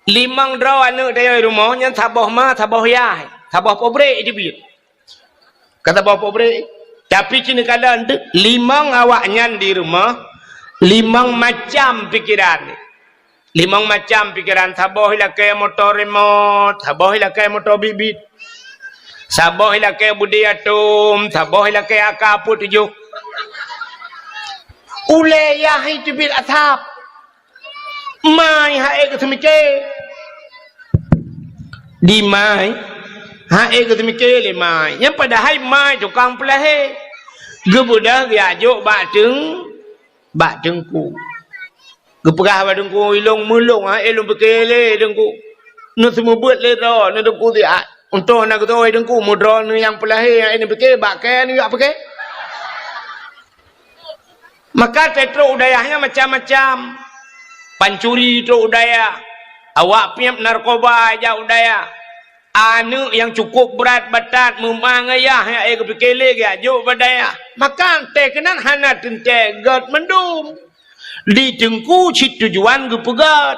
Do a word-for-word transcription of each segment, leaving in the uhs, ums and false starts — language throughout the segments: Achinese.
Limong droe aneuk tanyoe di rumoh nyan saboh ma, saboh yah, saboh pabrik teubiet. Ka saboh pabrik. Tapi cit neukalon teuh, limong awaknyan di rumoh, limong macam pikeran. Limong macam pikeran, saboh ilakée moto remote, saboh ilakée moto bit-bit. Saboh ilakée beudé atom, saboh ilakée AK peuet tujoh. Ulée yah teubiet asab. Mai han ék geuseumiké. Di mai, han ék geuseumiké lé mai. Nyan padahai mai tukang peulahé. Geubeudôh geujak jok bak teung-, bak teungku. Geupeugah bak teungku, "Ilôn meulôn, han ék lôn piké lé teungku. Neuseumeubeuet lé droe, neuteungku siat. Untông na geutoe teungku, meudroe neuh nyang peulahé, han ék neupiké, bak kée neujak piké." Maka teutrok u dayah nyan macam-macam. Pancuri trok u dayah. Awak piep narkoba jak u dayah. Aneuk nyang cukup brat batat meuma ngon yah nyang ék geupiké lé geujak jok bak dayah. Maka teuh keunan hana teuntée gét mandum. Di teungku cit tujuan geupeugét.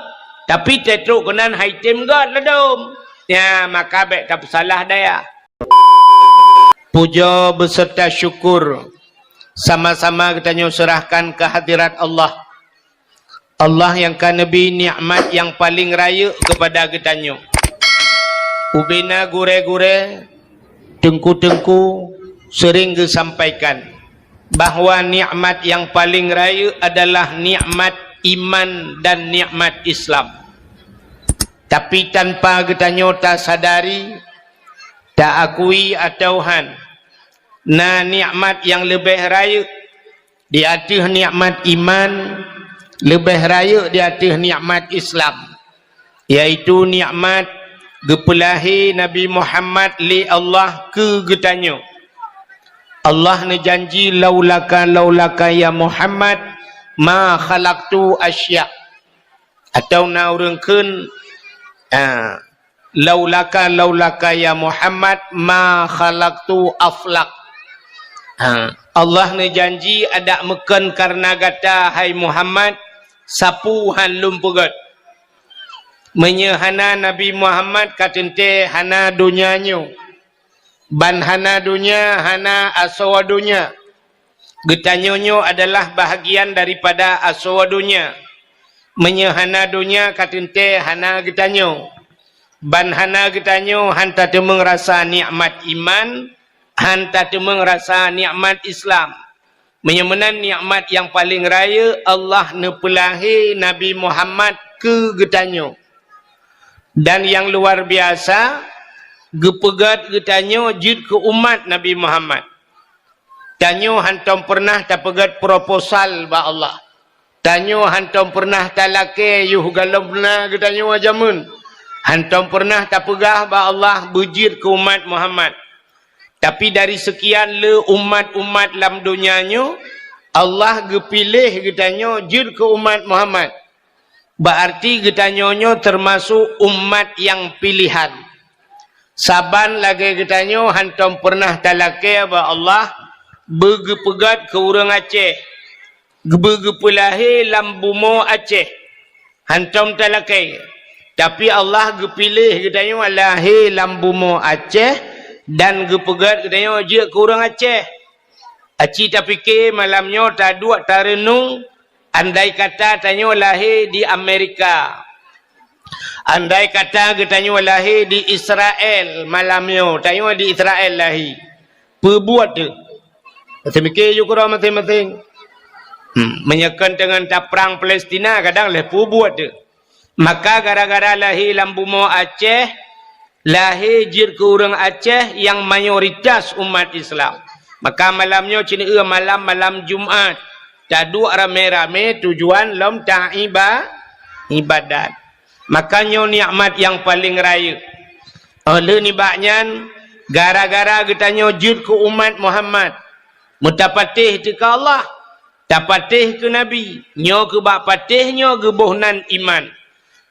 Tapi teutrok keunan han tem gét ladôm. Nyan maka bék tapeusalah dayah. Pujoe beuseurta syukur sama-sama geutanyoe seurahkan keu hadirat Allah. Allah nyang ka neubri nikmat nyang paleng rayeuk keupada geutanyoe. Ubena gurée-gurée, teungku-teungku seuring geusampaikan bahwa nikmat nyang paleng rayeuk adalah nikmat iman dan nikmat Islam. Tapi tanpa geutanyoe tasadari, taakui atawa han, na nikmat nyang leubeh rayeuk di ateueh nikmat iman, leubeh rayeuk di ateueh nikmat Islam, yaitu nikmat geupeulahé Nabi Muhammad lé Allah keu geutanyoe. Allah neujanji, "Laulaka, laulaka ya Muhammad, ma khalaqtu asya." Atawa na ureuëng kheun, ah, "Laulaka, laulaka ya Muhammad, ma khalaqtu aflak." Ha, Allah neujanji, "Adak meukon kareuna gata, hai Muhammad, sapeue han lôn peugét." Meunyoe hana Nabi Muhammad, ka teuntée hana donya nyoe. Ban hana donya, hana asoe donya. Geutanyoe nyoe adalah bahagian daripada asoe donya. Meunyoe hana donya, ka teuntée hana geutanyoe. Ban hana geutanyoe, han tateumeung rasa nikmat iman, han tateumeung rasa nikmat Islam. Meunyoe meunan nikmat nyang paleng rayeuk, Allah neupeulahé Nabi Muhammad keu geutanyoe. Dan nyang luar biasa, geupeugét geutanyoe jeuet keu umat Nabi Muhammad. Tanyoe hántom peureunah tapeugét proposal bak Allah. Tanyoe hántom peureunah talakée yoh gohlom na geutanyoe jameun. Hántom peureunah tapeugah bak Allah beujeuet keu umat Muhammad. Tapi dari seukian le umat-umat lam donya nyoe, Allah geupiléh geutanyoe jeuet keu umat Muhammad. Beuarti geutanyoe nyoe teumasok umat nyang piléhan. Saban lagée geutanyoe hántom peureunah talakée bak Allah beugeupeugét keu ureuëng Aceh, beugeupeulahé lam bumoe Aceh. Hántom talakée. Tapi Allah geupiléh geutanyoe lahé lam bumoe Aceh dan geupeugét geutanyoe jeuet keu ureuëng Aceh. Aci tapike malam nyoe taduek tareunong, andai kata tanyoe lahé di Amerika. Andai kata geutanyoe lahé di Israel malam nyoe, tanyoe di Israel lahé. Peue buet teuh? Seumike yue keudroe maséng-maséng. Hmm, meunyoe kon teungon taprang Palestina, kadang lheueh peue buet teuh. Maka gara-gara lahé lam bumoe Aceh, lahé jeuet keu ureuëng Aceh nyang mayoritas umat Islam. Maka malam nyoe ceuneue malam, malam Jumat. Taduek ramé-ramé tujuan lom taiba-, ibadat. Maka nyoe nikmat nyang paleng rayeuk. Óh lheueh nibak nyan, gara-gara geutanyoe jeuet keu umat Muhammad, meutapatéh teuka Allah, tapatéh keu Nabi, nyoe keubak patéh nyoe geuboh nan iman.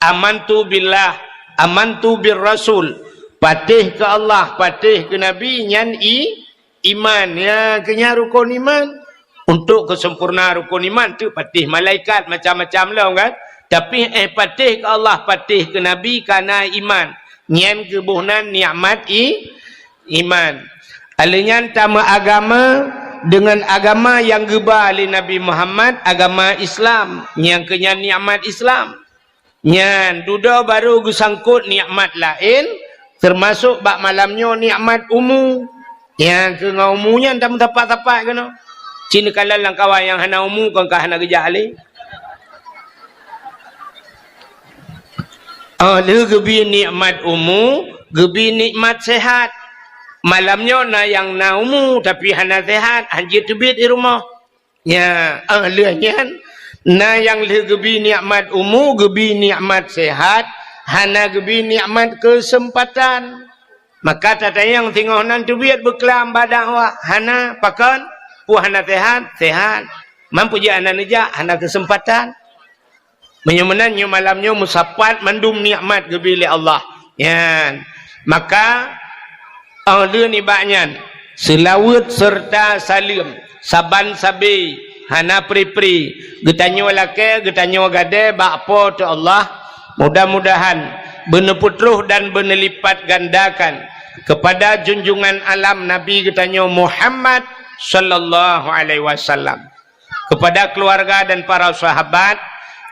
Amantu billah, amantu bir rasul. Patéh keu Allah, patéh keu Nabi, nyan i-, iman. Ya, keu nyan rukon iman. Untuk keuseumpurna rukon iman, teuk patéh malaikat macam-macam lom kan. Tapi éh patéh keu Allah, patéh keu Nabi ka na iman. Nyan geuboh nan nikmat i-, iman. Alheuh nyan tameuagama deungon agama nyang geuba lé Nabi Muhammad, agama Islam. Nyang keu nyan nikmat Islam. Nyan dudoe barô geusangkot nikmat laén, teumasok bak malam nyoe nikmat umu. Nyang keu ngon umu nyan tameusapat-sapat keunoe. Ci neukalon lam kawan nyang hana umu kon ka hana geujak lé. Oh, lheueh geubi nikmat umu, geubi nikmat sehat. Malam nyoe na nyang na umu tapi hana sehat, hanjeuet teubiet di rumoh. Nya, ah, lheueh nyan, na nyang lheueh geubi nikmat umu, geubi nikmat sehat, hana geubi nikmat keuseumpatan. Maka tatanyong singoh nan teubiet beuklam bak dakwah, hana, pakon? Peue hana sehat? Sehat. Man peue jih hana neujak? Hana keuseumpatan. Meunyoe meunan, nyoe malam nyoe meusapat mandum nikmat geubi lé Allah. Nyan. Maka, oh, lheueh nibak nyan, seulaweuet seureuta saleuem, saban sabe, hana pri-pri, geutanyoe lakée, geutanyoe gadée bak Po teu Allah, mudah-mudahan beuneupeutroh dan beuneulippat gandakan keupada junjungan alam Nabi geutanyoe Muhammad sallallahu alaihi wasallam. Kepada keluarga dan para sahabat,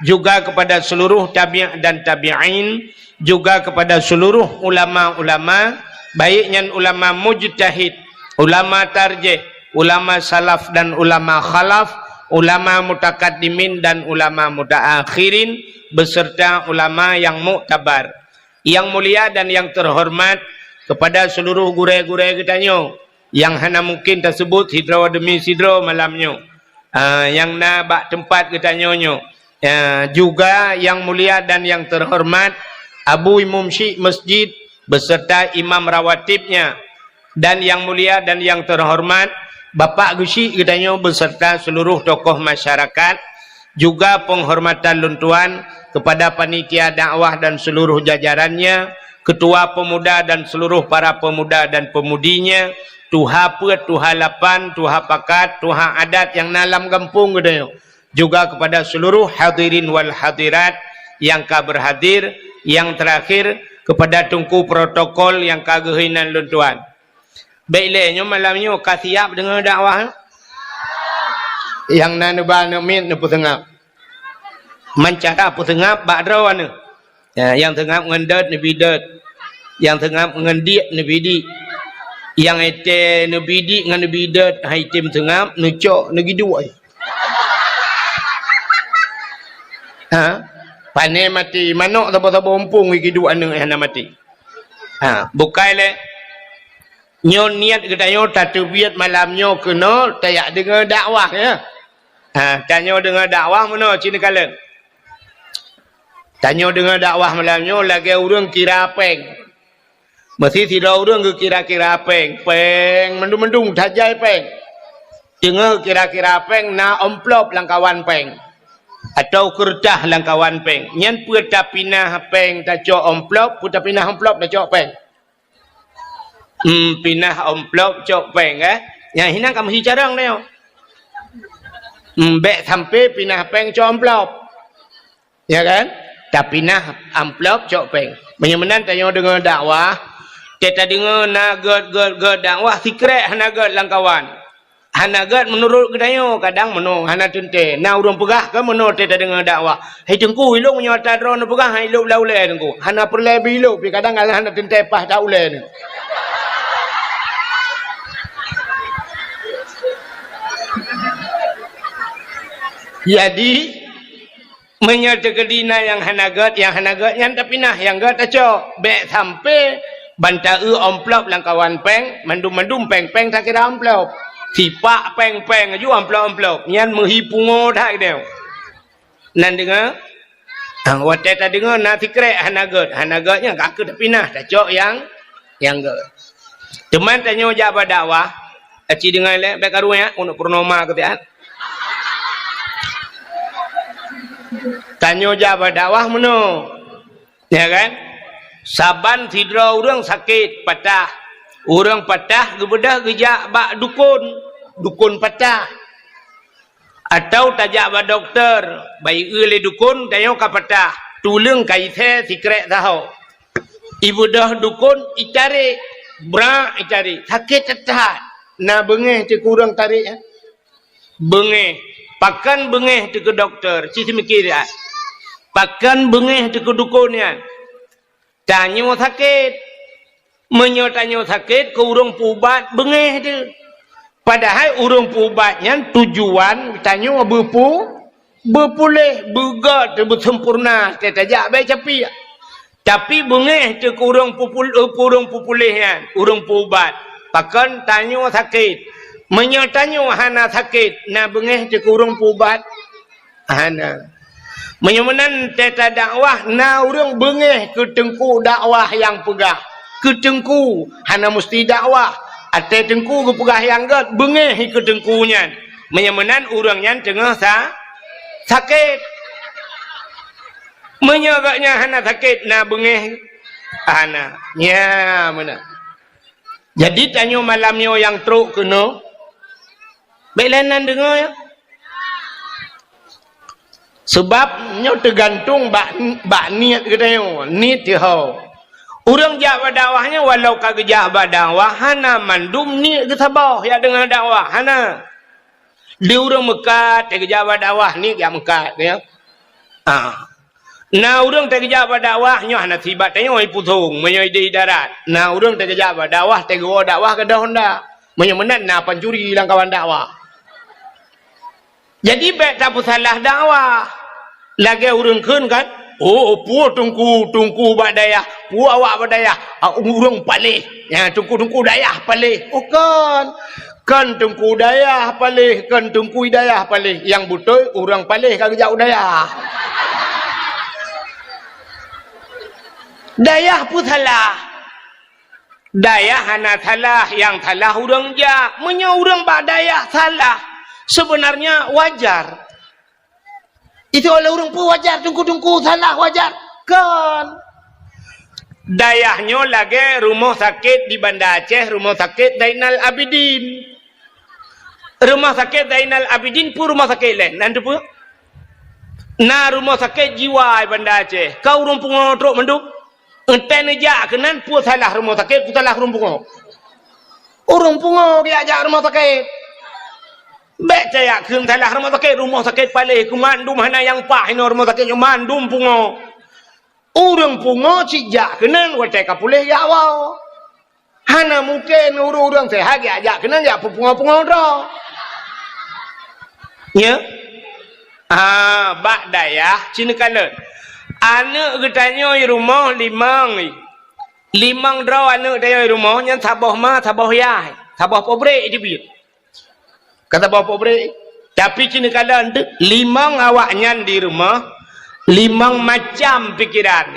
juga kepada seluruh tabi' dan tabi'in, juga kepada seluruh ulama-ulama, baik nyan ulama mujtahid, ulama tarjih, ulama salaf dan ulama khalaf, ulama mutakaddimin dan ulama mutaakhirin, beserta ulama yang muktabar. Yang mulia dan yang terhormat, kepada seluruh gurée-gurée geutanyoe, nyang hana mungken taseubut sidroe demi sidroe malam nyoe, ah, nyang na bak teumpat geutanyoe nyoe. Ah, juga yang mulia dan yang terhormat Abu Imum Syik Masjid beserta imam rawatibnya, dan yang mulia dan yang terhormat Bapak Geusyik geutanyoe beserta seluruh tokoh masyarakat, juga penghormatan lôn tuan kepada panitia dakwah dan seluruh jajarannya, ketua pemuda dan seluruh para pemuda dan pemudinya, tuha peuet, tuha lapan, tuha pakat, tuha adat nyang na lam gampông geutanyoe, juga kepada seluruh hadirin wal hadirat nyang ka berhadir, yang terakhir kepada teungku protokol nyang ka geuhôi nan lôn tuan. Bék lé nyoe malam nyoe ka siap deungoe dakwah. Nyang na neuba aneuk miet neupeuseungab. Man cara peuseungab bak droeneuh. Ya, nyang seungab ngon dot neubi dot. Nyang seungab ngon diek neubi diek. Nyang étée neubi diek ngon neubi dot hai tem seungab neucok neugiduek. Ha? Pane maté manok saboh-saboh umpung giduek aneuk hana maté. Ha, bukai lé. Nyoe niet geutanyoe tateubiet malam nyoe keunoe tajak deungoe dakwah, ya. Ha, tanyoe deungoe dakwah meunoe cit neukalon. Tanyoe deungoe dakwah malam nyoe lagée ureuëng kira péng. Meusi sidroe ureuëng geukira-kira péng, péng mandum-mandum tajai péng. Deungoe kira-kira péng na amplop lam kawan péng, atau keureutah lam kawan péng. Nyan peue tapinah péng tacok amplop, peue tapinah amplop tacok péng. Hmm, pinah amplop cok péng, eh? Nyang hinan ka meuhi carông nyoe. Hmm, bék sampai pinah péng cok amplop. Ya kan? Tapinah amplop cok péng. Meunyoe meunan tanyoe deungoe dakwah, teuka deungoe na gét-gét-gét dakwah, sikrek hana gét lam kawan. Hana gét meunurot geutanyoe, kadang meunoe hana teuntée. Na ureuëng peugah keu meunoe teuka deungoe dakwah, "Hai Teungku, ilong nyoe ata droeneuh peugah hai lôb lam ulée Teungku." Hana peureulée beuilôb, pi kadang hana teuntée paih that ulée nyoe. Jadi, meunyoe teukeudi na nyang hana gét, nyang hana gét nyan tapinah, nyang gét tacok. Bék sampai ban ta-eu amplop lam kawan péng, mandum-mandum péng-péng takira amplop. Sipak péng-péng aju amplop-amplop. Nyan meuhi pungo that geutanyoe. Nan deungoe? Ha, watée tadeungoe na sikrek hana gét. Hana gét nyan ka keuh tapinah, tacok nyang, nyang gét. Teuma tanyoe jak bak dakwah, aci deungoe lé, bék karu nyan, uneuk purnoma keu siat. Tanyoe jak bak dakwah meunoe. Ya kan? Saban sidroe ureuëng sakét, patah. Ureuëng patah geubeudôh geujak bak dukon. Dukon patah. Atau tajak bak dokto, bak ié lé dukon, tanyoe ka patah, tuleueng ka isé sikrek saho. Ibeudôh dukon, itarek, brak itarek, sakét that-that. Na beungéh teuh keu ureuëng tarek, eh? Beungéh. Pakon beungéh teuh keu dokto, ci seumiké that. Pakon beungéh teuh keu dukon nyan. Tanyoe sakét. Meunyoe tanyoe sakét, keu ureuëng peuubat beungéh teuh. Padahai ureuëng peuubat nyan tujuan tanyoe beupeu-, beupuléh, beugét, beuseumpurna, teuh tajak bak capiek. Tapi beungéh teuh keu ureuëng peupul-, eh, ureuëng peupuléh nyan, ureuëng peuubat. Pakon tanyoe sakét. Meunyoe tanyoe hana sakét, na beungéh teuh keu ureuëng peuubat? Hana. Meunyoe meunan teuh tadakwah, na ureuëng beungéh keu teungku dakwah nyang peugah. Keu teungku, hana musti dakwah. Até teungku geupeugah nyang gét, beungéh keu teungku nyan. Meunyoe meunan ureuëng nyan teungoh sa-, sakét. Meunyoe gobnyan hana sakét, na beungéh? Hana. Nya meunan. Jadi tanyoe malam nyoe nyang trok keunoe, bék lé nan deungoe, ya. Sabab nyoe teugantung bak, bak niet geutanyoe, niet teuho. Ureuëng jak bak dakwah nyoe walau ka geujak bak dakwah, hana mandum niet geusaboh jak deungoe dakwah, hana. Di ureuëng meukat, teuh geujak bak dakwah, niet jak meukat, ya. Ah. Na ureuëng teuh geujak bak dakwah, nyoe hana sibat tanyoe ipusong, meunyoe ideh idarat. Na ureuëng teuh geujak bak dakwah, teuh geuwoe dakwah gadôh honda. Meunyoe meunan na pancuri lam kawan dakwah. Jadi bék tapeusalah dakwah. Lagée ureuëng kheun kan, "Oh, peue teungku, teungku bak dayah, peue awak bak dayah, ah, ureuëng paléh." Ya, teungku-teungku dayah paléh. Oh, kon. Kon teungku dayah paléh, kon teungku dayah paléh. Nyang beutôi, ureuëng paléh ka geujak u dayah. Dayah peue salah? Dayah hana salah, nyang salah ureuëng jak. Meunyoe ureuëng bak dayah salah, sebenarnya wajar. Itu oleh ureuëng peue wajar, teungku-teungku salah wajar? Kon. Dayah nyoe lagée rumoh sakét di Banda Aceh, Rumoh Sakét Zainal Abidin. Rumoh Sakét Zainal Abidin peue rumoh sakét lé? Nan teupeue? Na rumoh sakét jiwa di Banda Aceh. Ka ureuëng pungo trok mandum. Entée neujak keunan, peue salah rumoh sakét, peue salah ureuëng pungo? Ureuëng pungo geujak jak rumoh sakét. Bék tajak kheun salah rumoh sakét, rumoh sakét paléh, keu mandum hana nyang paih inoe rumoh sakét nyoe mandum pungo. Ureuëng pungo cit jak keunan watée ka puléh jak woe. Hana mungken ureuëng-ureuëng seuhat jak, jak keunan jak peupungo-pungo droe. Nya? Ah, bak dayah ci neukalon. Aneuëk geutanyoe rumoh limong. Limong droe aneuëk tanyoe rumoh nyan saboh ma, saboh yah, saboh pabrék teubiet. Ka saboh pabrék. Tapi ci neukalon teuh, limong awaknyan di rumoh, limong macam pikeran.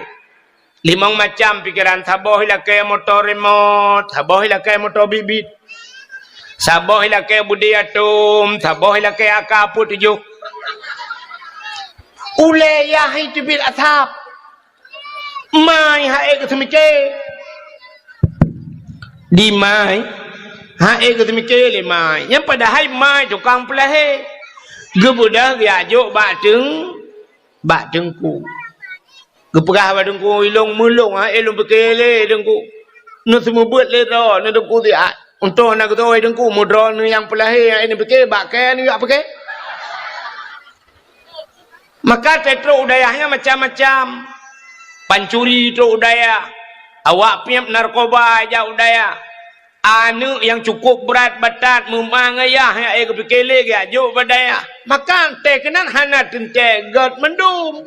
Limong macam pikeran, saboh ilakée moto remot, saboh ilakée moto bit-bit, saboh ilakée beudé atom, saboh ilakée A K peuet tujoh. Ulée yah teubiet asab. Mai hai geuseumiké. Di mai, hai geuseumiké lé mai. Nyan padahai mai tukang peulahé. Geubeudôh geujak jok bak teung-, bak teungku. Geupeugah bak teungku, "Ilong meulong, hai lôn piké lé teungku. Neuseumeubeuet lé droe, neu teungku siat. Untông na geutoe teungku, meudroe neu nyang peulahé, hai neupiké, bak kée neujak piké." Maka teutrok u dayah nyan macam-macam. Pancuri trok u dayah. Awak piep narkoba jak u dayah. Aneuëk nyang cukup brat batat meumang ayah nyang ék geupiké lé geujak jok bak dayah. Maka teuh keunan hana teuntée gét mandum.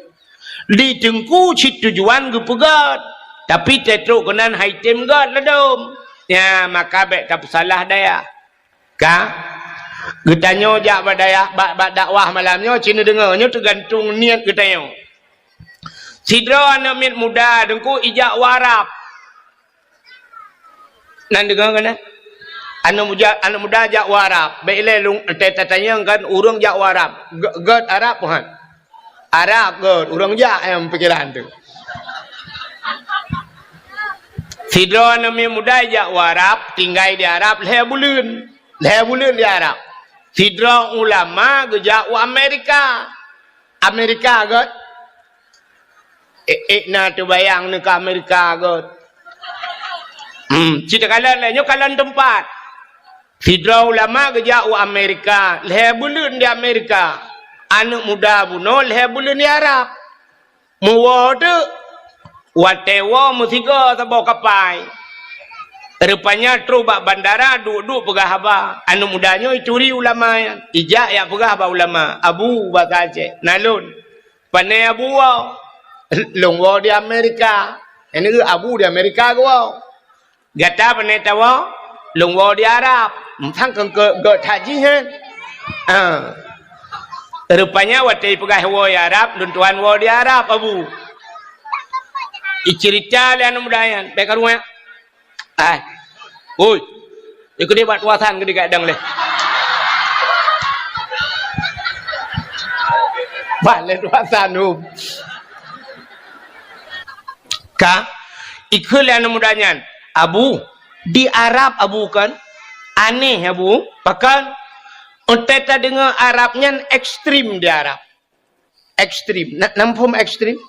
Di teungku cit tujuan geupeugét, tapi teutrok keunan hai tem gét ladôm. Nya, maka bék tapeusalah dayah. Ka? Geutanyoe jak bak dayah, bak, bak dakwah malam nyoe, ci neudeungoe, nyoe teugantung niet geutanyoe. Sidroe aneuëk miet muda teungku ijak u Arab. Nan deungoe keunan? Aneuëk muda, aneuëk muda jak u Arab. Bék ilée lôn, ta-, tatanyong kan ureuëng jak u Arab. Gét, gét Arab, Tuhan. Arab gét, ureuëng jak nyang pikeran teuh. Sidroe aneuëk miet muda jak u Arab, tinggai di Arab lhée buleuen. Lhée buleuen di Arab. Sidroe ulama geujak u Amerika. Amerika göt. Ék-ék na teubayang neuh keu Amerika göt. Hmm, cit kalon lé, nyoe kalon teumpat. Sidroe ulama geujak u Amerika, lhèe buleuen di Amerika. Aneuk muda bunoe lhèe buleuen di Arab. Meuwoe teuk. Watèe woe meusigoe saboh kapai. Rupanya trôh bak bandara, duek-duek peugah haba. Aneuk muda nyoe ituri ulama nyan. Ijak jak peugah bak ulama, "Abu," basa Aceh, "na lôn." "Pané Abu woe?" "Lôn woe di Amerika." Nyan keuh Abu di Amerika geuwoe. "Gata pané tawoe?" "Lôn woe di Arab." Sang keu, keu, keu that jih, eh? Ah. Rupanya watèe ipeugah woe di Arab, lôn tuan woe di Arab, Abu. Iceurita lé aneuk muda nyan, bèk karu nyan. Ai. Oi. Ikeu di bak tuasan keu di kadang lé. Bak lé tuasan, um. Ka, ikheun lé aneuk muda nyan, "Abu, di Arab Abu kan? Aneh Abu, pakon? Watèe tadeungö Arab nyan ekstrem di Arab." Ekstrem. Na, na muphom ekstrem?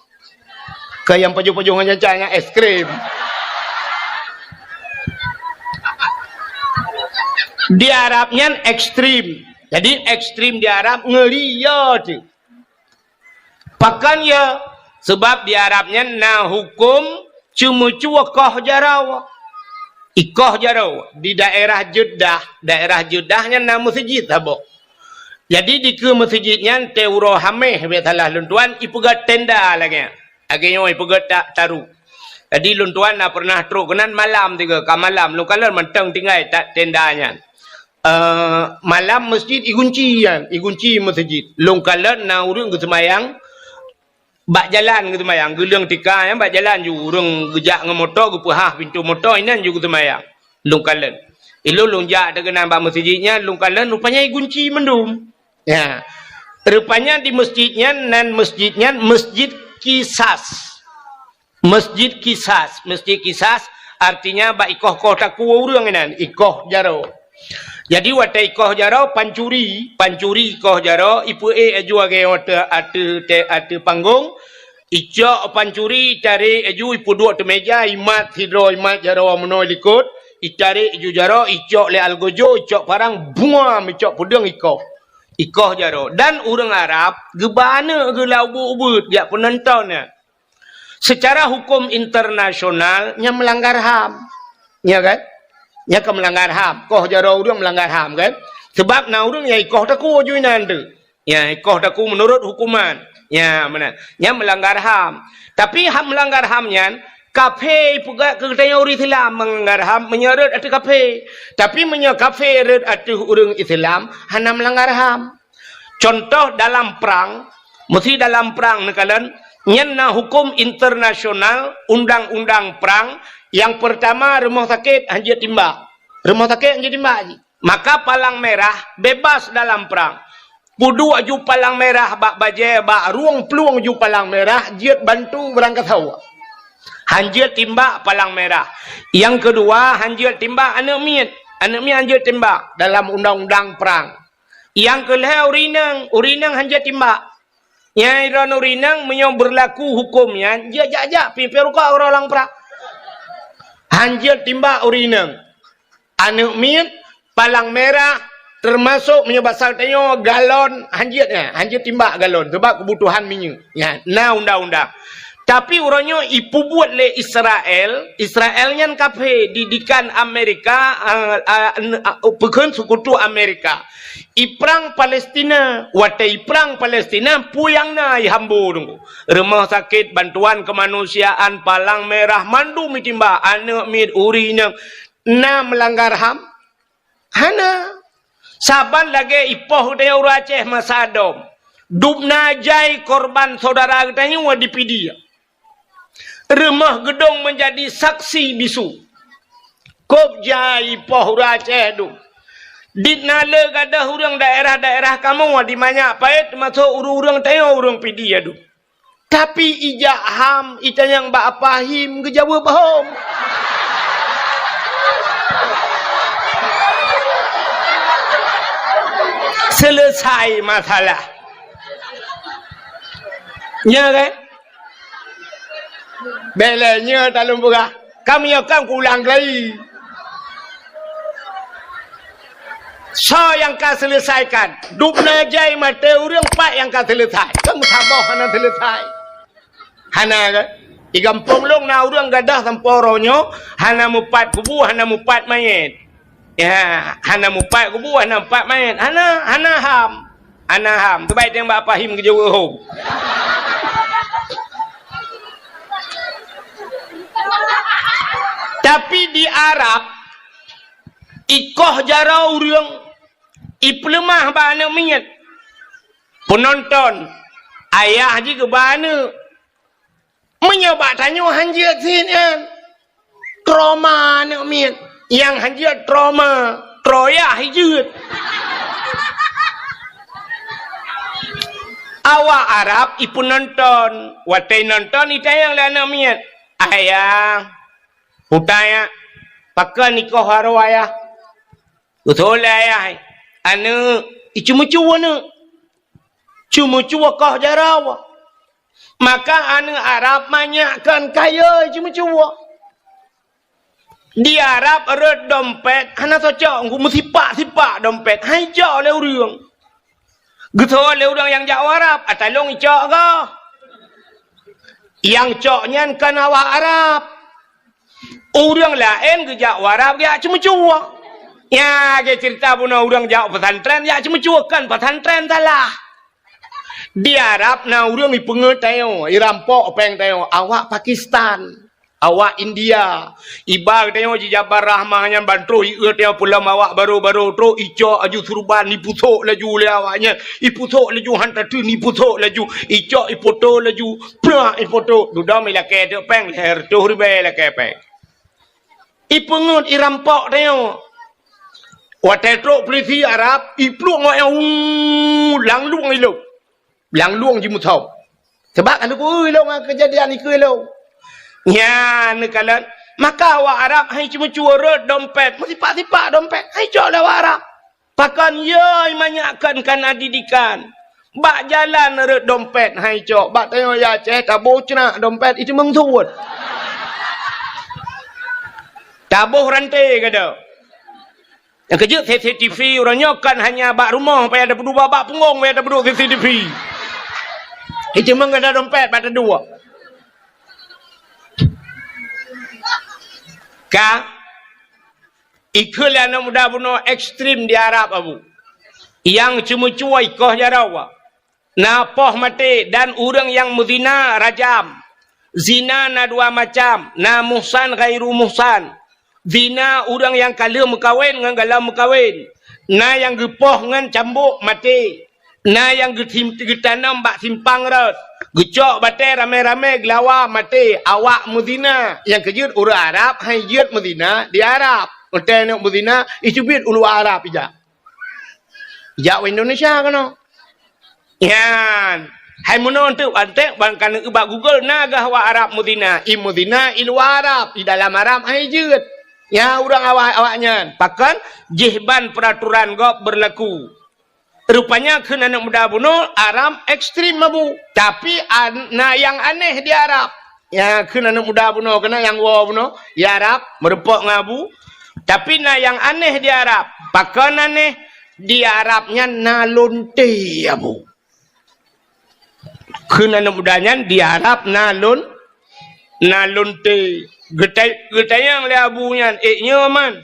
Keu nyang pajoh-pajoh ngon nyan, nyan es krim. Di Arab nyan ekstrem. Jadi ekstrem di Arab ngeuri, ya teuh. Pakon ya? Seubab di Arab nyan na huköm ceumeucue koh jaroe. Ikoh jaroe di daerah Jeddah, daerah Jeddah nyan na meuseujid saboh. Jadi dikeue meuseujid nyan teuh uroe Hamèh, bèk salah lôn tuan, ipeugöt tenda lagèe nyan. Lagèe nyoe ipeugöt ta-, taru. Jadi lôn tuan na pernah trok keunan malam tiga, ka malam lôn kalon mantong tinggai ta-, tenda nyan. Eh, malam meuseujid igunci nyan, igunci meuseujid. Lôn kalon na ureueng geuseumayang bak jalan geuseumayang, geuleueng tika nyan bak jalan ju ureueng geujak ngon moto, geupeuhah pintoe moto, inan ju geuseumayang. Lôn kalon. Ilôn lôn jak teuh keunan bak meuseujid nyan, lôn kalon rupanya igunci mandum. Ya. Rupanya di meuseujid nyan, nan meuseujid nyan Meuseujid Qisas. Meuseujid Qisas, Meuseujid Qisas artinya bak ikoh-koh takue ureueng inan, ikoh jaroe. Jadi watèe ikoh jaroe, pancuri, pancuri ikoh jaroe, ipeuék laju lagèe ateueh, ateueh, ateueh panggong, icok pancuri, itarek laju, ipeuduek ateueh meuja, imat sidroe, imat jaroe meunoe likot, itarek laju jaroe, icok lé algojo, icok parang, buam, icok peudeueng ikoh. Ikoh jaroe. Dan ureueng Arab geuba aneuk geuh lam ubeuet-ubeuet jak peunonton nyan. Secara huköm internasional, nyan meulanggar ham. Ya kan? Nyan ka meulanggar ham. Koh jaroe ureueng meulanggar ham kan? Seubab na ureueng nyang ikoh takue ju inan teuh. Ya, ikoh takue meunurot huköman. Ya, meunan. Nyan meulanggar ham. Tapi hak meulanggar ham nyan, kafé ipeugah keu geutanyoe ureueng Islam meulanggar ham meunyoe rhot ateueh kafé. Tapi meunyoe kafé rhot ateueh ureueng Islam, hana meulanggar ham. Contoh dalam prang, meusi dalam prang neukalon, nyan na huköm internasional, undang-undang prang, nyang peurtama rumoh sakét hanjeuet timbak. Rumoh sakét hanjeuet timbak jih. Maka palang merah bebas dalam prang. Peuduek ju palang merah bak bajèe, bak rueng plueng ju palang merah, jeuet bantu beurangkasoe. Hanjeuet timbak palang merah. Nyang keudua, hanjeuet timbak aneuk miet. Aneuk miet hanjeuet timbak dalam undang-undang prang. Nyang keu lhèe ureueng inong, ureueng inong hanjeuet timbak. Nyan droeneuh ureueng inong meunyoe beurlaku huköm nyan, jeuet jak-jak pih, pih rukok uroe lam prang. Hanjeuet timbak ureueng inong. Aneuk miet, palang merah, teumasok meunyoe basa tanyoe galon, hanjeuet nyan, hanjeuet timbak galon, seubab keubutuhan minyeuk. Nyan, na undang-undang. Tapi uroe nyoe ipeubuet lé Israel, Israel nyan kafé, didikan Amerika, a, a, n-, a, peukheun seukutu Amerika. Iprang Palestina, watèe iprang Palestina, peue nyang na ihambo teungku. Rumoh sakét, bantuan keumanusiaan, palang merah, mandum itimbak, aneuk miet, ureueng inong, na meulanggar ham? Hana. Saban lagèe ipoh geutanyoe ureueng Aceh masa dom. Dubna jai korban syedara geutanyoe dipidia. Rumoh geudong meunjadi saksi bisu. Kôb jai ipoh ureueng Aceh dum. Dit na le gadôh ureueng daerah-daerah kamoe di manyak paét teumasok ureueng-ureueng tanyoe ureueng Pidie dum. Tapi ijak ham itanyong bak Apa Him geujaweueb hom. Selesai masalah. Nya kan? Bèk lé nyoe talôn peugah. Ka meunyoe kan kuulang kali. Soe nyang ka selesaikan? Dubna jai maté ureueng, pat nyang ka selesai? Kan meusaboh hana selesai. Hana kan? Di gampông lôn na ureueng gadôh sampoe uroe nyoe, hana mupat kubu, hana mupat manyét. Ya, hana mupat kubu, hana mupat manyét. Hana, hana ham. Hana ham. Teubai teuh bak Fahim keu jaweueb hom. Tapi di Arab, ikoh jaroe ureueng, ipeuleumah bak aneuk miet. Peunonton, ayah jih keu bak aneuk. Meunyoe bak tanyoe han jeuet sit nyan, trauma aneuk miet. Nyang han jeuet trauma, troyah jeuet. Awak Arab ipeunonton, watèe nonton itanyong lé aneuk miet, "Ayah, peue teuh, pakon ikoh jaroe ayah?" Beutôi lé ayah, aneuk, iceumeucue aneuk. Ceumeucue koh jaroe. Maka aneuk Arab manyak kon kayèe ceumeucue. Di Arab rhot dompet hana tacok, meusipak-sipak dompet, han icok lé ureueng. Geuteupeue lé ureueng nyang jak u Arab, ata lôn icok goh. Nyang cok nyan kon awak Arab. Ureueng laén geujak u Arab geujak ceumeucue. Nya, lagèe ceurita bunoe ureueng jak u pesantren jak ceumeucue, kon pesantren salah. Di Arab na ureueng ipeungeut tanyoe, irampok péng tanyoe, awak Pakistan, awak India. Iba tanyoe jijabar rahmah nyan ban troh ieu tanyoe peulom awak barô-barô, troh icok laju surban, ipusok laju lé awak nyan, ipusok laju han tateun, ipusok laju, icok ipoto laju, prak ipoto, dudoe ilakèe teuk péng, lhèe reutôh ribèe ilakèe péng. Ipeungeut irampok tanyoe. Watèe trok pulisi Arab, iplueng awak nyan, uu, lam lueng ilôn. Lam lueng jimusom. Sabab ka lôn ilôn ngon keujadian ikeue ilôn. Nyan neukalon, maka awak Arab han iceumeucue rhot dompet, meusipak-sipak dompet, han icok lé awak Arab. Pakon yö manyak kon kana didikan. Bak jalan rhot dompet han icok. Bak tanyoe ya Aceh taboh ceunak dompet iteumeung suet. Taboh ranté gata. Nyang keujeuet C C T V uroe nyoe kon hanya bak rumoh payah tapeuduek, bak punggong payah tapeuduek C C T V. Iteumeung gata dompet bak taduek. Ka Ikheun lé aneuk muda bunoe ekstrem di Arab, Abu. Nyang ceumeucue ikoh jaroe. Na poh maté dan ureuëng nyang meuzina rajam. Zina na dua macam, na muhsan ghairu muhsan. Zina ureuëng nyang ka lheueh meukawen ngon galom meukawen. Na nyang geupoh ngon cambok maté. Na nyang geutim-, geutanom bak simpang rot, geucok batèe ramé-ramé geulawa maté, awak meuzina. Nyang keujeuet ureuëng Arab han jeuet meuzina di Arab. Watèe neuk meuzina, iteubiet u luwa Arab ijak. Ijak u Indonesia keunoe. Nyan. Hai meunoe teuk, antek ban ka neuk bak Google na gah awak Arab meuzina. I meuzina i luwa Arab, i dalam Arab han jeuet. Nyan ureuëng awak, awak nyan. Pakon? Jih ban peuraturan gob beurlaku. Rupanya kheun aneuk muda bunoe Arab ekstrem, Abu. Tapi an-, na nyang aneh di Arab. Nyang kheun aneuk muda bunoe keunan nyang woe bunoe, di Arab, meurumpok ngon Abu. Tapi na nyang aneh di Arab. Pakon aneh? Di Arab nyan na lonte, Abu. Kheun aneuk muda nyan di Arab na lon-, na lonte. Geutai-, geutanyong lé Abu nyan, "Eh, nyoe man?"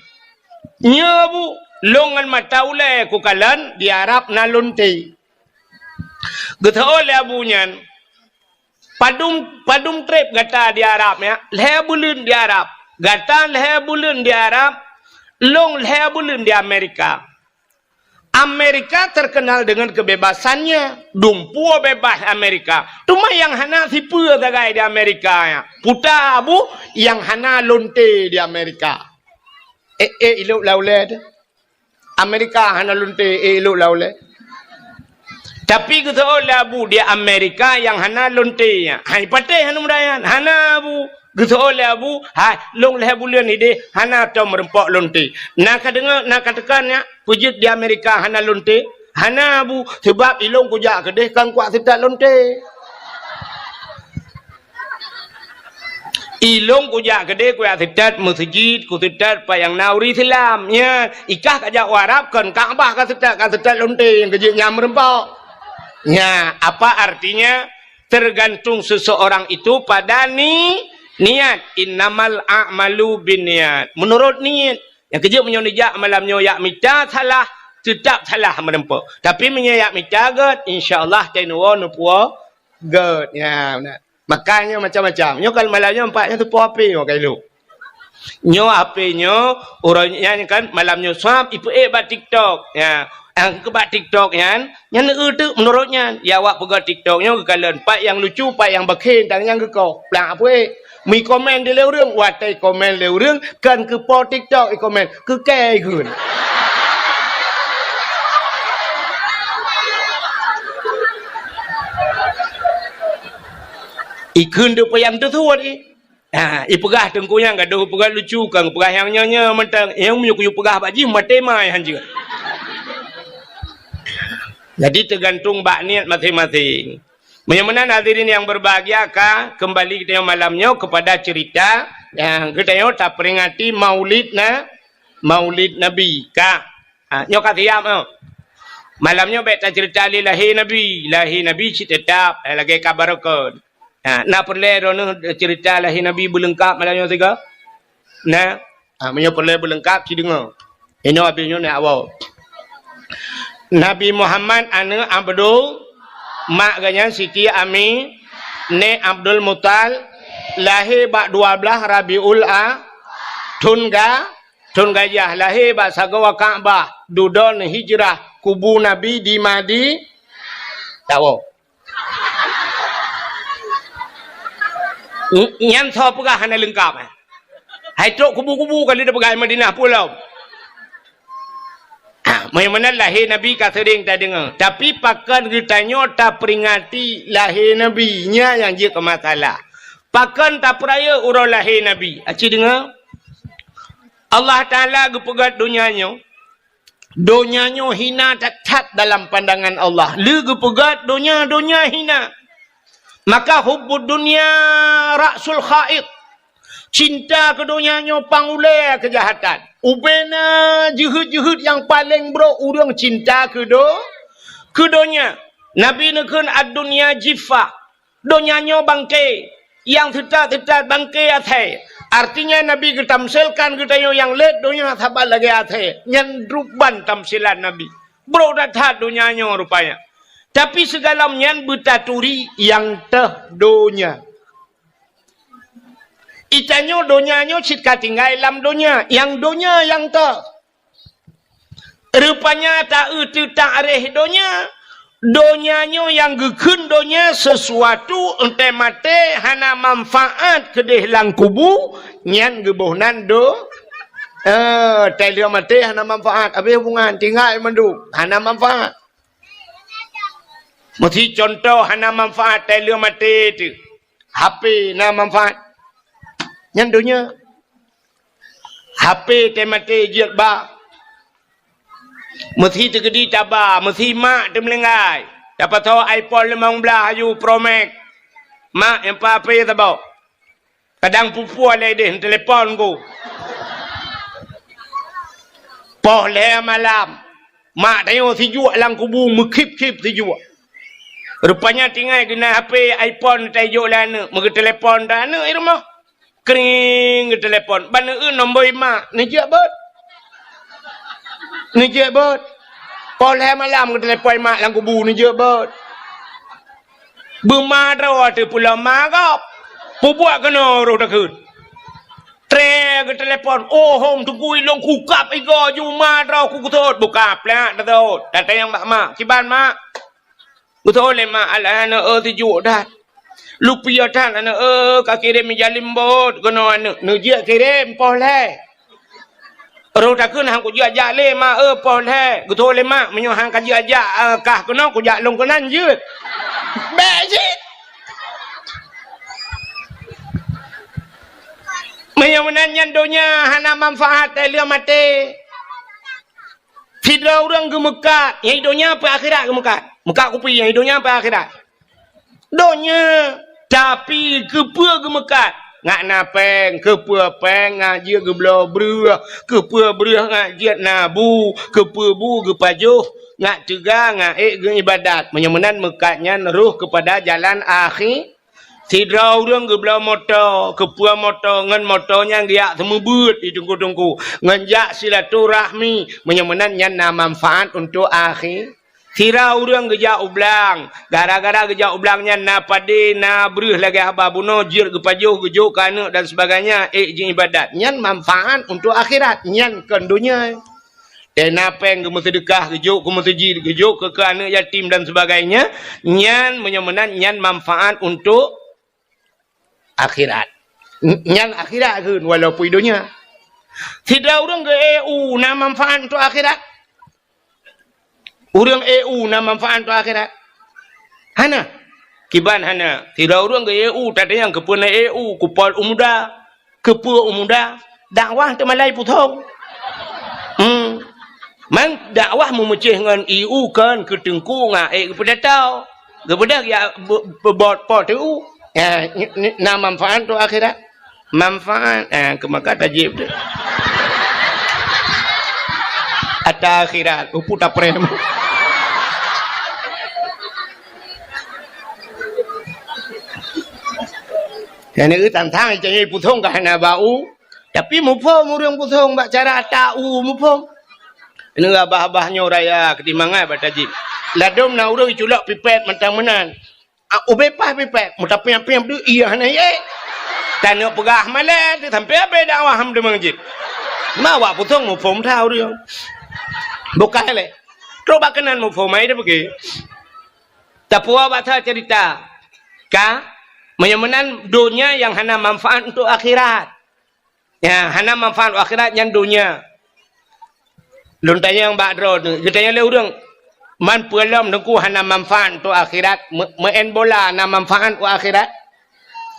"Nyoe, Abu, lôn ngon mata ulèe kukalon di Arab na lonte." Geutanyong lé Abu nyan, "Padum, padum trép gata di Arab, ya?" "Lhèe buleuen di Arab." "Gata lhèe buleuen di Arab, lôn lhèe buleuen di Amerika." Amerika terkenal dengan kebebasannya. Dumpeue bebas Amerika. Teuma nyang hana sipeue sagai di Amerika nyan. Peue teuh, Abu, nyang hana lonte di Amerika. Eh, eh, ilok lam ulèe teuh. Amerika hana lonte, eh, ilok lam ulèe. Tapi geutanyong lé Abu di Amerika nyang hana lonte nyan. Hai patéh aneuk muda nyan. Hana, Abu. Geutanyong lé Abu, hai, lôn lhèe buleuen idéh hana tom meurumpok lonte. Na ka deungoe, na ka teuka nyak, peue jeuet di Amerika hana lonte? Hana, Bu, sebab ilôn kujak keudeh kan kuat seutat lonte. Ilôn kujak keudeh kuat seutat meuseujid, kuseutat pat nyang na ureuëng Islam. Nya, ikah kajak u Arab kon Ka'bah kaseutat, kaseutat lonte nyang keujeuet nyang meureumpok. Nya, apa artinya? Tergantung seseorang itu pada ni, niat. Innamal a'malu binniyat. Menurut niat. Nyang keujeuet meunyoe neujak malam nyoe jak mita salah, teutab salah meureumpok. Tapi meunyoe jak mita gét, insya Allah teunoe neupuwoe gét. Ya, beuna. Makanya macam-macam. Nyoe kan malam nyoe empat nyoe teupoh H P nyoe kailuk. Nyoe H P nyoe, uroe nyan kan malam nyoe swab ipeuék bak TikTok. Ya, nyang keu bak TikTok nyan, nyan eu teuk meunurot nyan. Ya, awak peugah TikTok nyoe geukalon pat nyang lucu, pat nyang bakhe, tang nyang geukoh. Plang apeuék. Meukomen di lé ureuëng, watée komen lé ureuëng, kan keu po TikTok ikomen, keu kée ikheun. Ikheun deuk payang teusuet i. Ha, ipeugah teungku nyang gadoh, ipeugah lucu, kan ipeugah nyang nyoe-nyoe mantong. Nyang meunyoe kuyue peugah bak jih, maté mai hanjeuet. Jadi, teugantung bak niet maséng-maséng. Meunyoe meunan, hadirin yang berbahagia, ka kembali geutanyoe malam nyoe kepada cerita nyang geutanyoe taperingati Maulid na, Maulid Nabi. Ka, ha, nyoe ka siap, ha. Malam nyoe bék tacerita lé lahé Nabi. Lahé Nabi cit teutap, eh, lagée ka barokon. Ha, na peureulée droeneueh cerita lahé Nabi beuleungkab malam nyoe sigoe? Na? Ha, meunyoe peureulée beuleungkab, ci deungoe. Inoe abéh nyoe nyak woe. Nabi Muhammad aneuëk Abdul, mak geuh nyan Siti Ami, nèk Abdul Muthalib, lahé bak dua blaih Rabiul A, thon ga-, thon gajah, lahé bak sagoe Ka'bah, dudoe hijrah, kubu Nabi di Madi-, tawoe. Ny-, nyan soe peugah hana leungkab, eh? Hai trok kubu-kubu ka lheueh tapeugah Madinah pulo. Ah, meunyoe meunan lahé Nabi ka seuring tadeungoe. Tapi pakon geutanyoe taperingati lahé Nabi, nyan nyang jeuet keu masalah. Pakon tapeurayeuk uroe lahé Nabi? Aci deungoe. Allah Taala geupeugét donya nyoe. Donya nyoe hina that-that dalam pandangan Allah. Lé geupeugét donya, donya hina. Maka hubbud dunya ra'sul khaid. Cinta keu donya nyoe pang ulée keujahatan. Ubena jeuhet-jeuhet nyang paleng brok ureuëng cinta keu do-, keu donya. Nabi neukheun, "Ad-dunya jiffah." Donya nyoe bangke, nyang teutat-teutat bangke asèe. Artinya, Nabi geutamsilkan geutanyoe nyang lét donya saban lagée asèe. Nyan ruban tamsilan Nabi. Brok that-that donya nyoe rupanya. Tapi sigohlom nyan beutaturi nyang teuh donya. Geutanyoe donya nyoe cit ka tinggai lam donya, nyang donya nyang teuh. Rupanya ta-eu teutak réh donya, donya nyoe nyang geukheun donya sesuatu enteuk maté hana manfaat keudeh lam kubu, nyan geuboh nan do-, eh, tai lheueh maté hana manfaat, habéh hubungan, tinggai mandum, hana manfaat. Meusi contoh hana manfaat tai lheueh maté teuh. H P na manfaat. Nyan donya. H P teumaté jeuet ba. Meusi teukeudi taba, meusi mak teumeulinggai. Tapasoe iPhone limong blaih aju Pro Max. Mak, nyang pa H P saboh. Kadang pue-pue lé deh, telepon ku. Poh lhée malam. Mak tanyoe sijuek lam kubu meukhip-khip sijuek. Rupanya tinggai keunan H P iPhone taijok lé aneuëk, meugeuteulepon dah aneuëk di rumoh. Kring, geutelepon. Ban eu nomboi mak, neujeuet beuet. Neujeuet beuet. Poh lhée malam geutelepon mak lam kubu, neujeuet beuet. Beuma droe teuh pulo ma gob. Peubuet keunoe roh takheun. Tré geutelepon, "Oh, hom teungku ilong kukab igo ju ma droe ku geusot." Buka plak teusot. Tatanyong bak mak, "Kiban mak?" Geusot lé mak, "Alah aneuëk, eu, sijuek that. Lupiah that aneuëk, eu, ka kirém ija limbot keunoe aneuëk." Neujeuet kirém poh lhée. Roh takheun, "Han kujeuet jak lé mak, eu, poh lhée." Geusot lé mak, "Meunyoe han kajeuet jak, eu, kah keunoe kujak lôn keunan jeuet." Bék cit. Meunyoe meunan nyan donya hana manfaat, tai lheueh maté. Sidroe ureuëng geumeukat, nyang i donya peue akhirat geumeukat. Meukat kupi nyang i donya peue akhirat. Donya, tapi keupeue geumeukat? Ngat na péng, keupeue péng ngat jeuet geubloe breueh, keupeue breueh ngat jeuet na bu, keupeue bu geupajoh, ngat teuga, ngat ék geuibadat. Meunyoe meunan meukat nyan roh keupada jalan akhi. Sidroe ureuëng geubloe moto, keupeue moto, ngon moto nyan geujak seumeubeuet di teungku-teungku, ngon jak silaturahmi, meunyoe meunan nyan na manfaat untuk akhi. Sira ureuëng geujak u blang, gara-gara geujak u blang nyan na padé, na breueh lagée haba bunoe, jeuet geupajoh, geujok keu aneuëk dan sebagainya, ék jiibadat. Nyan manfaat untuk akhirat, nyan kon donya. Teuh na péng geumeuseudeukah, geujok keu meuseujid, geujok keu, keu aneuëk yatim dan sebagainya, nyan meunyoe meunan nyan manfaat untuk akhirat. N-, nyan akhirat kheun walaupun i donya. Sidroe ureuëng geu-E U na manfaat untuk akhirat? Ureuëng E U na manfaat untuk akhirat? Hana. Kiban hana. Sidroe ureuëng geu-E U, tatanyong keupeue na E U, kupol u muda. Keupeue u muda? Dakwah teumalai puthong. Hmm. Man dakwah meumeucéh ngon E U kon keu teungku ngat ék geupeudata. Geubeudôh ya be-, be-, bot po teu. Ya, n-, n-, na manfaat tu akhirat. Manfaat, eh, keu maka tajib tu. Ata akhirat, upu taprem. Yang ni tantang cari puthong ka hana bau. Tapi muphom ureuëng puthong bak cara ata u muphom. Ini abah-abah nyoe raya keutimbangan bak tajib. Ladom na ureuëng culok pipet mantang meunan. Ah, ubé pah pipet, meuta piang-piang tu, iya hana ye. Tanyoe peugah malée tu sampai habéh dakwah ham deungon jih. Ma awak puthong muphom that ureuëng. Bukan lé. Trok bak keunan muphom ai dia pergi. Tapuwa bak that cerita. Ka? Meunyoe meunan donya nyang hana manfaat untuk akhirat. Ya, hana manfaat akhirat nyan donya. Lôn tanyong bak droe tu, geutanyong lé ureuëng, "Man peue lom Teungku hana manfaat untuk akhirat? Me-, meu'en bola na manfaat u akhirat?"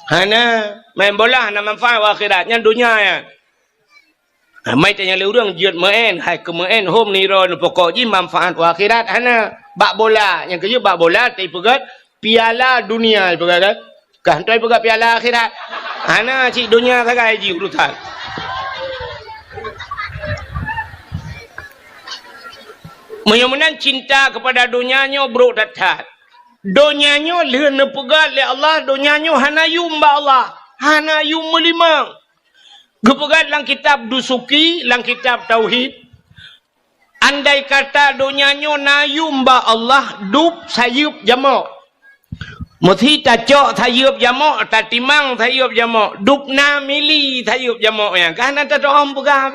Hana, meu'en bola hana manfaat u akhirat, nyan donya nyan. Ha, mai tanyong lé ureuëng jeuet meu'en, hai keu meu'en hom niro neupokok jih manfaat u akhirat? Hana. Bak bola, nyang keujeuet bak bola teupeugét piala dunia ipeugah kan? Kah hana ipeugah piala akhirat. Hana cit donya sagai jih urusan. Meunyoe meunan cinta keupada donya nyoe brok that-that. Donya nyoe lheueh neupeugah lé Allah, donya nyoe hana yum bak Allah, hana yum meulimong. Geupeugah lam kitab Dusuki, lam kitab Tauhid, andai kata donya nyoe na yum bak Allah, dub sayeuep jamok. Meusi tacok sayeuep jamok, tatimang sayeuep jamok, dub na mili sayeuep jamok nyan. Ka hana tatu'oh peugah.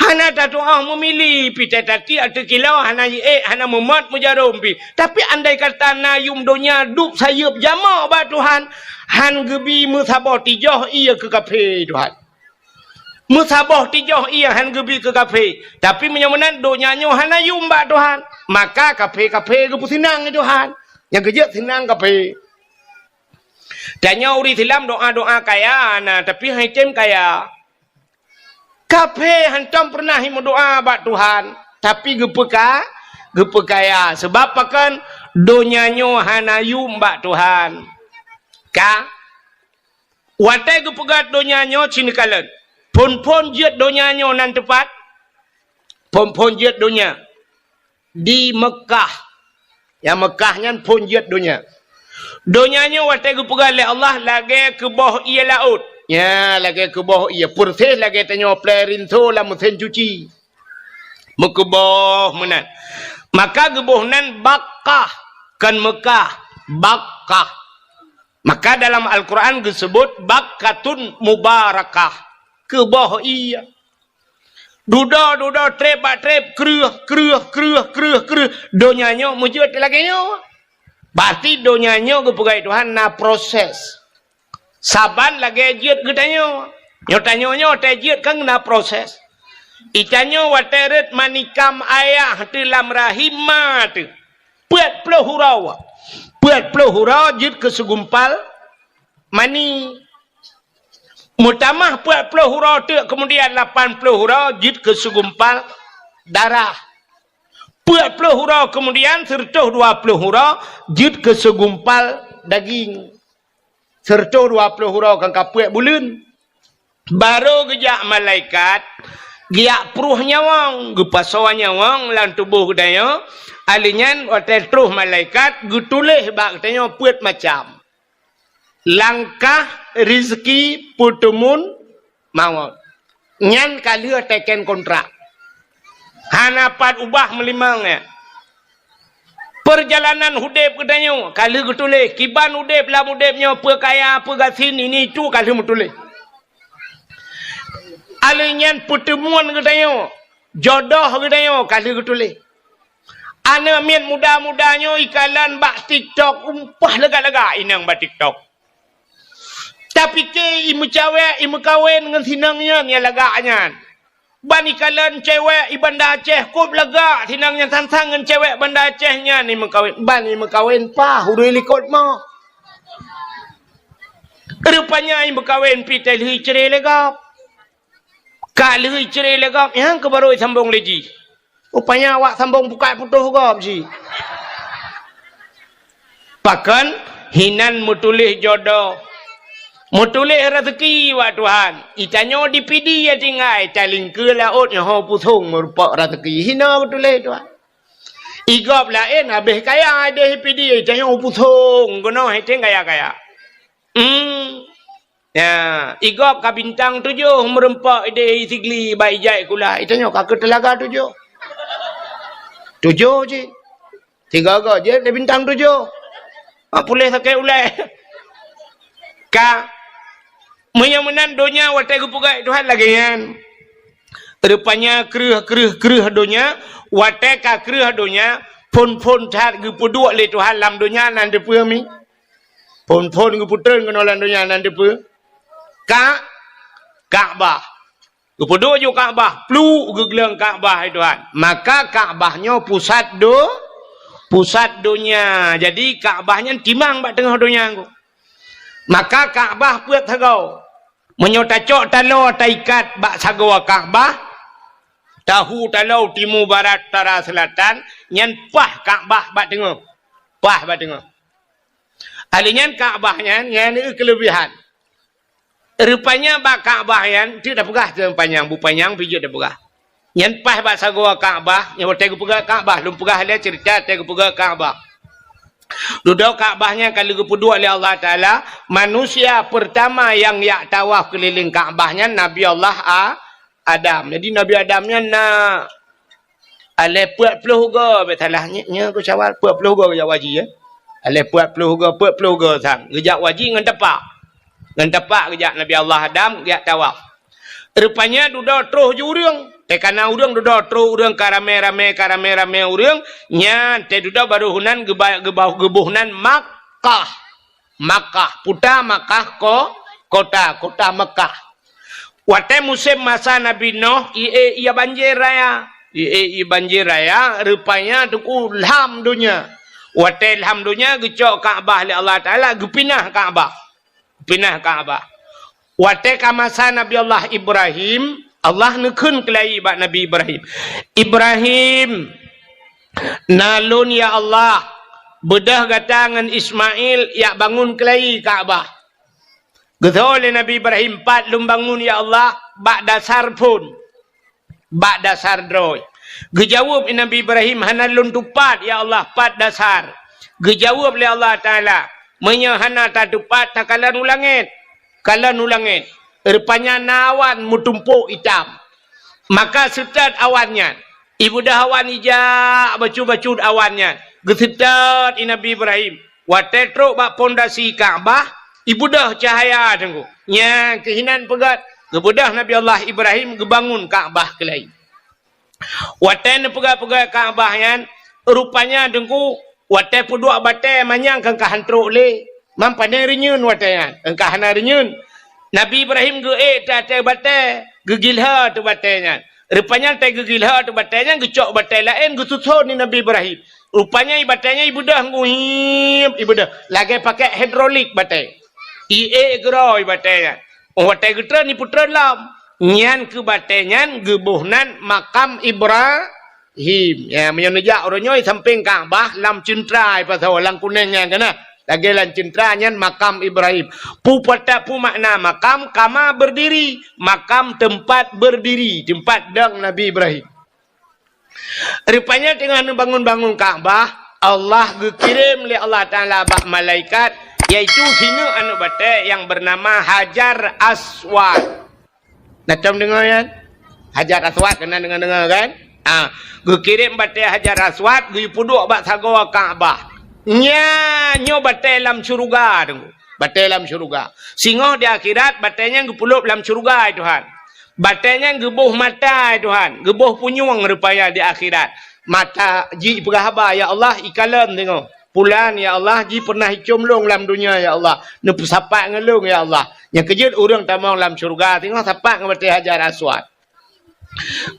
Hana tatu'oh meumili, pi tati ateueh kilo, hana jiék, hana meumat meujarom pi. Tapi andai kata na yum donya dub sayeuep jamok bak Tuhan, han geubi meusaboh tijoh ie keu kafé Tuhan. Meusaboh tijoh ie han geubi keu kafé. Tapi meunyoe meunan donya nyoe hana yum bak Tuhan, maka kafé-kafé geupeuseunang lé Tuhan. Nyang keujeuet seunang kafé. Tanyoe ureuëng Islam doa-doa kaya na, tapi hana tem kaya. Kafé hantom peureunah meudoa bak Tuhan, tapi geupeuka-, geupeukaya. Sebab pakon? Donya nyoe hana yum bak Tuhan. Ka? Watée geupeugah donya nyoe cit neukalon. Phon-phon jeuet donya nyoe nan teupat. Phon-phon jeuet donya. Di Meukah. Nyang Meukah nyan phon jeuet donya. Donya nyoe watée geupeugah lé Allah lagée keuboh ie laôt. Nya, lagée keuboh ie. Peureséh lagée tanyoe plée rinso lam meusén cuci. Meukeuboh meunan. Maka geuboh nan Bakkah, kon Meukah, Bakkah. Maka dalam Al-Quran geuseubut Bakkatun Mubarakah, keuboh ie. Dudoe-dudoe, treb bak treb, kreueh, kreueh, kreueh, kreueh, kreueh. Donya nyoe meujeuet lagée nyoe. Berarti donya nyoe geupeugah Tuhan na proses. Saban lagée jeuet geutanyoe. Nyoe tanyoe nyoe watée jeuet kan na proses. Itanyoe watée rhot manikam ayah teuh lam rahim ma teuh. Peuet ploh uroe. Peuet ploh uroe jeuet keu segumpal mani. Meutamah peuet ploh uroe teuk, keumudian lapan ploh uroe jeuet keu segumpal darah. Peuet ploh uroe keumudian, seureutôh dua ploh uroe jeuet keu seugumpal daging. Seureutôh dua ploh uroe kan ka peuet buleuen. Barô geujak malaikat, geujak pruh nyawöng, geupasoe nyawöng lam tuboh geutanyoe. Alheuh nyan watée troh malaikat geutuléh bak geutanyoe peuet macam. Langkah, rizki, peuteumun, mawöt. Nyan ka lheueh teken kontrak. Hana pat ubah meulimong nyan. Peurjalanan udeb geutanyoe ka lheueh geutuléh. Kiban udeb lam udeb nyoe, peue kaya, peue gasien, ini itu ka lheueh meutuléh. Alheuh nyan peuteumun geutanyoe, jodoh geutanyoe ka lheueh geutuléh. Aneuk miet muda-muda nyoe ikalon bak TikTok umpah lagak-lagak inong bak TikTok. Tapike imeucawek, imeukawen ngon sinong nyan nyang lagak nyan. Ban ikalon cewek i Banda Aceh kôb lagak sinong nyan sang-sang ngon cewek Banda Aceh nyan imeukawen. Ban imeukawen paih ureuëng likot mo. Rupanya imeukawen pih teuh lheueh icre lé gob. Ka lheueh icre lé gob, nyang keuh barô isambong lé jih. Rupanya awak sambong bukai putôh gob jih. Pakon hinan meutuléh jodoh, meutuléh raseuki bak Tuhan. Itanyoe di Pidie tinggai, talingkeue laôt nyoe ho pusong meurumpok raseuki. Hina meutuléh Tuhan. Igob laén habéh kaya ideh Pidie, itanyoe pusong keunoe hiteng kaya-kaya. Hmm. Ya, igob ka bintang tujoh meurumpok ideh Sigli bak ijai kula. Itanyoe ka keu teulaga tujoh. Tujoh cit. Tiga-tiga jeuet lé bintang tujoh. Ha, puléh sakét ulée. Ka. Meunyoe meunan donya watée geupeugah Tuhan lagée nyan. Rupanya kreueh, kreueh, kreueh donya, watée ka kreueh donya, phon-phon that geupeuduek lé Tuhan lam donya nan teupeue mi. Phon-phon geupeutreun keunoe lam donya nan teupeue? Ka-, Ka'bah. Geupeuduek ju Ka'bah, pluek geugleueng Ka'bah, hai Tuhan. Maka Ka'bah nyoe pusat do-, pusat donya. Jadi Ka'bah nyan timang bak teungoh donya nyoe. Maka Ka'bah peuet sagoe. Meunyoe tacok taloe taikat bak sagoe Ka'bah, tahu taloe timu, barat, utara, seulatan, nyan paih Ka'bah bak teungoh. Paih bak teungoh. Ahli nyan Ka'bah nyan, nyan keulebihan. Rupanya bak Ka'bah nyan, teuk tapeugah teuh panyang, bu panyang pih jeuet tapeugah. Nyan paih bak sagoe Ka'bah, nyan watée geupeugah Ka'bah, lôn peugah lé ceurita watée geupeugah Ka'bah. Dudoe Ka'bah nyan ka lheueh geupeuduek lé Allah Taala, manusia peurtama nyang jak tawaf keulileng Ka'bah nyan Nabi Allah A-, Adam. Jadi Nabi Adam nyan na Alée peuet ploh goe, bèk salah, nyoe, nyoe keu syawal, peuet ploh goe geujak u haji, ya. Alée peuet ploh goe, peuet ploh goe sang. Geujak u haji ngon tapak. Ngon tapak geujak Nabi Allah Adam, geujak tawaf. Rupanya dudoe troh ju ureuëng. Teuh ka na ureuëng dudoe troh ureuëng ka ramé-ramé, ka ramé-ramé ureuëng. Nyan, teuh dudoe barô heunan geuba-, geuba-, geuboh nan Makkah. Makkah, puta Makkah ko-, kota, kota Makkah. Watée musém masa Nabi Nuh, ié, ié banjir raya. Ié, ié banjir raya, rupanya teungku lham donya. Watée lham donya, geucok Ka'bah lé Allah Taala, geupinah Ka'bah. Pinah Ka'bah. Watée ka masa Nabi Allah Ibrahim, Allah neukheun keulayi bak Nabi Ibrahim, "Ibrahim, na lôn, ya Allah, beudôh gata ngon Ismail jak bangun keulayi Ka'bah." Geutho lé Nabi Ibrahim, "Pat lôn bangun, ya Allah, bak dasar phon, bak dasar droe." Geujaweueb Nabi Ibrahim, "Hana lôn tupat, ya Allah, pat dasar." Geujaweueb lé Allah Taala, "Meunyoe hana tatupat, takalon u langét." Kalon u langét, rupanya na awan meutumpôk itam. Maka seutôt awan nyan, ibeudôh awan ijak bacut-bacut awan nyan, geuseutôt i Nabi Ibrahim. Watée trok bak pondasi Ka'bah, ibeudôh cahya teungku. Nyang keuhinan peugét, geubeudôh Nabi Allah Ibrahim geubangun Ka'bah keulayi. Watée neupeugét-peugét Ka'bah nyan, rupanya teungku, watée peuduek batée manyang keu ka han trok lé. Mam pane reunyeun watée nyan, keu ka hana reunyeun. Nabi Ibrahim geuék teuh ateueh batée, geugilhô teuh batée nyan. Rupanya watée geugilhô teuh batée nyan, geucok batée laén geususon di Nabi Ibrahim. Rupanya i batée nyan ibeudôh ngui, ibeudôh. Lagée pakai hidrolik batée. Iék keudroe batée nyan. Oh, watée geutreun, ipeutreun lom. Nyan keuh batée nyan geuboh nan makam Ibra-, Ibrahim. Ya, meunyoe neujak uroe nyoe sampéng Ka'bah lam ceuntra, pasoe lam kuneng nyan kana. Lagée lam ceuntra nyan makam Ibrahim. Pu pata pu makna makam, kama berdiri. Makam tempat berdiri, tempat dong Nabi Ibrahim. Rupanya teungoh neubangun-bangun Ka'bah, Allah geukirém lé Allah Taala bak malaikat, yaitu sineuk aneuk batée nyang beunama Hajar Aswad. Na tom deungoe nyan? Hajar Aswad keunan deungoe-deungoe kan? Ah, geukirém batée Hajar Aswad geupeuduek bak sagoe Ka'bah. Nya nyoe batée lam syeuruga, Teungku. Batée lam syeuruga. Singoh di akhirat, batée nyan geupeulob lam syeuruga, ya Tuhan. Batée nyan geuboh mata, ya Tuhan. Geuboh punyueng rupanya di akhirat. Mata jipeugah haba, "Ya Allah, ikalon singoh. Pulan, ya Allah, ji pernah icom lôn lam dunia, ya Allah. Neupeusapat ngon lôn, ya Allah." Nyang keujeuet ureuëng tamong lam syeuruga, singoh sapat ngon batée Hajar Aswad.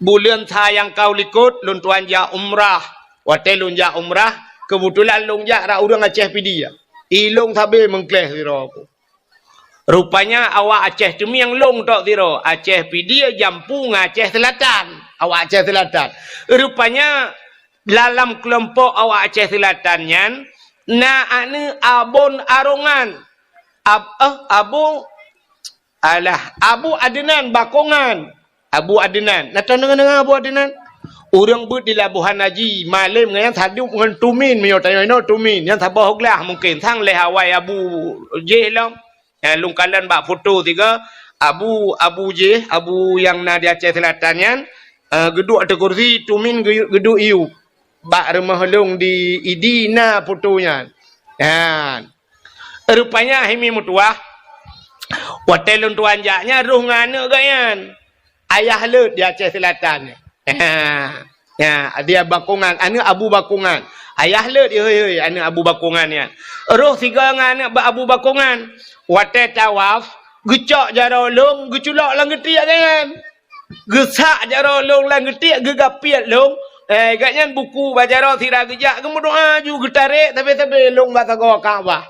Buleuen sa nyang ka u likot, lôn tuan jak umrah. Watée lôn jak umrah, keubeutulan lôn jak rot ureuëng Aceh Pidie. I lôn sabe meungkléh sidroe. Rupanya awak Aceh Teumieng lôn tok sidroe. Aceh Pidie jampu ngon Aceh Seulatan. Awak Aceh Seulatan. Rupanya dalam keulompok awak Aceh Seulatan nyan, na aneuk Abon Arongan. Ab-, eh, Abu Alah, Abu Adnan Bakongan. Abu Adnan. Na tom deungoe-deungoe Abu Adnan? Ureuëng beuet di Labuhan Haji, malém ngon nyan sadub ngon tumin, meunyoe tanyoe inoe tumin. Nyan saboh glah mungken. Sang lhée awai Abu jih lom. Nyang lôn kalon bak foto tiga, Abu, Abu jih, Abu nyang na di Aceh Seulatan nyan, eh, geuduek ateueh kursi, tumin geu-, geuduek iyup. Bak rumoh lôn di Idi na foto nyan. Nyan. Rupanya hai mi meutuwah, watée lôn tuan jak nyan roh ngon aneuk geuh nyan. Ayah leuet di Aceh Seulatan. Ya, dia Bakongan, aneuk Abu Bakongan. Ayah leuet, hei, hei, aneuk Abu Bakongan nyan. Roh sigoe ngon aneuk ba-, Abu Bakongan. Watée tawaf, geucok jaroe lôn, geuculok lam geutiek geuh nyan. Geusak jaroe lôn lam geutiek, geugapiet lôn. Eh, gobnyan buku bak jaroe sira geujak, geumeudoá ju geutarek sabe-sabe lôn bak sagoe Ka'bah.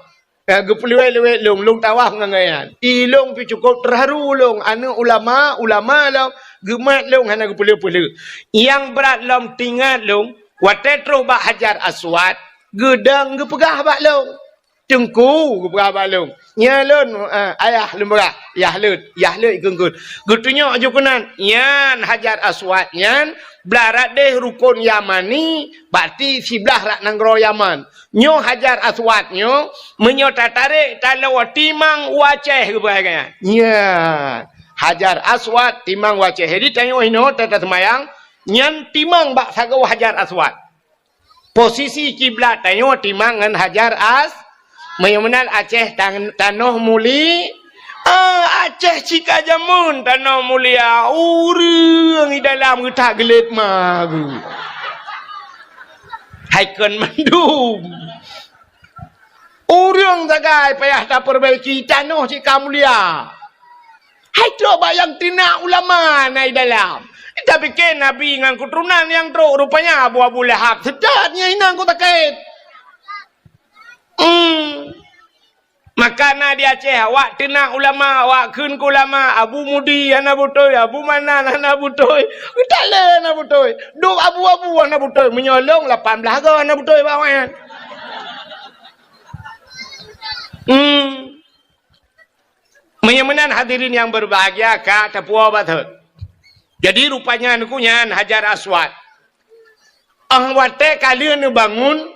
Eh, geupeuleuwet-leuwet lôn, lôn tawaf ngon gobnyan. I lôn pih cukôp teuharu lôn, aneuk ulama, ulama lôn, geumat lôn hana geupeuleueh-peuleueh. Nyang brat lom teuingat lôn, watée troh bak Hajar Aswad, geudong geupeugah bak lôn. Teungku, geupeugah bak lôn. Nyan lôn, eh, ayah lôn peugah, yah leuet, yah leuet ikheun-kheun. Geutunyok ju keunan, nyan Hajar Aswad nyan, blah rot deh rukon Yamani, berarti siblah rot nanggroe Yaman. Nyoe Hajar Aswad nyoe, meunyoe tatarek, taloe timang u Aceh geupeugah nyan. Nyan, Hajar Aswad timang u Aceh. Jadi tanyoe inoe ta-, taseumayang, nyan timang bak sagoe Hajar Aswad. Posisi kiblat tanyoe timang ngon Hajar As-, meunyoe meunan Aceh tan-, tanoh muli-, ah, Aceh cika jameun tanoh mulia, ureuëng i dalam geutak geulet magu. Hai kon mandum. Ureuëng sagai payah tapeurbaiki tanoh cika mulia. Hai trok bak nyang teunak ulama na i dalam. Tapike Nabi ngon keuturonan nyang trok, rupanya Abu, Abu Lahab. Seutôt nyan inong ku sakét. Hmm. Maka na di Aceh, awak teunak ulama, awak kheun keu ulama, Abu Mudi hana beutôi, Abu Manan hana beutôi, geutalé hana beutôi. Dum abu-abu hana beutôi, meunyoe lôn lapan blaih goe hana beutôi bak awaknyan. Hmm. Meunyoe meunan hadirin nyang berbahagia ka tapuwoe bak thot. Jadi rupanya neukheun nyan Hajar Aswad. Óh watée ka lheueh neubangun,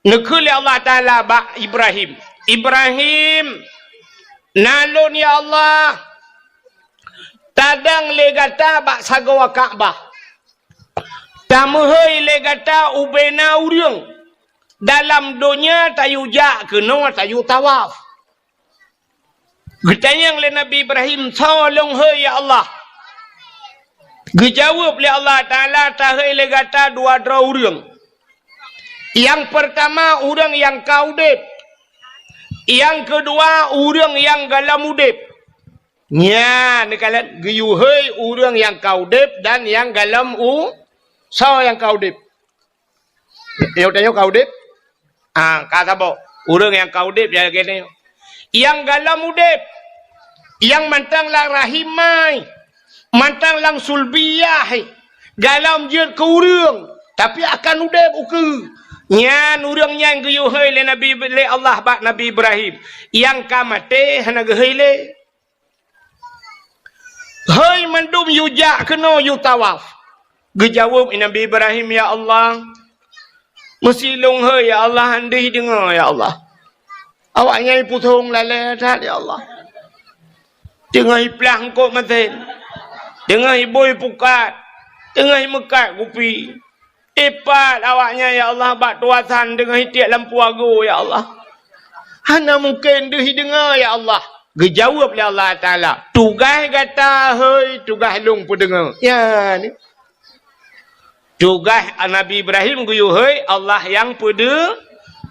neukheun lé Allah Taala bak Ibrahim, "Ibrahim, na lôn ya Allah, tadong lé gata bak sagoe Ka'bah. Tameuhôi lé gata ubena ureuëng. Dalam donya tayue jak keunoe tayue tawaf." Geutanyong lé Nabi Ibrahim, "Soe lôn hôi ya Allah?" Geujaweueb lé Allah Taala, "Tahôi lé gata dua droe ureuëng. Nyang peurtama ureuëng nyang ka udeb. Nyang keudua ureuëng nyang gohlom udeb." Nyan neukalon geuyue hôi ureuëng nyang ka udeb dan nyang gohlom u-, soe nyang ka udeb? Nyoe tanyoe ka udeb? Ah, ka saboh. Ureuëng nyang ka udeb nyan lagée nyoe. Nyang gohlom udeb, nyang mantong lam rahim mai, mantong lam sulbiyah, Galom jeuet keu ureuëng, tapi akan udeb ukeue. Nyan ureuëng nyan geuyue hôi lé Nabi, lé Allah bak Nabi Ibrahim. Nyang ka maté hana geuhôi lé. Hôi mandum yue jak keunoe yue tawaf. Geujaweueb Nabi Ibrahim, "Ya Allah, meusi lôn hôi, ya Allah, han deuh deungoe, ya Allah. Awaknyan iputhong lalée that, ya Allah. Teungoh iplah eungkôt masen, teungoh ibui pukat, teungoh imeukat kupi. Ipat awaknyan, ya Allah, bak tuasan teungoh itiek lampu agoe, ya Allah. Hana mungken deuh ideungoe, ya Allah." Geujaweueb lé Allah Taala, "Tugaih gata hôi, tugaih lôn peudeungoe." Ya ni. Tugaih Nabi Ibrahim geuyue hôi, Allah nyang peude-,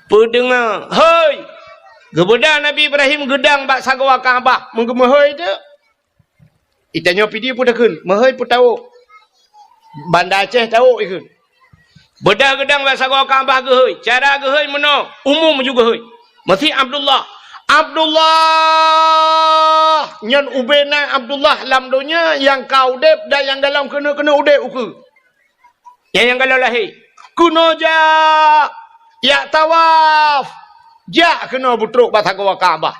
peudeungoe. Hôi! Geubeudôh Nabi Ibrahim geudong bak sagoe Ka'bah, meugeumeuhôi teuk. Itanyoe pidi peue takheun, meuhôi peue tawök. Banda Aceh tawök ikheun. Beudôh geudong bak sagoe Ka'bah geuhôi. Cara geuhôi meunoe, umum ju geuhôi. Meusi Abdullah. Abdullah! Nyan ubena Abdullah lam donya nyang ka udeb dan nyang galom keuneuk-keuneuk udeb ukeue. Nyang, nyang galom lahé. Keunoe jak, jak tawaf. Jak keunoe beutrok bak sagoe Ka'bah.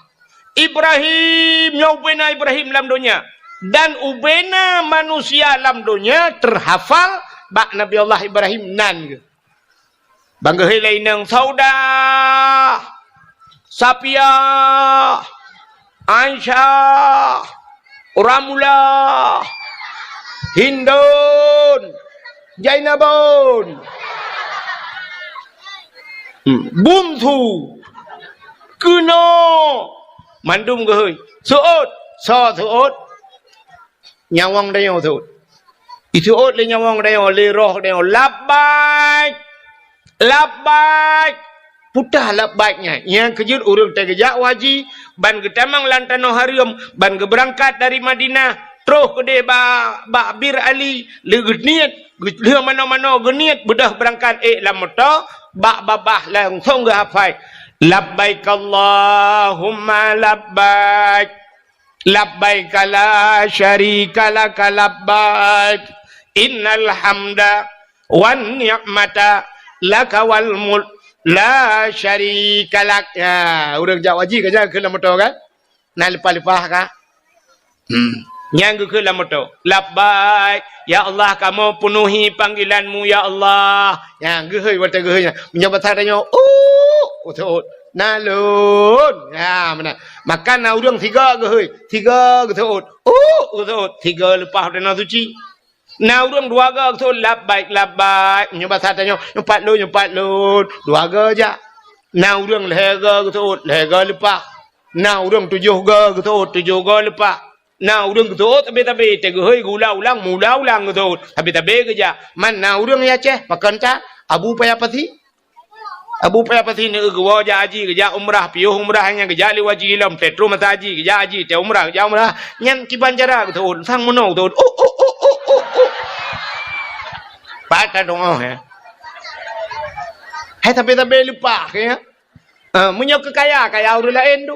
Ibrahim, nyoe ubena Ibrahim lam donya. Dan ubena manusia lam donya teuhafal bak Nabi Allah Ibrahim nan geuh. Ban geuhôi lé inong Saudah, Sapiah, Aisyah, Ramulah, Hindun, Jainabun, hmm, Bumsu, keunoe, mandum geuhôi. Seuôt, soe seuôt? Nyawöng tanyoe seuôt. Iseuôt lé nyawöng tanyoe, lé roh tanyoe, "Labbaik! Labbaik!" Peue teuh labbaik nyan? Nyang keujeuet ureuëng teugeujak u haji, ban geutamong lam tanoh hareuem, ban geubeurangkat dari Madinah, troh keudeh ba-, bak Bir Ali, lé geuniet, geu-, lheueh manoe-manoe geuniet, beudôh beurangkat ék lam moto, bak babah langsong geuhafai, "Labbaik Allahumma labbaik." Labbaika la syarika laka labbaik. Innal hamda wan ni'mata laka wal mulk la syarika lak. Ya, ureuëng jak haji ka nyan keu lam moto kan? Na leupah-leupah ka? Hmm. Nyang geukheun lam moto. Labbaik. Ya Allah, kamoe peunuhi panggilan-Mu, ya Allah. Nyang geuhôi watée geuhôi nyan. Meunyoe basa tanyoe, "Uh, uh, uh." Na lôn. Ya, meunan. Maka na ureuëng sigoe geuhôi, sigoe geuseuôt. Uh, geuseuôt, sigoe leupah u tanoh suci. Na ureuëng dua goe geuseuôt, "Labbaik, labbaik." Nyoe basa tanyoe, "Nyoe pat lôn, nyoe pat lôn." Dua goe jak. Na ureuëng lhée goe geuseuôt, lhée goe leupah. Na ureuëng tujoh goe geuseuôt, tujoh goe leupah. Na ureuëng geuseuôt sabé-sabé, teuh geuhôi geuulang-ulang, meuulang-ulang geuseuôt, sabé-sabé geujak. Man na ureuëng di Aceh, pakon that, Abu Paya Pasi. Abu Paya Pasi neu geuwoe jak haji, geujak umrah, piôh umrah nyan geujak lé haji lom, teuh troh masa haji, geujak haji, teuh umrah, geujak umrah. Nyan kiban cara geuseuôt, sang meunoe geuseuôt. Oh, oh, oh, oh, oh, oh. Pat ka doa, ya. Hai sabé-sabé leupah, ya. Ah, meunyoe keu kaya, kaya ureuëng laén tu.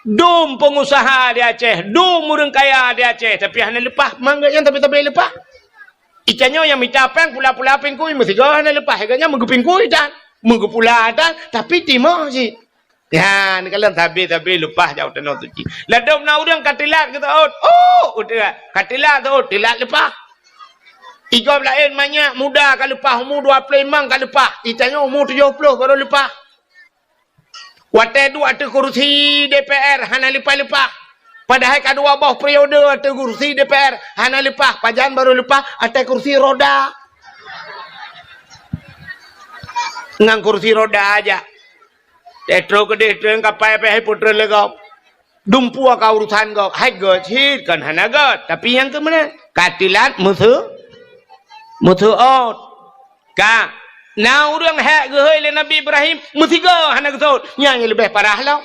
Dum peungusaha di Aceh, dum ureuëng kaya di Aceh, tapi hana leupah, mangat nyan tapi-tapi leupah. Itanyoe nyang mita péng pula-pula pingkui, meusigoe hana leupah, gobnyan meugeupingkui tan, meugeupula tan, tapi timoh cit. Ya, neukalon sabé-sabé leupah jak u tanoh suci. Ladôm na ureuëng ka teulat geuseuôt, oh, udeb, ka teulat seuôt, teulat leupah. Igob laén manyak muda ka leupah, umu dua ploh limong ka leupah, itanyoe umu tujoh ploh barô leupah. Watée duek ateueh kursi D P R hana leupah-leupah. Padahai ka dua boh periode ateueh kursi D P R hana leupah, pajan barô leupah ateueh kursi roda. Ngon kursi roda jak. Teuh troh keudeh treun kapai pih hai peutrön lé gob. Dumpeue ka urosan gob, hai göt cit kon hana göt, tapi nyang keu meunan ka teulat meuseu-, meuseuôt. Ka, na ureuëng hék geuhôi lé Nabi Ibrahim, meusigoe hana geuseuôt, nyan nyang leubeh parah lom.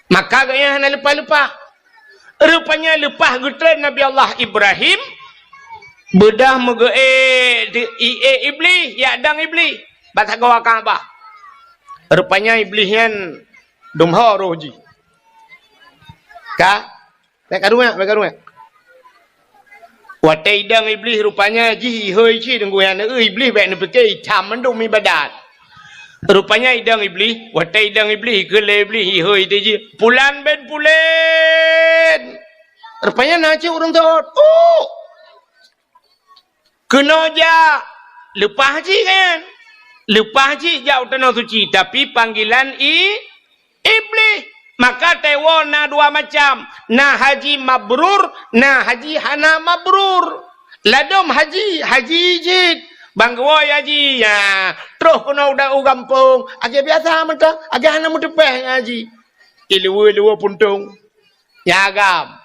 Maka gobnyan hana leupah-leupah. Rupanya leupah geutrön Nabi Allah Ibrahim, beudôh meugeuék di, iék Iblih, jak dong Iblih bak sagoe Ka'bah. Rupanya Iblih nyan dum ho roh jih. Ka, Bék karu nyan, bék karu nyan. Watée idong Iblih rupanya jih ihôi cit deungon nyan, Iblih bék neupike itam mandum ibadat. Rupanya idong Iblih, watée idong Iblih, keu lé Iblih ihôi teuh jih, "Pulan bin pulan." Rupanya na cit ureuëng tot. Oh! Keunoe jak, leupah cit kan? Leupah cit jak u tanoh suci, tapi panggilan i Iblih. Maka teuwoe na dua macam, na haji mabrur, na haji hana mabrur. Ladom haji, haji jih. Bang geuwoe haji, ya, troh keunoe u gampông, lagée biasa mantong, lagée hana meuteupeh ngon haji. Iluwe-luwe puntông. Ya agam.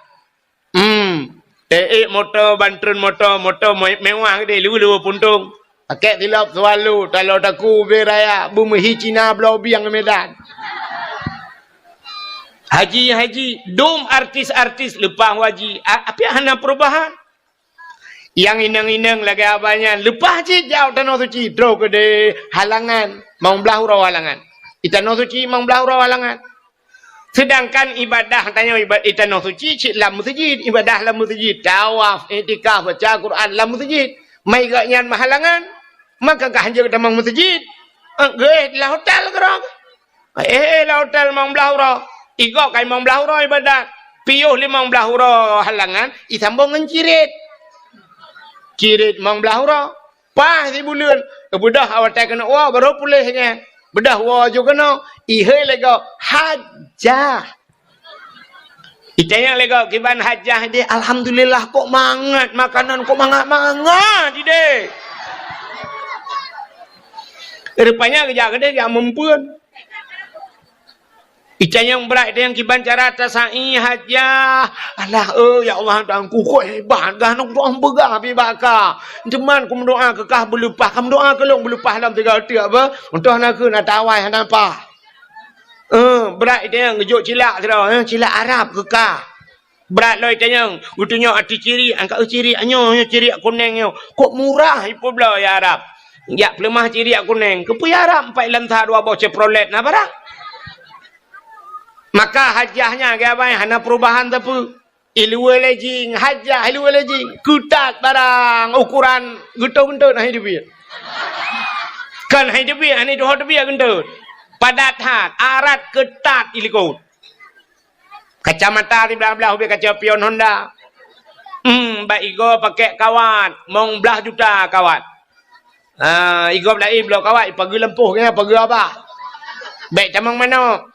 Hmm. Teuék moto, bantreun moto, moto me-, mewah geude, luwe-luwe puntông. Pakèk silop Swallow, talo taku ubé raya, beumeuhi Cina bloe bieng Medan. Haji-haji, dum artis-artis leupah haji, a-, tapi hana perubahan. Nyang inong-inong lagée abah nyan, leupah cit jak u tanoh suci, troh keudeh halangan, limong blaih uroe halangan. Di tanoh suci limong blaih uroe halangan. Seudangkan ibadah tanyoe iba-, di tanoh suci cit lam meuseujid, ibadah lam meuseujid, tawaf, iktikaf, baca Quran lam meuseujid. Mai gobnyan meuhalangan, maka ka hanjeuet tamong meuseujid. Eh, geuéh lam hotel keudroe. Eh, eh, lam hotel limong blaih uroe. Igob ka limong blaih uroe ibadat. Piôh limong blaih uroe halangan, isambong ngon cirit. Cirit limong blaih uroe. Paih sibuleuen, beudôh awai watée keuneuk woe, barô puléh nyan. Beudôh woe ju keunoe, ihôi lé gob, hajah. Itanyong lé gob, "Kiban hajah ideh?" "Alhamdulillah, kok mangat makanan, kok mangat-mangat ideh." Rupanya geujak keudeh jak meumpeuen. Itanyong brat, itanyong kiban cara tasai hajah. "Alah, eh, ya Allah, Tuhanku, kok hebat gah, nong doa beugah pi baka. Teuma kumeudoa keu kah beuleupah, kumeudoa keu lôn beuleupah lam tiga teuk apa? Untôh na keu na tawai hana pah." Eh, brat itanyong geujok cilak sidroe, eh, cilak Arab keu kah. Brat lom itanyong, geutunyok ateueh cirik, angkat cirik nyoe, nyoe cirik kunéng nyoe. Kok murah ipeubloe ya Arab. Jak peuleumah cirik kunéng. Keupeue ya Arab, empat lam sa dua boh Chevrolet na barang. Maka hajah nyan, geubai hana perubahan sapeue. Iluwa lejing, hajah iluwa lejing. Keutat barang, ukuran geutot-geutot hai teubiet. Kan hai teubiet, hai tuho teubiet geutot. Padat that, arat keutat ilikot. Kacamata siblah-blah ubé kaca pion Honda. Hmm, bak igob pakèk kawat, limong blaih juta kawat. Ha, igob laén bloe kawat, ipageue lampôh nyan, ipageue abah. Bèk tamong manok.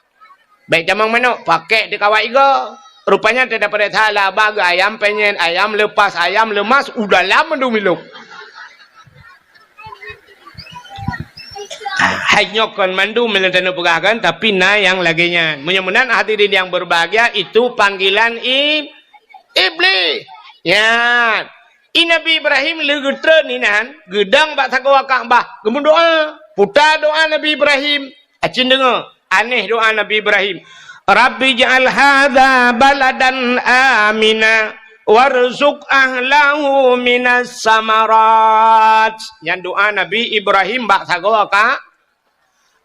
Bèk tamong manok, pakèk di kawat igob. Rupanya teudapat salah, abah geuayam penyet, ayam lepas, ayam lemas, u dalam mandum ilok. Hai nyoe kon mandum meunyoe taneuk peugah kan, tapi na nyang lagèe nyan. Meunyoe meunan hadirin yang berbahagia, itu panggilan i-, Iblih. Nyan. I Nabi Ibrahim lheueh geutreun inan, geudong bak sagoe Ka'bah, geumeudoa. Puta doa Nabi Ibrahim. Acin deungoe, aneh doa Nabi Ibrahim. "Rabbi ja'al hadza baladan amina, warzuq ahlahu minas samarat." Nyan doa Nabi Ibrahim bak sagoe ka,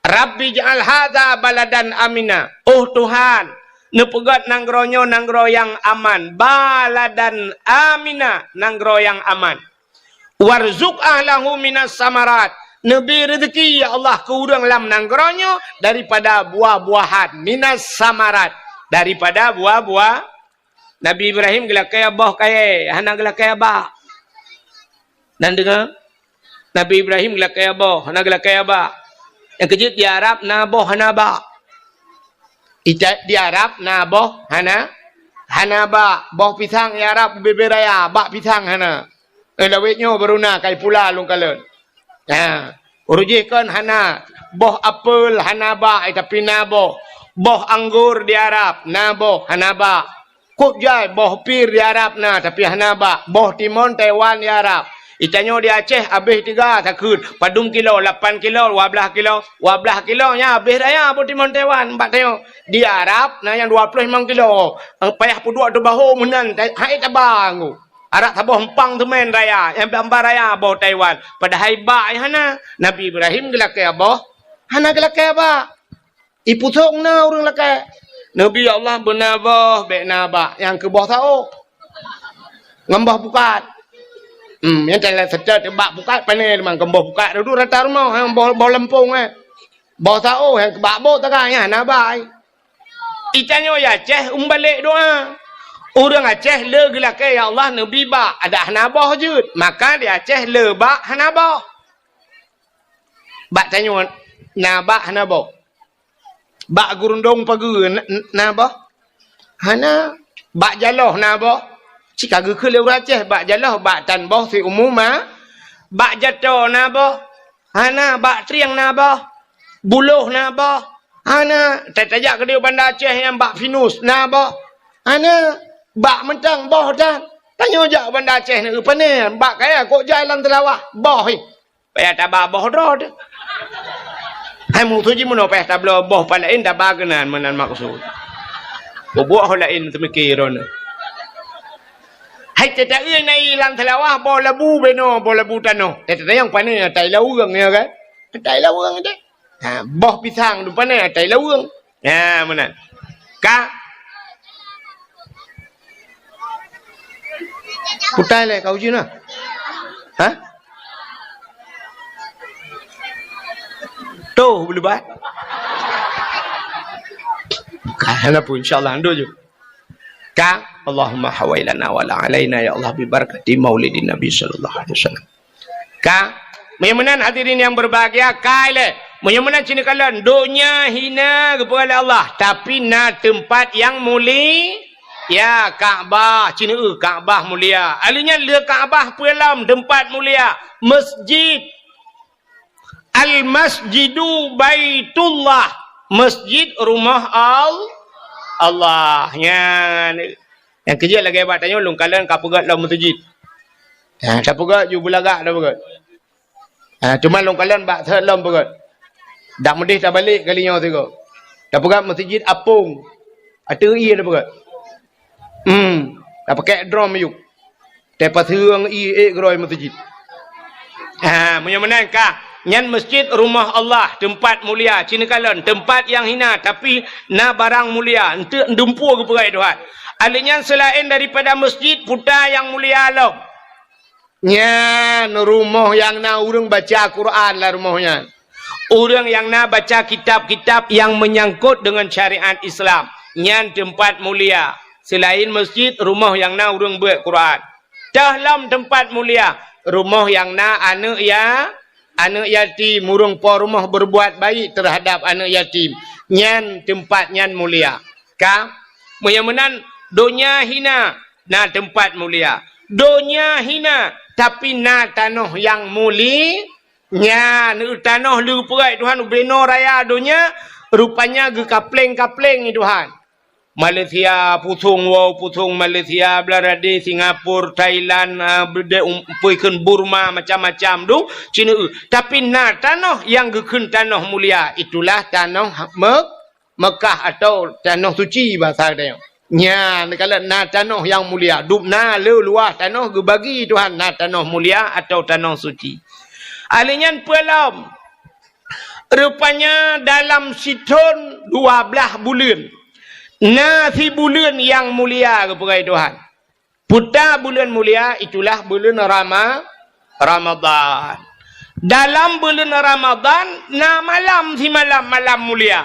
"Rabbi ja'al hadza baladan amina." Oh Tuhan, neupeugöt nanggroe nyoe nanggroe nyang aman. Baladan amina, nanggroe nyang aman. "Warzuq ahlahu minas samarat." Neubri reuzeki, ya Allah, keu ureuëng lam nanggroe nyoe daripada buah-buahan, minas samarat, daripada buah-buah. Nabi Ibrahim geulakèe boh kayèe, hana geulakèe abak. Nan deungoe, Nabi Ibrahim geulakèe boh, hana geulakèe abak. Nyang keujeuet di Arab na boh hana abak. Ita-, di Arab na boh hana, hana abak. Boh pisang di Arab bubé-bubé raya, abak pisang hana. Eh, lawét nyoe baru na kai pula lôn kalon. Ha, ureuëng jih kon hana. Boh apel hana abak, eh, tapi na boh. Boh anggur di Arab na boh, hana abak. Kok jai boh pir di Arab na, tapi hana abak. Boh timon Taiwan di Arab. Itanyoe di Aceh abéh tiga takheun. Padum kilo, lapan kilo, dua blaih kilo. Dua blaih kilo nyan abéh raya boh timon Taiwan bak tanyoe. Di Arab na nyang dua ploh limong kilo. Payah peuduek teubaho meunan, hai taba nggu. Arak saboh empang teumèn raya, nyang bamba raya boh Taiwan. Padahai bak nyang hana. Nabi Ibrahim geulakèe boh, hana geulakèe abak. Ipusong na ureuëng lakèe. Nabi Allah beuna boh, bèk na abak. Nyang keu boh saôh. Ngon boh pukat. Hmm, nyang teulat seutôt bak pukat pané limang keumbôh pukat dudu rata rumoh, ha, boh, boh leumpông, eh. Boh saôh nyang bak bôk taga nyan hana bai. Itanyoe ya Aceh umbalek doa. Ureuëng Aceh le geulakée ya Allah neubi bak, adak hana boh jeuet. Maka di Aceh le bak hana boh. Bak tanyoe na bak hana boh. Bak gurundong pageue na, na boh? Hana. Bak jaloh na boh? Cit ka geukheun lé ureuëng Aceh, bak jaloh, bak tan boh siumu ma. Bak jato na boh? Hana. Bak trieng na boh? Buloh na boh? Hana. Tajak keudeh Banda Aceh nyang bak pinus na boh? Hana. Bak mantong boh tan. Tanyoe jak Banda Aceh na pane, bak kaya kok jalan teulawah boh. Payah taba boh droe teuh. Hai musoh jih meunoe payah tabloe boh pat laén taba keunan meunan maksud. Bubuet ho laén teumike droeneuh. Hai teuta-eu na ilang teulawah boh labu beno, boh labu tanoh. Teuta nyang pane atai laweueng ya kan? Atai laweueng deh. Ha, boh pisang tu pane atai laweueng. Ya, meunan. Ka. Putai lé kau jina. Ha? Tuh, boleh bah. Ka, hana pun, insyaallah, ando je. Ka, Allahumma hawailana wala alaina, ya Allah, bi barakati maulidin Nabi sallallahu alaihi wasallam. Ka, meunyoe meunan hadirin yang berbahagia, kai lé. Meunyoe meunan cina kalon, donya hina geupeugah lé Allah, tapi na teumpat yang muli-, ya, Ka'bah, cina eu Ka'bah mulia. Aleunya le Ka'bah peue lom teumpat mulia, masjid. Al-Masjidu Baitullah, masjid rumah Al-, Allah. Nyan. Nyang keujeuet lagée bak tanyoe lôn kalon ka peugét lom meuseujid. Ha, tapeugét ju beulagak tapeugét. Ha, cuma lôn kalon bak thot lom peugét. Dak meudeh tabalek kali nyoe sigoe. Tapeugét meuseujid apong. Ateueh ié tapeugét. Hmm, tapakek drom ayuk. Teupaseung ié ék geurôi meuseujid. Ha, meunyoe meunan ka, nyan masjid rumah Allah, teumpat mulia, cina kalon, teumpat nyang hina, tapi na barang mulia, eunteuk dumpeue geupeugah Tuhan. Aleuh nyan seulaén daripada masjid, puta nyang mulia lom. Nyan rumoh nyang na ureuëng baca Quran lam rumoh nyan. Ureuëng nyang na baca kitab-kitab nyang meunyangkot deungon syariat Islam, nyan teumpat mulia. Seulaén masjid, rumoh nyang na ureuëng beuet Quran. Teuh lom teumpat mulia, rumoh nyang na aneuëk ya-, aneuëk yatim, ureuëng po rumoh beureubuat baik teuhadab aneuëk yatim. Nyan teumpat nyan mulia. Ka, meunyoe meunan donya hina, na teumpat mulia. Donya hina, tapi na tanoh nyang muli-, nyan, tanoh leupeureuet Tuhan ubenoe raya donya, rupanya geukapleng-kapleng Tuhan. Malaysia, pusong wow, pusong Malaysia, Bangladesh, Singapura, Thailand, ah, beudé um-, peue kheun Burma, macam-macam tu, cina eu. Tapi na tanoh nyang geukheun tanoh mulia, itulah tanoh Me-, Mekah atau tanoh suci bahasa geutanyoe. Nyan, kalau na tanoh nyang mulia, dum na le luwah tanoh geubagi Tuhan na tanoh mulia atau tanoh suci. Aleuh nyan peue lom? Rupanya dalam sithon dua blaih buleuen. Na sibuleuen nyang mulia geupeugah Tuhan. Puta buleuen mulia itulah buleuen Rama-, Ramadhan. Dalam buleuen Ramadhan na malam simalam malam mulia,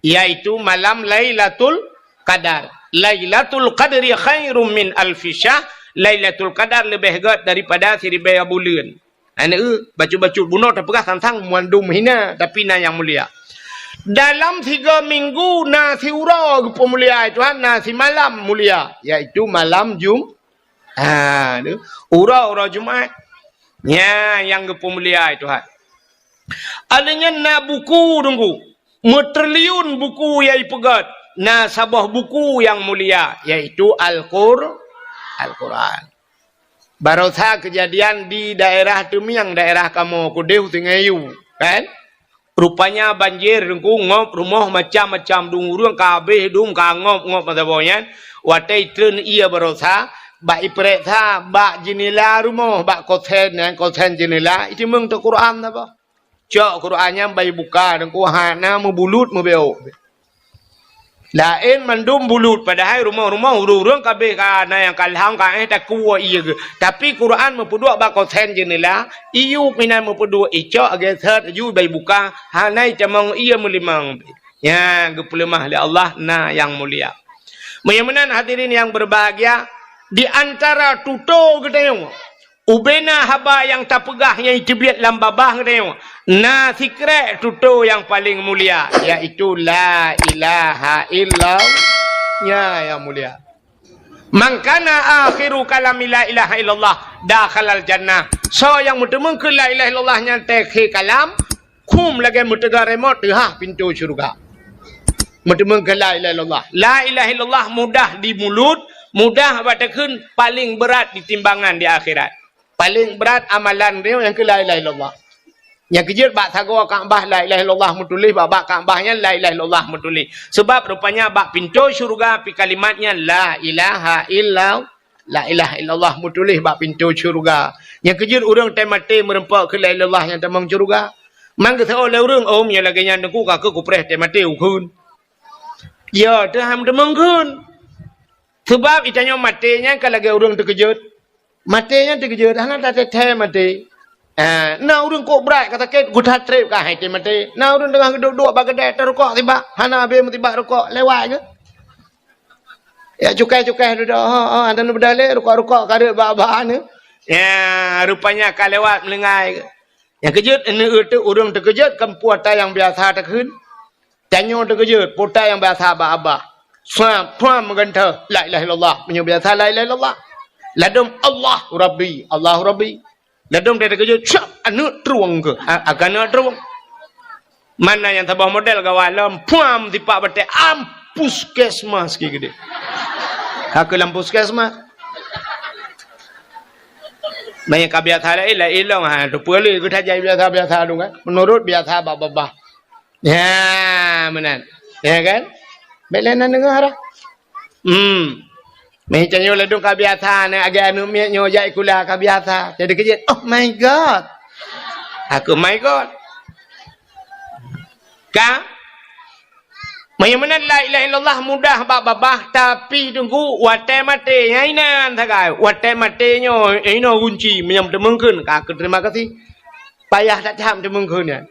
yaitu malam Lailatul Qadar. Lailatul Qadri khairum min alfi syahr. Lailatul Qadar leubeh gét daripada siribèe buleuen. Aneuk, bacut-bacut bunoe tapeugah sang-sang mandum hina, tapi na nyang mulia. Dalam tiga minggu na siuroe geupeumulia Tuhan, na simalam mulia, yaitu malam Jum-, ha, tu, uroe-uroe Jumat. Nyan nyang geupeumulia Tuhan. Aleuh nyan na buku Teungku, meutriliun buku nyang ipeugét, na saboh buku nyang mulia, yaitu Al-Qur-, Al-Quran. Barosa keujadian di daerah Teumieng, daerah kamoe keudeh Sungai Yu, kan? Rupanya banjir Teungku, ngop rumoh macam-macam, dum ureuëng ka habéh dum, ka ngop-ngop masa boh nyan. Watée itreun ié barosa, bak ipeuriksa bak jeunela rumoh, bak kosen nyan, kosen jeunela, iteumeung teuk Quran saboh. Cok Quran nyan bak ibuka Teungku, hana meubulut meubeuk. Laén mandum bulut, padahai rumoh-rumoh ureuëng-ureuëng kabeh ka na nyang kalham ka éh takue ié geuh. Tapi Quran meupeuduek bak kosen jeuneula, iyup inan meupeuduek icok agée sat ju bai buka, hana itamong ié meulimong. Nya geupeuleumah lé Allah na nyang mulia. Meunyoe meunan hadirin yang berbahagia, di antara tutoe geutanyoe, ubena haba nyang tapeugah nyang iteubiet lam babah geutanyoe, na sikrek tutoe nyang paleng mulia, yaitu la ilaha illallah. Nya nyang mulia. Man kana akhiru kalami la ilaha illallah dakhalal jannah. Soe nyang meuteumong keu la ilaha illallah nyan teukhé kalam, khum lagée meuteuga remote teuhah pintoe syeuruga. Meuteumong keu la ilaha illallah. La ilaha illallah mudah di mulut, mudah bak takheun, paleng brat di timbangan di akhirat. Paleng brat amalan droe nyang keu la ilaha illallah. Nyang keujeuet bak sagoe Ka'bah la ilaha illallah meutuléh, bak, bak Ka'bah nyan la ilaha illallah meutuléh. Sebab rupanya bak pintoe syeuruga pi kalimat nyan la ilaha illallah. La ilaha illallah meutuléh bak pintoe syeuruga. Nyang keujeuet ureuëng teumaté meureumpok keu la ilaha illallah nyang tamong syeuruga. Man geuseuôt lé ureuëng, "Oh, meunyoe lagée nyan Teungku, ka keuh kupreh teumaté ukheun." Ya, teuham tamong kheun. Sebab itanyoe maté nyan ka lagée ureuëng teukeujot. Maté nyan teukeujot, hana tathèe-thèe maté. Ah, na ureuëng kok brat ka sakét, geuta treb ka hai teumaté. Na ureuëng teungoh geuduek-duek bak keudè, tarukok sibak, hana habéh meusibak rukok, lewat geuh. Ya, cukai-cukai dudoe, ha, ha, dan beudalé rukok-rukok ka reuet bak-bak ni. Ya, rupanya ka lewat meulinggai. Nyang keujeuet, aneuk teuh ureuëng teukeujot kan peue ata nyang biasa takheun. Tanyoe teukeujot, peue ata nyang biasa bak babah. Suam, suam meugantoh, la ilaha illallah. Meunyoe biasa la ilaha illallah. Ladom Allah Rabbi, Allah Rabbi. Ladom teukeujot, syap, aneuk trueng keuh. A-, akan aneuk trueng. Mana nyang saboh model gawa lom, puam sipak batée, am puskesmas ki gede. Ka keu lam puskesmas. Maya ka biasa laén, laén lom, ha, tu peue lé geutajai biasa-biasa tu kan. Menurut biasa babah-babah. Ya, meunan. Ya kan? Bék lé na deungoe dah. Hmm. Meuh tanyoe ladom ka biasa, na agée aneuk miet nyoe jak sikula ka biasa. Jadi keujeuet, "Oh my God." Aku, "My God." Ka? Meunyoe meunan la ilaha illallah mudah bak babah, tapi Teungku, watée maté, nyan inan sagai. Watée maté nyoe, inoe gunci, meunyoe teumeungkeun, ka keu terima kasih. Payah that tham teumeungkeun nyan.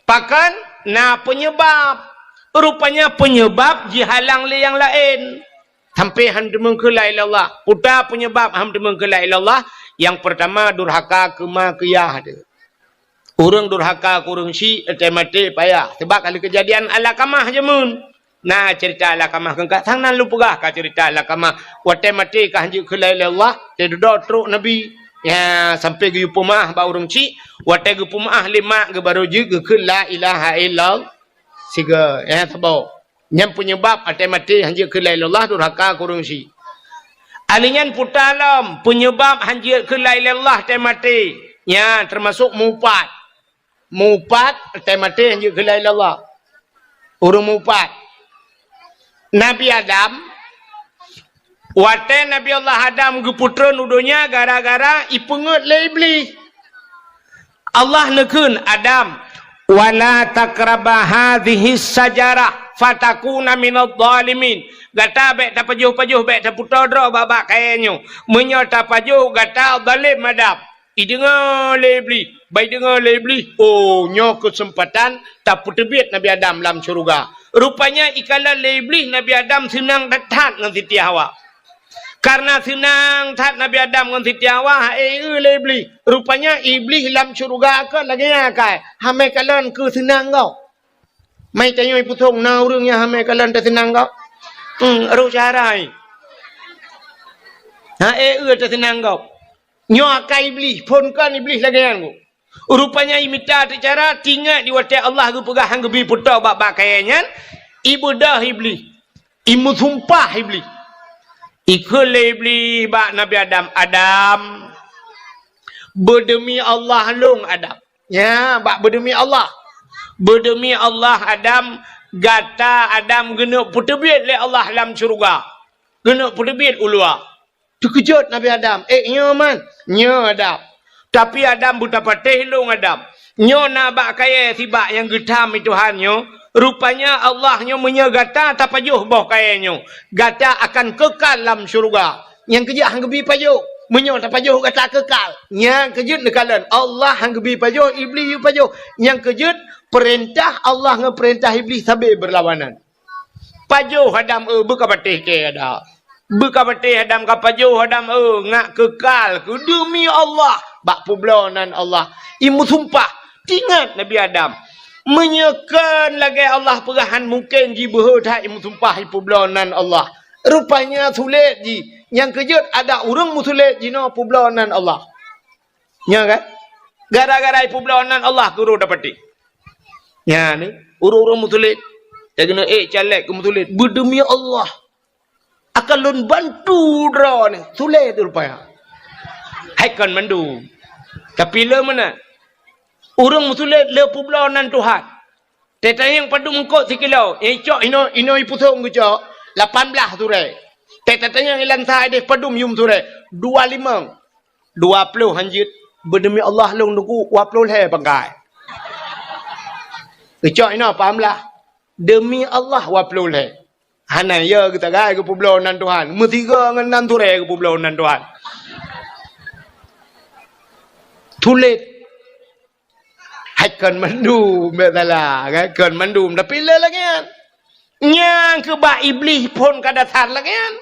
Pakon? Na peunyeubab. Rupanya peunyeubab jihalang lé nyang laén. Sampai han teumeung keu la ilaha illallah. Peue ta peunyeubab han teumeung keu la ilaha illallah? Nyang peurtama, durhaka keu ma keu yah teuh. Ureuëng durhaka keu ureuëng syik, watée maté payah. Sabab ka lheueh keujadian Alakamah jameun. Na ceurita Alakamah keu ka sang nan lôn peugah ka ceurita Alakamah. Watée maté ka han jeuet keu la ilaha illallah, teududoe trok Nabi. Ya, sampai geuyue peumeu'ah bak ureuëng syik, watée geupeumeu'ah lé mak geuh baru jeuet geukheun la ilaha illallah. Sigoe, ya, saboh. Nyan peunyeubab watée maté han jeuet keu la ilaha illallah, durhaka keu ureuëng syik. Alheuh nyan peue ta lom, peunyeubab han jeuet keu la ilaha illallah watée maté. Nyan teumasok mupat. Mupat watée maté han jeuet keu la ilaha illallah. Ureuëng mupat. Nabi Adam, watée Nabi Allah Adam geupeutreun u donya gara-gara ipeungeuet lé Iblih. Allah neukheun, "Adam, wala taqraba hadhihi syajarah fatakuna minadh dhalimin." Gata bék tapajoh-pajoh, bék tapeutoe droe bak-bak kayée nyoe. Meunyoe tapajoh, gata zalem Adam. Ideungoe lé Iblih, bah ideungoe lé Iblih, oh, nyoe keuseumpatan tapeuteubiet Nabi Adam lam syeuruga. Rupanya ikalon lé Iblih Nabi Adam seunang that-that ngon Siti Hawa. Karena seunang that Nabi Adam ngon Siti Hawa, ha-e lé Iblih. Rupanya Iblih lam syeuruga kon lagée nyan akai, hamé kalon keu seunang gob. Mai tanyoe ipusong na ureuëng nyang hamé kalon teuseunang gob. Hmm, roh cara ai. Ha-e teuseunang gob. Nyoe akai Iblih, phon kon Iblih lagée nyan gob. Rupanya imita teucara, tingat di watée Allah geupeugah han geubi peutoe bak-bak kayée nyan, ibeudôh Iblih, imeusumpah Iblih. Ikheun lé Iblih bak Nabi Adam, "Adam, beudeumi Allah lôn, Adam." Ya, bak beudeumi Allah. "Beudeumi Allah, Adam, gata Adam geuneuk peuteubiet lé Allah lam syeuruga. Geuneuk peuteubiet u luwa." Teukeujot Nabi Adam, "Eh, nyoe man, nyoe Adam. Tapi Adam beutapatéh lôn Adam. Nyoe na bak kayée sibak nyang geutham i Tuhan nyoe, Rupanya Allah nyoe meunyoe gata tapajoh boh kayée nyoe, gata akan kekal lam syeuruga. Nyang keujeuet han geubi pajoh. Meunyoe tapajoh gata kekal. Nyang keujeuet neukalon, Allah han geubi pajoh, Iblih yue pajoh. Nyang keujeuet peurintah Allah ngon peurintah Iblih sabe beurlawanan. Pajoh Adam, eu, beuka patéh kée Adam. Beuka patéh Adam, ka pajoh Adam, eu, ngak kekal keu deumi Allah bak peubloe nan Allah. Imeusumpah, tingat Nabi Adam. Meunyoe kon lagée Allah peugah han mungken jibeuhe that imeusumpah ipeubloe nan Allah. Rupanya sulet jih. Nyang keujeuet adak ureuëng meusulet jinoe peubloe nan Allah. Nya kan? Gara-gara ipeubloe nan Allah keu ureuëng dapati. Nya ni, ureuëng-ureuëng meusulet. Lagée nyoe, eh, caleg keu meusulet. Beudeumi Allah. Akan lôn bantu droeneuh. Sulet rupanya. Hai kon mandum. Tapi le meunan. Ureuëng meusulet le peubloe nan Tuhan. Tatanyong padum eungkôt sikilo. Eh, cok inoe, inoe ipusong geucok. Lapan blaih surée. Tatanyong ilan sa ideh padum yum surée. Dua limong. Dua ploh han jeuet, beudeumi Allah lôn teungku, dua ploh lhée pangkai. Geucok inoe paham lah. Deumi Allah dua ploh lhée. Hana ya geutagai geupeubloe nan Tuhan. Meusigoe ngon nan surée geupeubloe nan Tuhan. Sulet. Hai kon mandum, bèk salah, kan? Kon mandum, tapi le lagée nyan. Nyang keu bak Iblih phon ka dasar lagée nyan.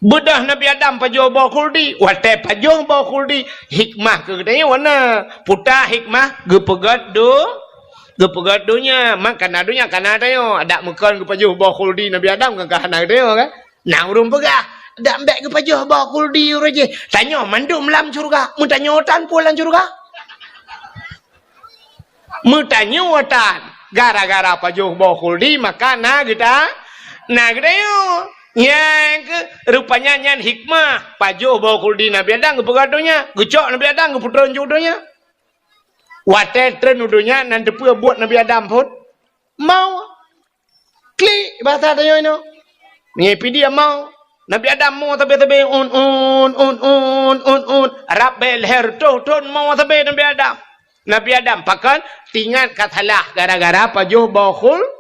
Beudôh Nabi Adam pajoh boh khuldi, watée pajoh boh khuldi, hikmah keu geutanyoe na. Puta hikmah geupeugét do-, geupeugét donya, mak kana donya kana tanyoe. Adak meukon geupajoh boh khuldi Nabi Adam kan ka hana geutanyoe, kan? Na ureuëng peugah, "Dak bèk geupajoh boh khuldi ureuëng jih. Tanyoe mandum lam syeuruga. Meutanyoe tan peue lam syeuruga?" Meutanyoe tan. Gara-gara pajoh boh khuldi, maka na geuta-, na geutanyoe. Nyang keu, rupanya nyan hikmah. Pajoh boh khuldi Nabi Adam geupeugah donya. Geucok Nabi Adam geupeutreun ju donya. Watée treun u donya, nan teupeue buet Nabi Adam phon? Mau. Klik, bahasa tanyoe inoe. Meunyoe pih dia mau. Nabi Adam mau sabe-sabe, un, un, un. Rab bèk lhèe reutôh thon mau sabe Nabi Adam. Nabi Adam, pakon? Tingat ka salah gara-gara pajoh boh khul-,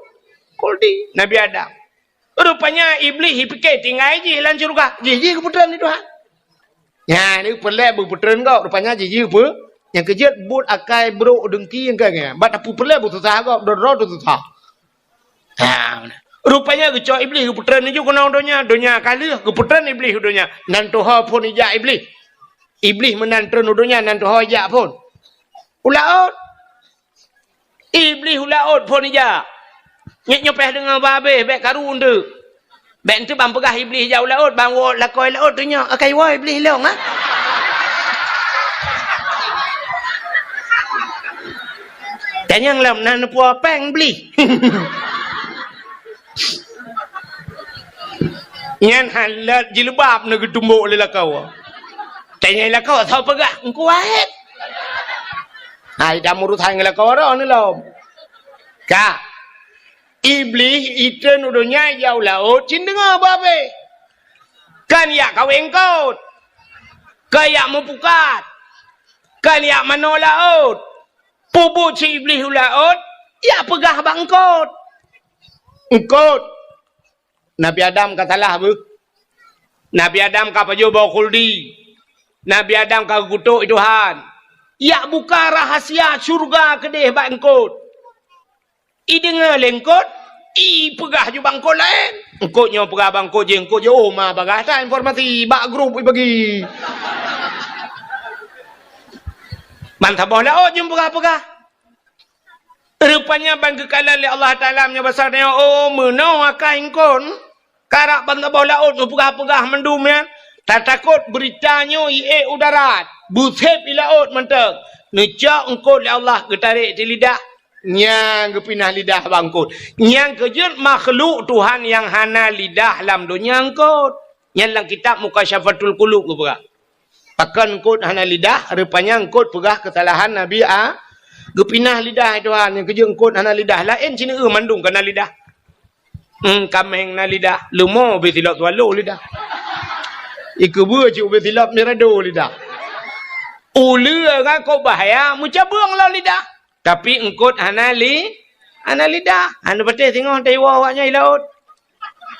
khuldi. Nabi Adam. Rupanya Iblih jipike tinggai jih lam syeuruga. Jih, jih geupeutreun lé Tuhan. Nyan, ni peureulée beupeutreun gob. Rupanya jih, jih peu-, nyang keujeuet buet akai brok deungki nyang ka nyan. Bak tapeureulée beususah gob, droe-droe teususah. Ha, rupanya geucok Iblih geupeutreun laju keunoe donya, donya ka lheueh geupeutreun Iblih u donya. Nan tuha phon ijak Iblih. Iblih meunan treun u donya, nan tuha ijak phon. U laôt. Iblih u laôt phon ijak. Nyoe, nyoe payah deungoe babeh, bèk karu eunteuk. Bèk eunteuk ban peugah Iblih ijak u laôt, ban woe lakoe laôt teunyoe, akai woe Iblih lông, ha? Tanyong lom na neupue péng Iblih. Nyan han lé jilbab na geutumbok lé lakoe. Tanyong lakoe, soe peugah, Teungku Wahid. Hai, dak meurusan ngon lakoe droeneuh lom. Ka. Iblih itreun u donya ijak u laôt, cit deungoe babeh. Kan ijak kawé eungkôt. Kan ijak meupukat. Kan ijak manoe laôt. Peubuet si Iblih u laôt, ijak peugah bak eungkôt. Eungkôt. Nabi Adam ka salah beuh. Nabi Adam ka pajoh boh khuldi. Nabi Adam ka geukutok lé Tuhan. Ijak buka rahasia syeuruga keudeh bak eungkôt. Ideungoe lé eungkôt, ipeugah ju bak eungkôt laén. Eungkôt nyoe peugah bak eungkôt jih, eungkôt jih, oh, ma bagah that informasi bak grup ibagi. Ban saboh laôt jeuem peugah-peugah. Rupanya ban geukalon lé Allah Taala meunyoe basa nyoe, oh, meunoe akai eungkôt. Karap ban saboh laôt meupeugah-peugah mandum nyan, tatakot beurita nyoe iék u darat, beuseb i laôt mantong. Neucok eungkôt lé Allah geutarek di lidah, nyang geupinah lidah bak eungkôt. Nyang keujeuet makhluk Tuhan nyang hana lidah lam donya eungkôt. Nyan lam kitab Mukasyafatul Qulub geupeugah. Pakon eungkôt hana lidah, rupanya eungkôt peugah keusalahan Nabi A-, geupinah lidah Tuhan, nyang keujeuet eungkôt hana lidah. Laén sineuk mandum ka na lidah. Hmm, kaméng na lidah, leumo ubé silop swallow lidah. Ikeubeue cit ubé silop mirado lidah. Uleue ngon kok bahya meucabeueng lom lidah. Tapi eungkôt hana li-, Hana lidah. Hana patéh singoh teuiwoe awaknyan i laôt.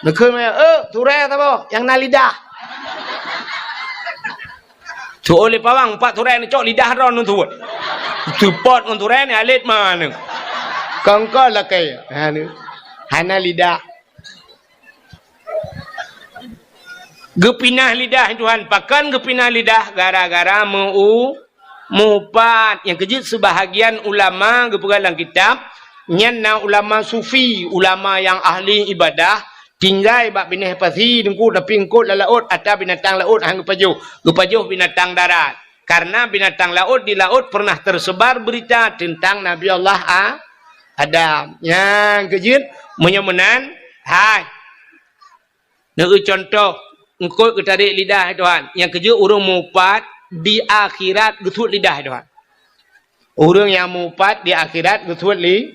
Neukheun meunan, "Eh, turée saboh nyang na lidah." Tuwoe lé pawang, pat turée neucok lidah droeneuh tuwoe. Seupôt ngon turée ni alet maneueng. Kongko lakée. Hana, hana lidah. Geupinah lidah Tuhan. Pakon geupinah lidah? Gara-gara meu-, meuupat. Nyang keujeuet seubahagian ulama geupeugah lam kitab, nyan na ulama sufi, ulama nyang ahli ibadah, tinggai bak binéh pasi teungku, tapi eungkôt lam laôt, atra binatang laôt han geupajoh. Geupajoh binatang darat. Karena binatang laôt di laôt pernah tersebar berita tentang Nabi Allah A-, Adam. Nyang keujeuet, meunyoe meunan, hai. Neukeu contoh, eungkôt geutarek lidah Tuhan. Nyang keujeuet ureuëng meuupat di akhirat geusuet lidah Tuhan. Ureuëng nyang meuupat di akhirat geusuet li-,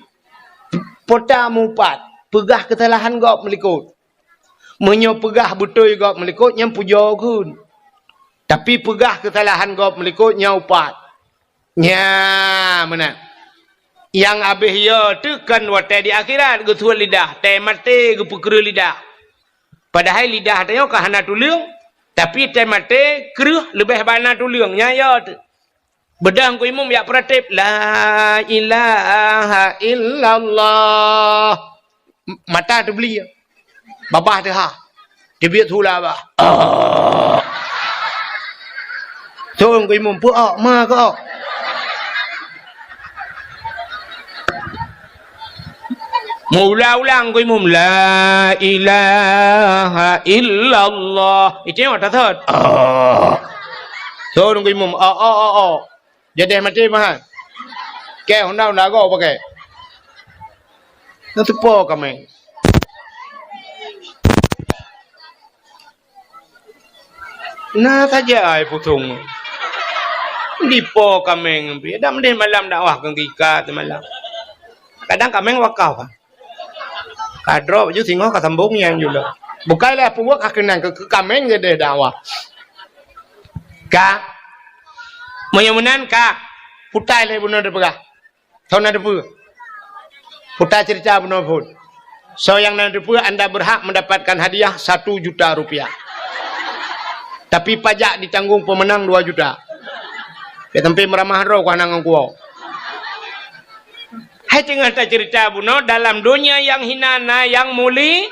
peue ta meuupat, peugah keusalahan gob meulikôt. Meunyoe peugah beutôi gob meulikôt, nyan pujoe kheun. Tapi peugah keusalahan gob meulikôt, nyan upat. Nyan meunan. Nyang habéh yo teuh kon watée di akhirat geusuet lidah, tée maté geupeukreueh lidah. Padahai lidah tanyoe ka hana tuleueng, tapi tée maté kreueh leubeh bana tuleueng, nyan yo teuh. Beudôh Teungku Imum jak peuratéb, "La ilaha illallah." M-, mata teubli. Babah teuhah. Teubiet su lam babah. Teungku Imum, peu-ok, ma keu-ok. Meuulang-ulang Teungku Imum, "La ilaha illallah." Itu yang mata thot. Teungku Imum, "Ok, ok, ok, ok." Jadeh maté meuhan. Kée honda-honda goe pakai. Na teupo kaméng. Na saja ai pusong. Dipo kaméng pih. Dak meudeh malam dakwah keu gika teumalam. Kadang kaméng wakaf. Ka droe baju singoh ka sambong nyang jula. Bukai lé peubuet ka keunong keu, keu kaméng jadeh dakwah. Ka. Meunyoe meunan ka. Putai lé bunoe teupeugah. Soe na teupeue? Putai cerita bunoe phon. Soe nyang na teupeue, anda berhak mendapatkan hadiah satu juta rupiah. Tapi pajak ditanggung pemenang dua juta. Keu sampai meuramah droe ku hana ngon kuwoe. Hai teungoh taceurita bunoe, dalam donya nyang hina na nyang muli-,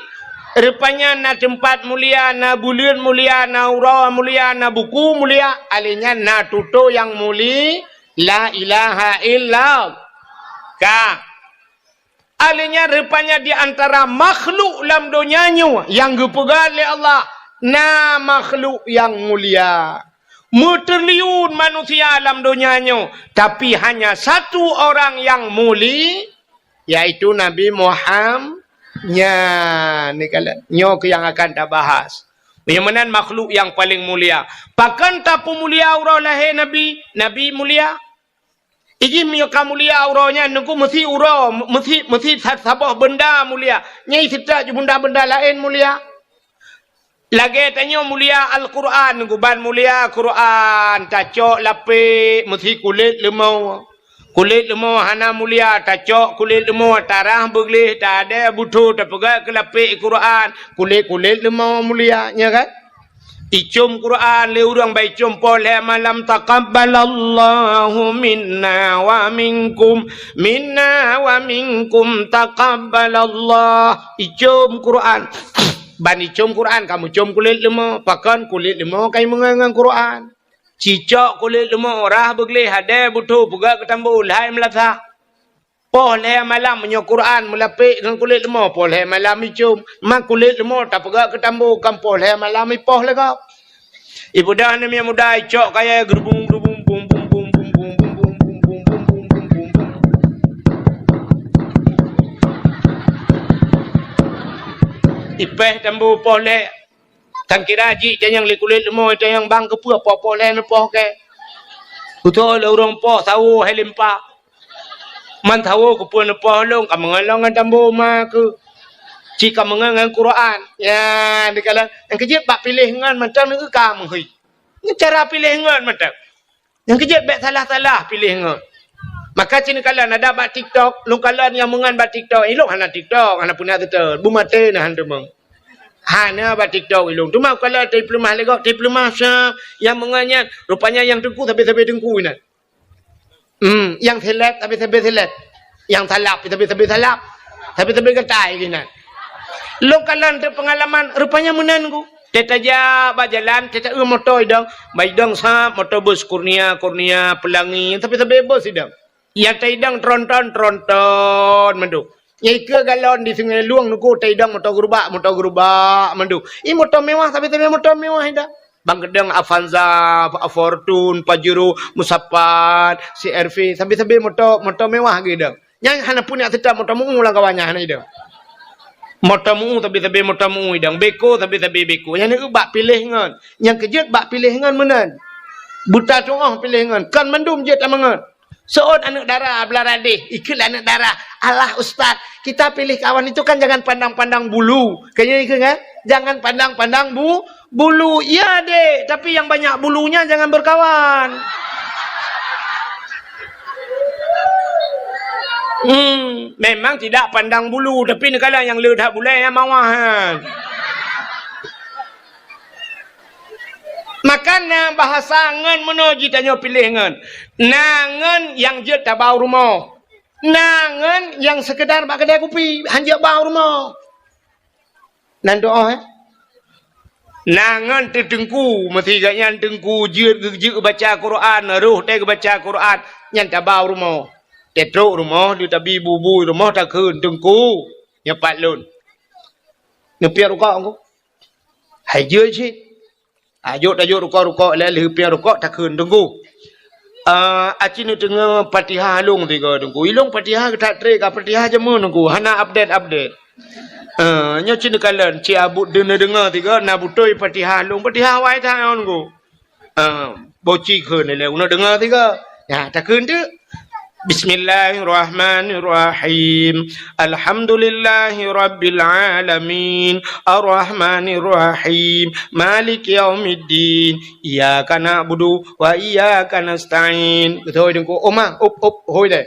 rupanya na teumpat mulia, na buleuen mulia, na uroe mulia, na buku mulia, alèh nyan na tutoe nyang muli, la ilaha illa. Ka. Alèh nyan rupanya di antara makhluk lam donya nyoe nyang geupeugah lé Allah, na makhluk nyang mulia. Meutriliun manusia lam donya nyoe, tapi hanya satu orang nyang muli, yaitu Nabi Muham-, nyan, ni kala-, nyoe keuh nyang akan tabahas. Nyang meunan makhluk nyang paleng mulia. Pakon tapeumulia uroe lahé Nabi? Nabi mulia. Iji meunyoe ka mulia uroe nyan, Teungku, meusi uroe, meusi, meusi sa-, saboh beunda mulia. Nyang seutôt ju beunda-beunda laén mulia. Lagèe tanyoe mulia Al-Quran, Teungku, ban mulia Quran, tacok lapék, meusi kulét leumo. Kulét leumo hana mulia, tacok kulét leumo, tarah beugleh, tadè butho, tapeugah keu lapék Quran, kulét-kulét leumo mulia, nya kan? Icom Quran lé ureueng, ban icom poh lhèe malam, "Taqabbalallahu minna wa minkum, minna wa minkum taqabbalallah." Icom Quran. Ban icom Quran, ka meucom kulét leumo. Pakon kulét leumo ka imeungon ngon Quran. Cicok kulét leumo, rah beugleh, hadè butho, peugöt keu tambo, lhai meulasah. Poh lhèe malam meunyoe Quran meulapék ngon kulét leumo, poh lhèe malam icom. Ma kulét leumo tapeugöt keu tambo, kan poh lhèe malam ipoh lé gob. Ipeugah aneuk miet muda, icok kayèe geurubung-geurubung, bung, bung, bung. Ipéh tambo poh lhèe. Tan kira jih tanyong lé kulét leumo, tanyong bang keupeue poh-poh lhèe neupoh kèe. Beutôi lé ureueng poh sawo hai limpa. Man sawo keupeue neupoh lôn, ka meungon lôn ngon tambo ma keuh. Cit ka meungon ngon Quran. Ya, dikalon nyang keujeuet bak piléh ngon mantong neu ka meuhôi. Ngon cara piléh ngon mantong. Nyang keujeuet bèk salah-salah piléh ngon. Maka cit neukalon ada bak TikTok, lôn kalon nyang meungon bak TikTok. Ilôn hana TikTok, hana peue na seutôt. Beumaté na han teumong. Hana bak TikTok ilôn. Teuma kalon teupeulumah lé gob, teupeulumah sa nyang meungon nyan. Rupanya nyang teungku sabe-sabe teungku inan. Hmm, nyang seleb sabe-sabe seleb. Nyang salab sabe-sabe salab. Sabe-sabe gatai inan. Lôn kalon teupeungalaman, rupanya meunan ku. Teutajak bak jalan, teuta-eu moto idong. Bak idong sab, moto bus Kurnia, Kurnia, Pelangi, sabe-sabe bus idong. Nyang taidong tronton, tronton mandum. Nyang ikeue galon di Sungai Lueng nuku taidong moto gerubak, moto gerubak mandum. I moto mewah, sabe-sabe moto mewah idong. Bang keudong Avanza, Fortuner, Pajero, Musapat, C R V, sabe-sabe moto, moto mewah geuidong. Nyang hana pun nyang seutôt moto meu-u lam kawan nyan hana idong. Moto meu-u sabe-sabe moto meu-u idong, beko sabe-sabe beko. Nyang neueu bak piléh ngon. Nyang keujeuet bak piléh ngon meunan. Buta tuoh piléh ngon, kon mandum jeuet tameungon. Seuôt aneuk dara beulara deh, ikheun lé aneuk dara, "Alah ustaz, kita pilih kawan itu kan jangan pandang-pandang bulu." Kayaknya ikheun kan? "Jangan pandang-pandang bu-, bulu." Iya dek, tapi yang banyak bulunya jangan berkawan. Hmm, memang tidak pandang bulu, tapi neukalon nyang le that bulée nyang mawah nyan. Maka na bahasa ngon meunoe jitanyoe piléh ngon. Na ngon nyang jeuet tabau rumoh. Na ngon nyang seukeudar bak keudai kupi, han jeuet bau rumoh. Nan doa, eh? Na ngon teuteungku, meusi gobnyan teungku jeuet, jeuet baca Quran, roh teuh baca Quran, nyan tabau rumoh. Teutrok rumoh, di tabi bubui rumoh takheun, "Teungku, nyoe pat lôn." Neupiep rukok ku. Hai jeuet cit. Tajok-tajok rukok-rukok, lheuh piep rukok takheun, "Teungku, ah, aci neudeungoe Fatihah lôn sigoe, Teungku. Ilôn Fatihah that treb ka Fatihah jameun, Teungku. Hana update-update. Ah, nyoe ci neukalon, ci abut deungoe-deungoe sigoe, na beutôi Fatihah lôn, Fatihah awai that nyoe, Teungku." Ah, boci kheun lé, uneuk deungoe sigoe. Nyan, takheun teuk. Bismillahirrahmanirrahim. Alhamdulillahirabbil alamin. Arrahmanirrahim. Maliki yaumiddin. Iyyaka na'budu wa iyyaka nasta'in. Beutôi Teungku. Oma, up, up, hôi deh.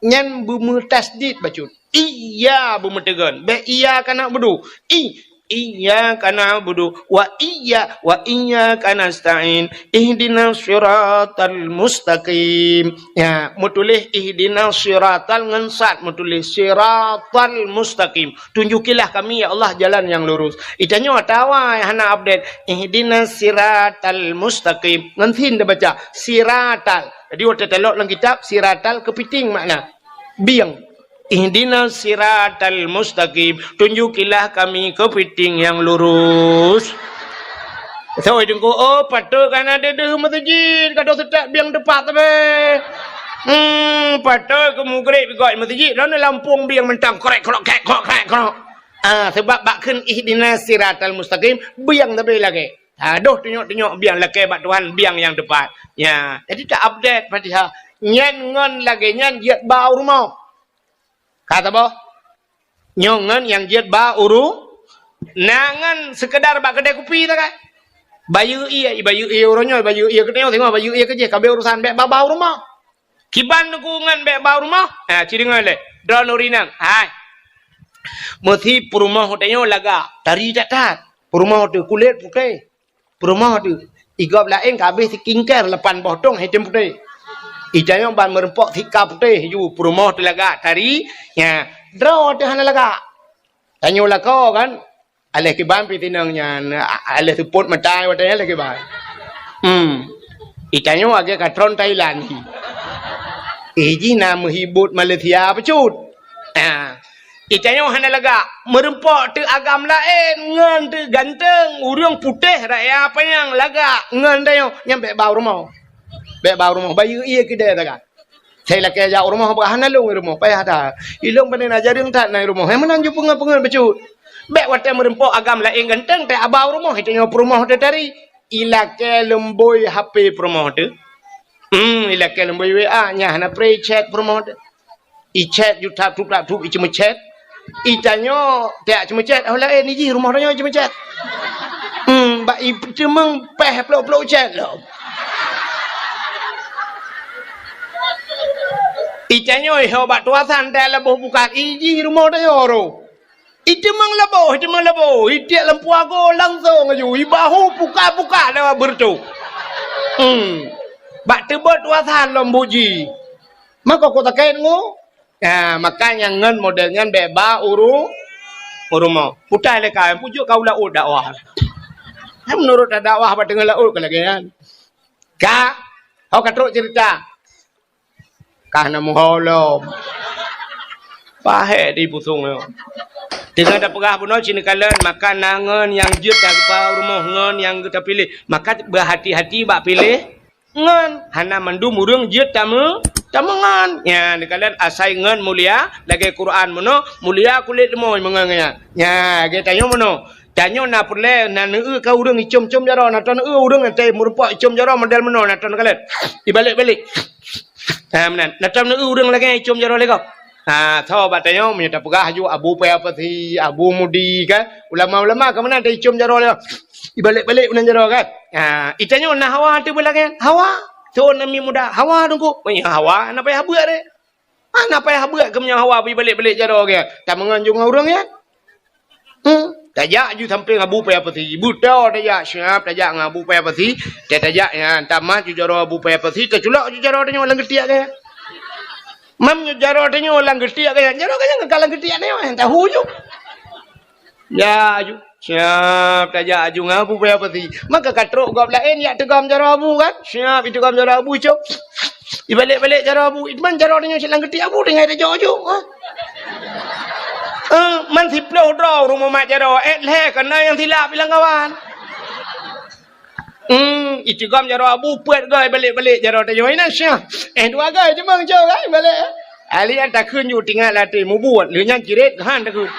Nyan beumeutasydid bacut. Iyya beumeuteugon. Bék iyyaka na'budu. I, iyyaka na'budu wa iyya, wa iyyaka nasta'in. Ihdinas siratal mustaqim. Ya, meutuléh ihdinas siratal ngon sad, meutuléh siratal mustaqim. Tunjukilah kami, ya Allah, jalan yang lurus. Itanyoe atawa hana update. Ihdinas siratal mustaqim. Ngon sin tabaca. Siratal. Jadi, watée talok lam kitab, siratal keupiting makna. Bieng. Ihdinas siratal mustaqim. Tunjukilah kami keupiting nyang lurus. Soe Teungku, oh, patôt ka na deuh-deuh meuseujid, ka deuh seutôt bieng teupat sabe. Hmm, patôt keu mugreb igoe meuseujid, lôn lampôh bieng mantong, krek, krok, krek, krok, krek, krok. Ah, sebab bak kheun ihdinas siratal mustaqim, bieng sabe lagée. Ha, deuh tunyok-tunyok bieng lakée bak Tuhan, bieng nyang teupat. Ya, jadi ta-update Fatihah. Nyan ngon lagée nyan jeuet ba u rumoh. Ka saboh. Nyoe ngon nyang jeuet ba u ru-, na ngon seukeudar bak keudai kupi ta kan. Bayeue ié, bayeue ié uroe nyoe, bayeue ié keunoe, singoh bayeue ié keujih, ka abéh urusan bék ba, ba u rumoh. Kiban Teungku ngon bék ba u rumoh? Ha, ci deungoe lé. Droeneuh ureueng inong. Hai. Meusi peurumoh tanyoe lagak, tari that-that. Peurumoh teuh kulét putéh. Peurumoh teuh. Igob laén ka abéh skincare lapan boh tong item putéh. Itanyoe ban meureumpok sika putéh ju peurumoh teuh lagak tari. Nya, droe teuh hana lagak. Tanyoe lakoe kan. Aléh kiban pih tinong nyan, a-, aléh seupôt mata watée nyan aléh kiban. Hmm. Itanyoe agak ka tron Thailand hi. Eh, jih na meuhibot Malaysia bacut. Ah. Itanyoe hana lagak, meureumpok teuh agam laén ngon teuh ganteng, ureueng putéh raya panyang lagak ngon tanyoe, nyan bék ba u rumoh. Bék ba u rumoh, bayeue ié keudée ta kan. Sai lakée jak u rumoh, bah hana lôn i rumoh, payah that. Ilôn pane na jareueng that na i rumoh. Hai meunan ju peungeut-peungeut bacut. Bék watée meureumpok agam laén ganteng, teuh aba u rumoh, itanyoe peurumoh teuh tari. Ilakée leumbôi H P peurumoh teuh. Hmm, ilakée leumbôi W A, nyan hana pré chat peurumoh teuh. Ichat ju tap tup tap tup iceumeuchat. Itanyoe tiak ceumeuchat, oh laén ijih rumoh tanyoe ceumeuchat. Hmm, bak iteumeung péh plôk-plôk chat lom. Itanyoe ho bak tuasan teuh laboh bukat, iji rumoh tanyoe roh. Itimang laboh, itimang laboh, itiek lampu ago langsong aju, ibahu puka-puka lewat beureutoh. Hmm. Bak teubot tuasan lom buji. Mako kok takét ngu? Ya, maka nyang ngon model nyan bèk ba uru, u rumoh. Putai lé ka, pujok ka u laôt dakwah. Hai meunurot dakwah bak teungoh laôt ka lagèe nyan. Ka, ho ka trok cerita. Ka na muho lom. Pahé di pusong nyoe. Teungoh tapeugah bunoe cit neukalon, maka na ngon nyang jeuet tageupeu rumoh ngon nyang geuta piléh. Maka beuhati-hati bak piléh ngon. Hana mandum ureueng jeuet tameu-, tameungon. Nya, neukalon asai ngon mulia, lagèe Quran bunoe, mulia kulét leumoi meungon nyan. Nya, lagèe tanyoe bunoe. Tanyoe na peureulèe, na neueu ka ureueng icom-com jaroe, na tanoh neueu ureueng nyang teuh meurumpok icom jaroe model meunoe, na tanoh neukalon. Ibalek-balek. Ha, meunan. Na tanoh neueu ureueng lagèe icom jaroe lé gob. Ha, tho bak tanyoe meunyoe tapeugah aju Abu Paya Pasi, Abu Mudi kan. Ulama-ulama ka meunan teuh icom jaroe lé gob. Ibalek-balek meunan jaroe kan. Ha, itanyoe na hawa teuh beulagèe. Hawa. Thon nami muda. Hawa teungku. Meunyoe hawa, na payah beuet deh. Hana payah beuet keu meunyoe hawa bri balek-balek jaroe geuh. Tameungon ju ngon ureueng nyan. Hmm. Tajak ju sampéng Abu Paya Pasi. Beutôi tajak siap tajak ngon Abu Paya Pasi. Tajak nyan tamat ju jaroe Abu Paya Pasi, taculok ju jaroe tanyoe lam geutiek geuh. Mam ju jaroe tanyoe lam geutiek geuh. Jaroe geuh nyan ka lam geutiek tanyoe, tahu ju. Ya, aju. Siap tajak aju ngon Abu Paya Pasi. Maka ka trok gob laén yak teugom jaroe Abu kan? Siap iteugom jaroe Abu cok. Ibalek-balek jaroe Abu. Itman jaroe tanyoe silang geutiek Abu tinggai tajok aju. Ha? Eh, man siplôh droe ureueng mumat jaroe. Eh, lhèe keunan nyang silap ilang kawan. Hmm, iteugom jaroe Abu peuet goe balek-balek jaroe tanyoe. Ina syah. Eh, dua goe cuma cok kan balek. Ahli an takheun ju tingat latih mubuet, lheueh nyan cirét han takheun.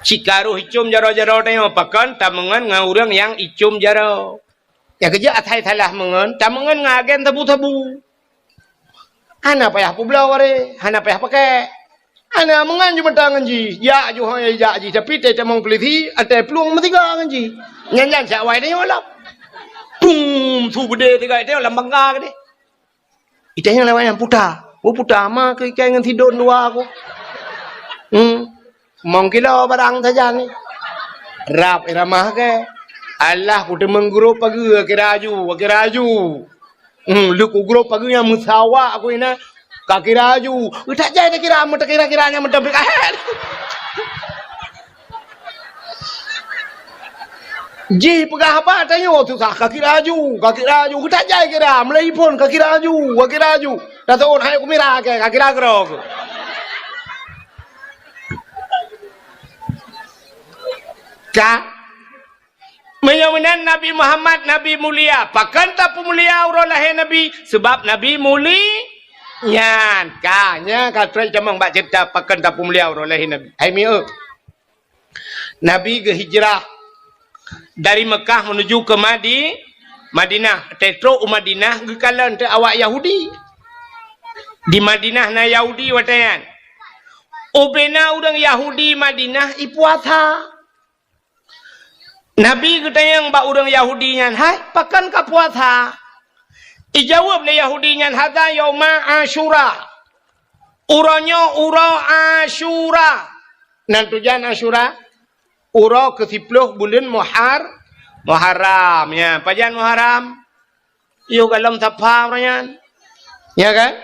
Cikaroh icom jaroe-jaroe tanyoe pakon tameungon ngon ureueng nyang icom jaroe. Nyang keujeuet asai salah meungon, tameungon ngon agen sabu-sabu. Hana payah peubloe wareh, hana payah pakèk. Hana meungon ju meuta ngon jih, jak ju hôi jak jih, tapi teutamong peulisi, até plueng meusiga ngon jih. Nyan-nyan siat wai tanyoe lom. Pum, su beudé siga tanyoe lam bangga keudeh. Itanyoe lewat nyang puta. Oh, puta ma keu ikai ngon sidon dua aku. Hmm. Mong kilo barang sajan ni. Rab iramah ke. Alah, kuteumeung grob pageue, kira aju, kira aju. Hmm, lheueh kugrob pageue nyang meusawa aku ina. Ka kira aju. Utak jai takira, meutakira-kira nyang meudompet kahet. Jih peugah haba tanyoe susah, ka kira aju, ka kira aju. Utak jai kira, mulai phon ka kira aju, ka kira aju. Dah tahun hai kumira ke, ka kira keudroe. Ka. Meunyoe meunan Nabi Muhammad, Nabi mulia. Pakon tapeumulia uroe lahé Nabi? Sabab Nabi muli-, nyan. Ka, nyan ka trok tamong bak ceurita pakon tapeumulia uroe lahé Nabi. Hai mieu. Nabi geuhijrah dari Mekah menuju ke Madi-, Madinah. Tetrok u Madinah geukalon teu awak Yahudi. Di Madinah na Yahudi watée nyan. Ubena ureuëng Yahudi Madinah ipuasa. Nabi geutanyong bak ureuëng Yahudi nyan, "Hai, pakon ka puasa?" Ijaweueb lé Yahudi nyan, "Hadza yauma Asyura." Uroe nyoe uroe Asyura. Nan tujan Asyura? Uroe keusiploh buleuen Muhar-, Muharram. Ya, pajan Muharram? Yoh golom Safa uroe nyan. Ya kan?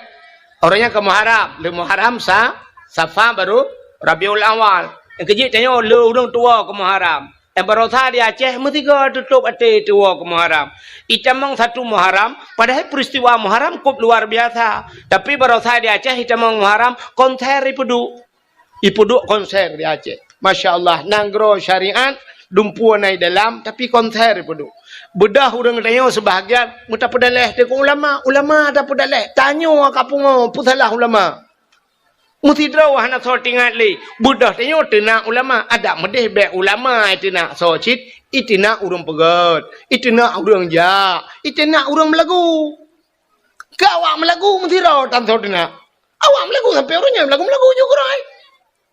Uroe nyan ka Muharram. Lheueh Muharram sa-, Safa baru Rabiul Awal. Nyang keujeuet tanyoe lheueh ureuëng tuwoe ka Muharram. Eh, baroesa di Aceh meusigoe tutôp até tuwoe ka Muharram. Itamong satu Muharram, padahai peristiwa Muharram kôp luar biasa. Tapi baroesa di Aceh itamong Muharram, konser ipeuduek. Ipeuduek konser di Aceh. Masya Allah, nanggroe syariat, dumpeue na i dalam, tapi konser ipeuduek. Beudôh ureuëng tanyoe seubahagian meutapeudaléh teuk ulama, ulama tapeudaléh. Tanyoe ka pungo, peusalah ulama. Meusidroe hana soe teuingat lé. Beudôh tanyoe teunak ulama, adak meudeh bék ulama iteunak soe cit, iteunak ureuëng peugét, iteunak ureuëng jak, iteunak ureuëng meulagu. Keu awak meulagu meusidroe tan soe teunak. Awak meulagu sampoe uroe nyoe meulagu-meulagu ju keudroe.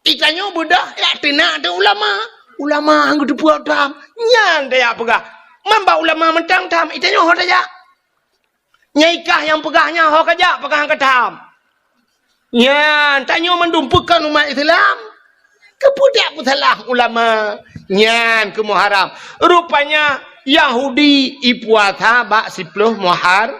Itanyoe beudôh jak teunak teuh ulama. Ulama han geuteupeue tham. Nyan tajak peugah. Man bak ulama mantong tham, itanyoe ho tajak. Nyai kah nyang peugah nyan ho kajak, peugah nyang ka tham. Nyan, tanyoe mandum peue kon umat Islam. Keupeue dak peusalah ulama? Nyan keuh Muharram. Rupanya Yahudi ipuasa bak siploh Muhar-,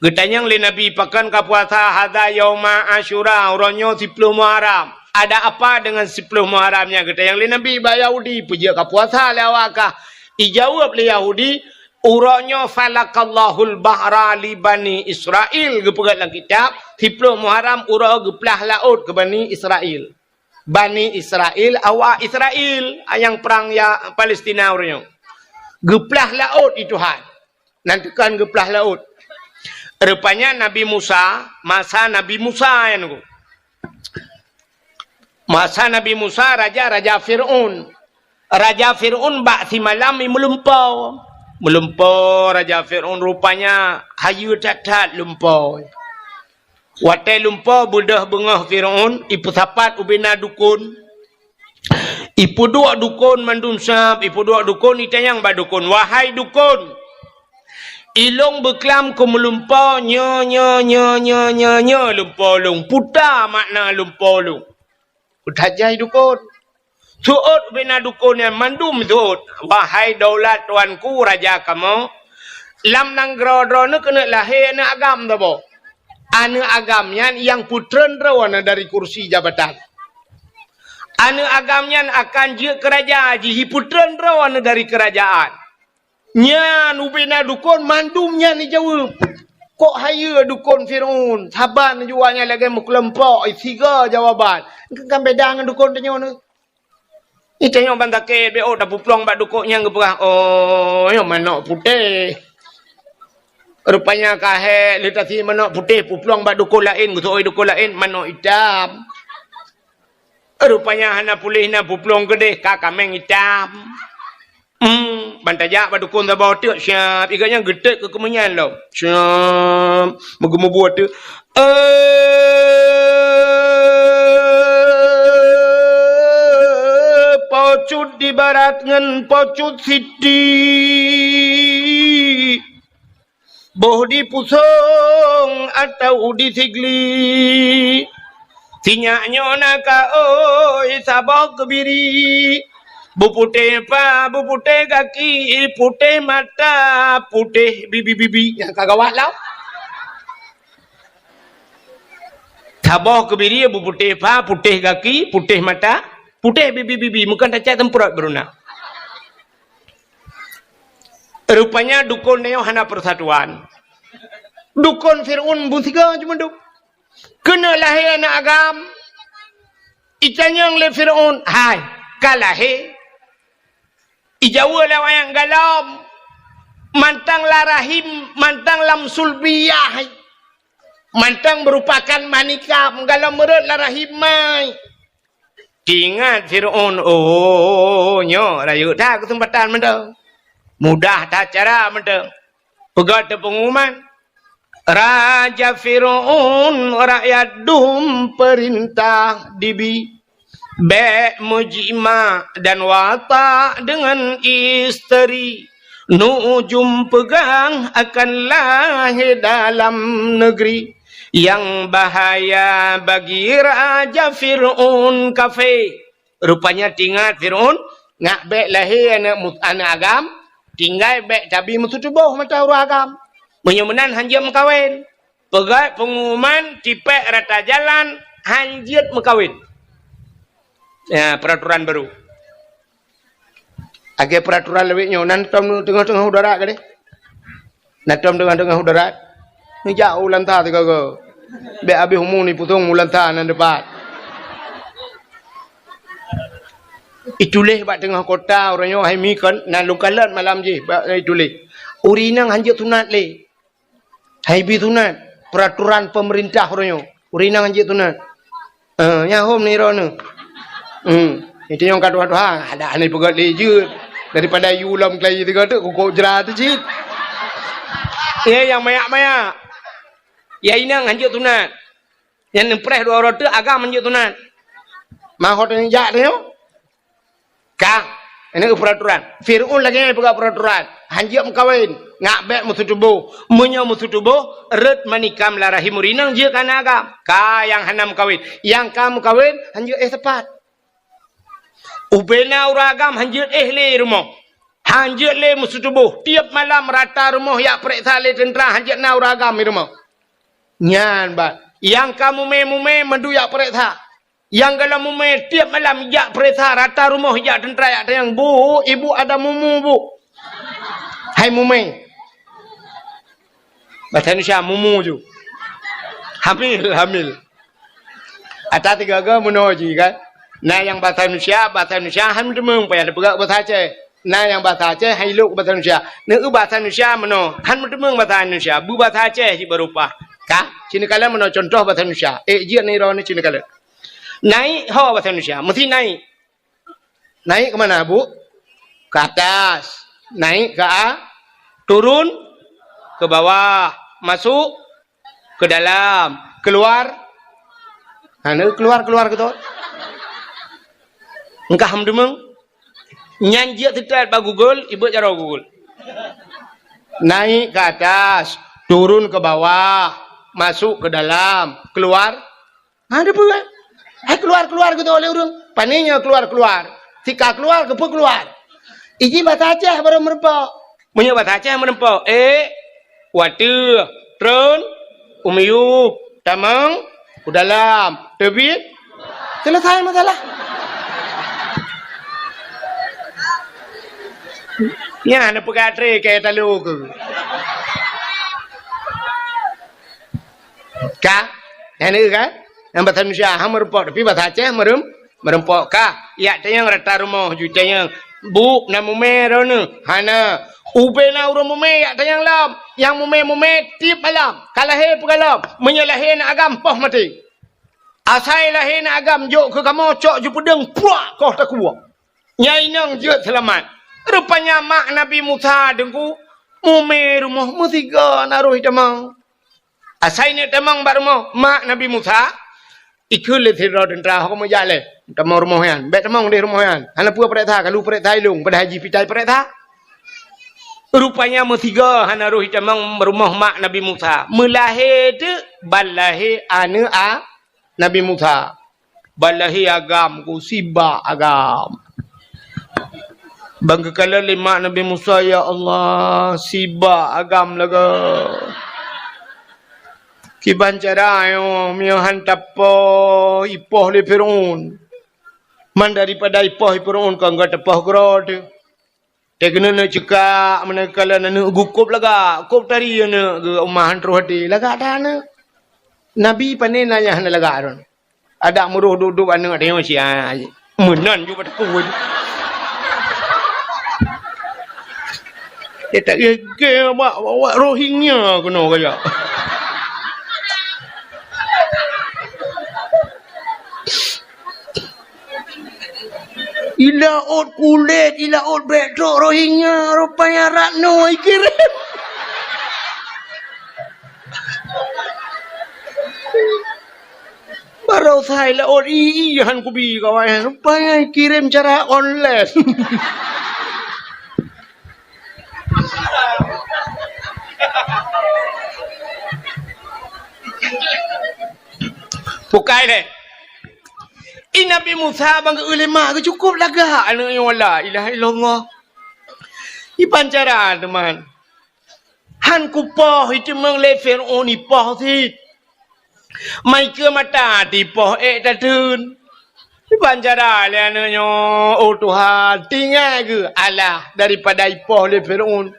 Geutanyong lé Nabi, "Pakon kapuasa?" "Hadza yauma Asyura, uroe nyoe siploh Muharram." "Ada apa dengan siploh Muharram nyan?" geutanyong lé Nabi bak Yahudi. "Peujeuet kapuasa lé awak kah?" Ijaweueb lé Yahudi, "Uroe nyoe falaqallahul bahra li Bani Israil," geupeugah lam kitab, siploh Muharram uroe geuplah laôt keu Bani Israil. Bani Israil, awak Israil, nyang prang ya Palestina uroe nyoe. Geuplah laôt i Tuhan. Nan teukan geuplah laôt. Rupanya Nabi Musa, masa Nabi Musa nyan nunggu. Masa Nabi Musa, raja, raja Fir'aun. Raja Fir'aun bak simalam i meulumpo. Meulumpo raja Fir'aun rupanya hayeue that-that lumpo. Watée lumpo beudôh beungoh Fir'aun, ipeusapat ubena dukon. Ipeuduek dukon mandum sab, ipeuduek dukon, itanyong bak dukon, "Wahai dukon, ilôn beuklam keu meulumpo nyoe, nyoe, nyoe lumpo lôn. Peue makna lumpo lôn?" Peutanyong dukon. Seuôt ubena dukon nyan mandum seuôt, "Wahai daulat tuanku raja kamoe, lam nanggroe droeneuh keuneuk lahé aneuëk agam saboh. Aneuëk agam nyan nyang peutreun droeneuh dari kursi jabatan. Aneuëk agam nyan akan jeuet keu raja jih, jipeutreun droeneuh dari keurajaan." Nyan ubena dukon mandum nyan ijaweueb. Kok hayeue dukon Fir'aun, saban jua nyan lagée meukeulumpok, sigoe jawaban. Kan beda ngon dukon tanyoe nyoe. Itanyong ban sakét, bék ôk tapeuplong bak dukon nyang geupeugah, "Oh, nyoe manok putéh." Rupanya ka hék lé tasi manok putéh peuplong bak dukon laén, geuseuôt dukon laén manok itam. Rupanya hana puléh na peuplong keudeh ka kaméng itam. Hmm, ban tajak bak dukon saboh teuk siab, ikat nyan geutek keu keumeunyan lom. Siab, meugeumeubuet teuk. Eh, pocut di barat ngon pocut siti. Boh di pusong atau di sigli. Sinyak nyoe na ka oi saboh keubiri. Beuputéh pa, beuputéh gaki, putéh mata, putéh bibi-bibi. Nyang ka gawat lom. Saboh keubiri beuputéh pa, putéh gaki, putéh mata, putéh bibi-bibi. Meukan tacak teumprot beuruna. Rupanya dukon nyoe hana persatuan. Dukon Fir'aun beusigoe cuma duek. Keuneuk lahé aneuëk agam. Itanyong lé Fir'aun, "Hai, ka lahé?" Ijaweueb lé awaknyan, "Galom." Mantong lam rahim, mantong lam sulbiyah. Mantong meurupakan manikam, galom meurot lam rahim mai. Teuingat Fir'aun, oh, nyoe rayeuk that keuseumpatan mantong. Mudah that cara mantong. Peugah teuh peungumuman. Raja Fir'aun, rakyat dum peurintah dibi. Bék meujimak dan watak deungon isteri. Nujum peugah akan lahé dalam neugri. Nyang bahaya bagi Raja Fir'aun kafé. Rupanya teuingat Fir'aun, ngat bék lahé aneuëk mu-, aneuëk agam, tinggai bék tabi meututoboh mata ureuëng agam. Meunyoe meunan hanjeuet meukawen. Peugét peungumuman tipék rata jalan hanjeuet meukawen. Ya, peraturan baru. Lagée peraturan lawét nyoe, nan tom teungoh-teungoh u darat gadeh. Nan tom teungoh-teungoh u darat. Neujak u lanta sigoe-goe. Bék habéh umu nipusong u lanta nan dipat. Ituléh bak teungoh kota uroe nyoe hai mi kon, nan lôn kalon malam jih bak ituléh. Ureuëng inong hanjeuet sunat lé. Hai bi sunat, peraturan pemerintah uroe nyoe. Ureuëng inong hanjeuet sunat. Eh, nyan hom ni droeneuh. Hmm. Itu nyang ka tuha-tuha, ada hana peugét lé jeuet. Daripada yue lom keulayi tiga tu, kukok jera tu cit. Ya, nyang mayak-mayak. Ya, inong hanjeuet sunat. Nyang neupreh dua uroe teuk, agam hanjeuet sunat. Mahot nyang jak tu nyoe. Ka, ini ke peraturan. Fir'aun lagée nyan peugah peraturan. Hanjeuet meukawen. Ngak bèk meuseutubôh. Meunyoe meuseutubôh, rhot manikam lam rahim ureueng inong jeuet keu aneuk agam. Ka nyang hana meukawen. Nyang ka meukawen, hanjeuet éh teupat. Ubena ureueng agam hanjeuet éh lé rumoh. Hanjeuet lé meuseutubôh. Tiep malam rata rumoh jak peureksa lé teuntra, hanjeuet na ureueng agam di rumoh. Nyan bah. Nyang ka mumè-mumè mandum jak peureksa. Nyang gohlom mumè tiep malam jak peureksa, rata rumoh jak teuntra jak tanyong, "Bu, ibu ada mumu, Bu." Hai mumè. Basa Indonesia mumu ju. Hamil, hamil. Ata tiga ga meunoe ji kan. Na nyang basa Indonesia, basa Indonesia han meuteumèe payah teupeugah basa Aceh. Na nyang basa Aceh han ilok basa Indonesia. Neu basa Indonesia meunoe han meuteumèe basa Indonesia. Beubasa Aceh ji baru paih. Ka, sinoe kalon meunoe contoh basa Indonesia. Eh, jeuet nirone sinoe kalon. Naik ho basa Indonesia, meusti naik. Naik ke mana, Bu? Ke atas. Naik ke a-, turun ke bawah. Masuk ke dalam. Keluar. Ha, na keluar, keluar ke tu? Engkah meudeungoe? Nyan jeuet teutab bak Google, ibeuet jaroe Google. Naik ke atas, turun ke bawah, masuk ke dalam, keluar. Ha, ada peue, eh? Hai keluar-keluar gitu oleh ureueng. Pane nyoe keluar-keluar. Sika keluar, keupeue keluar? Iji basa Aceh baru meureumpok. Meunyoe basa Aceh meureumpok, ék, u ateueh, tron, u miyueb, tamong, u dalam, teubiet, selesai masalah. Nyan na peugah tré keu talo keu. Ka? Nyan ka? Nyang basa Indonesia han meureumpok, tapi basa Aceh meureuem-, meureumpok ka. Jak tanyong rata rumoh ju tanyong, "Bu, na mumè droeneuh?" Hana. Ubena ureueng mumè jak tanyong lom. Nyang mumè-mumè tiep malam. Ka lahé peue gohlom. Meunyoe lahé aneuk agam, poh maté. Asai lahé aneuk agam jok keu kamoe, cok ju peudeueng, puak, koh takue. Nyan inong jeuet seulamat. Rupanya mak Nabi Musa deungku, mumè rumoh meusigoe na roh itamong. Asai neuk tamong bak rumoh mak Nabi Musa, ikheun lé sidroe teuntra, "Ho kamoe jak lé, tamong rumoh nyan. Bèk tamong deh rumoh nyan. Hana peue peureksa, ka lheueh peureksa ilong, padahai jih pitai peureksa." Rupanya meusigoe hana roh itamong rumoh mak Nabi Musa. Meulahé teuk ban lahé aneuk a-, Nabi Musa. Ban lahé agam ku, sibak agam. Ban geukalon lé mak Nabi Musa, "Ya Allah, sibak agam lagèe. Kiban cara nyoe, meunyoe han tapoh ipoh lé Firaun. Man daripada ipoh Firaun, kon geutanyoe tapoh keudroe teuh." Teuh keuneuk neuk ceukak, meunan kalon aneuk geuh kôb lagak, kôb tari aneuk geuh, uma han troh até, lagak that aneuk. Nabi pane na nyang hana lagak droe. Adak meuroh duek-duek aneuk tanyoe sia. Meunan ju bataku. Dia tak gege awak, awak Rohingya keunoe kaya. Ilaôt kulét, ilaôt bèk trok Rohingya, rupanya Ratno ikirém. Baroesa ilaôt i, i han kubi kawan, rupanya ikirém cara online. Bukai deh. I Nabi Musa ban geu-eu lé mak geuh cukôp lagak aneuk nyoe, la ilaha illallah. Iban cara teuma. Han kupoh iteumong lé Firaun ipoh cit. Mai keu mata tipoh ék tateun. Iban cara lé aneuk nyoe, oh Tuhan, tinggai geuh alah daripada ipoh lé Firaun.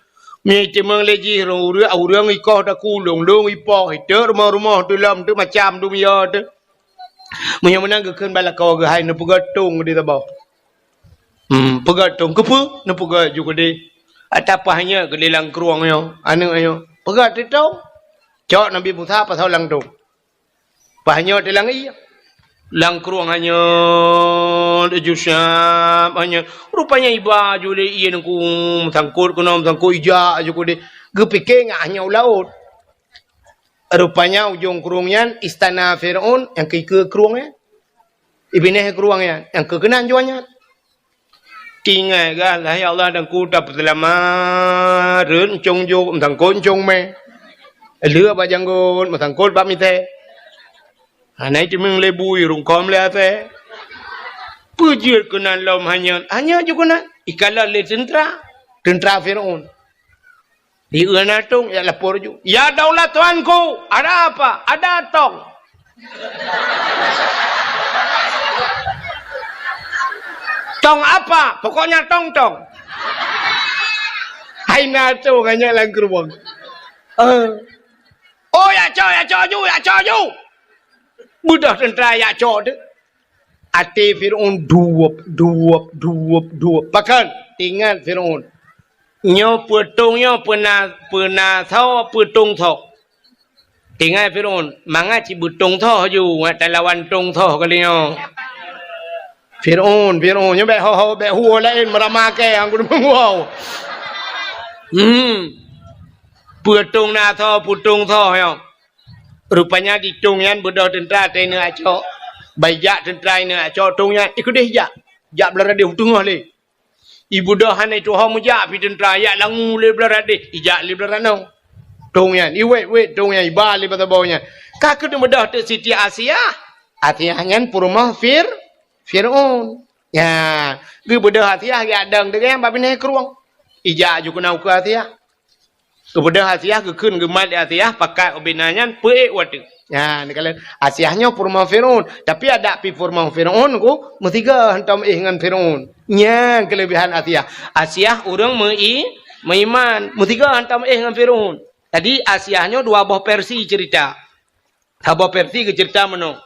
Mie iteumong lé jih ureueng, ureueng ikoh takulong, lôn ipoh, iteuk rumoh-rumoh, teulom, teuk macam, dum yo teuh. Meunyoe meunan geukheun bak lakoe geuh, hai neupeugöt tông keudeh saboh. Hmm, peugöt tông, keupeue neupeugöt ju keudeh? Ata paih nyoe keudeh lam krueng nyoe, aneuk nyoe. Peugöt teuh tông. Cok Nabi Musa pasoe lam tông. Paih nyoe teuh lam ié. Lam krueng nyoe, teuh ju siap, nyoe. Rupanya iba ju lé ié ngon meusangkot keunoe, meusangkot ijak ju keudeh. Geupike ngat nyoe u laôt. Rupanya ujong krueng nyan istana Firaun nyang keu ikeue krueng nyan. Ibinéh krueng nyan nyang keu keunan juah nyan. Tinggai gah lah, ya Allah, dan ku tapeuseulamat, rhot euncong jok, meusangkot euncong mè. Lheueh bak janggot, meusangkot bak mitè. Hana jiteumeung lé bui, rungkôm lé asèe. Peue jeuet keunan lom hanyot, hanyot jeuet keunan. Ikalon lé teuntra, teuntra Fir'aun. Di Eunatong, ya lapor ju. "Ya daulat tuanku, ada apa?" "Ada tong." "Tong apa?" "Pokoknya tong-tong." Hai na tong hanya lam geurubong. Eh. "Oh, ya cok, ya cok ju, ya cok ju." Beudôh teuntra ya cok tu. Até Fir'aun duwop, duwop, duwop, duwop. Pakon? Teuingat Fir'aun. Nyoe peue tong nyoe peuna, peuna soe, peue tong soe. Teuingat Fir'aun, mangat cit beutong soe ju, ngat talawan tong soe kali nyoe. Fir'aun, Fir'aun, nyoe bèk ho-ho, bèk huwoe laén meurama kèe, angku deungon huwoe. Hmm. Peue tong na soe, peue tong soe nyoe. Rupanya di tong nyan beudôh teuntra teuingat cok. Bai jak teuntra ingat cok tong nyan, ikeudeh jak. Jak blah radeh u teungoh lé. Ibeudôh hana ituho meujak pih teuntra, jak langue lé blah radeh, ijak lé blah ranoe. Tong nyan, iwét-wét tong nyan, iba lé bak saboh nyan. Ka keuneuk beudôh teuk Siti Asiah. Asiah nyan peurumoh Fir-, Fir'aun. Nya, geubeudôh Asiah geujak dong deungon bak binéh krueng. Ijak ju keunan ukeue Asiah. Geubeudôh Asiah, geukheun geumat lé Asiah, pakat ubena nyan peuék watèe. Nyan, neukalon Asiah nyoe peurumoh Fir'aun, tapi adak pih peurumoh Fir'aun ku meusigoe hantom éh ngon Fir'aun. Nyan keuleubehan Asiah. Asiah ureueng meu-i-, meuiman, meusigoe hantom éh ngon Fir'aun. Jadi Asiah nyoe dua boh versi cerita. Saboh versi geuceurita meunoe.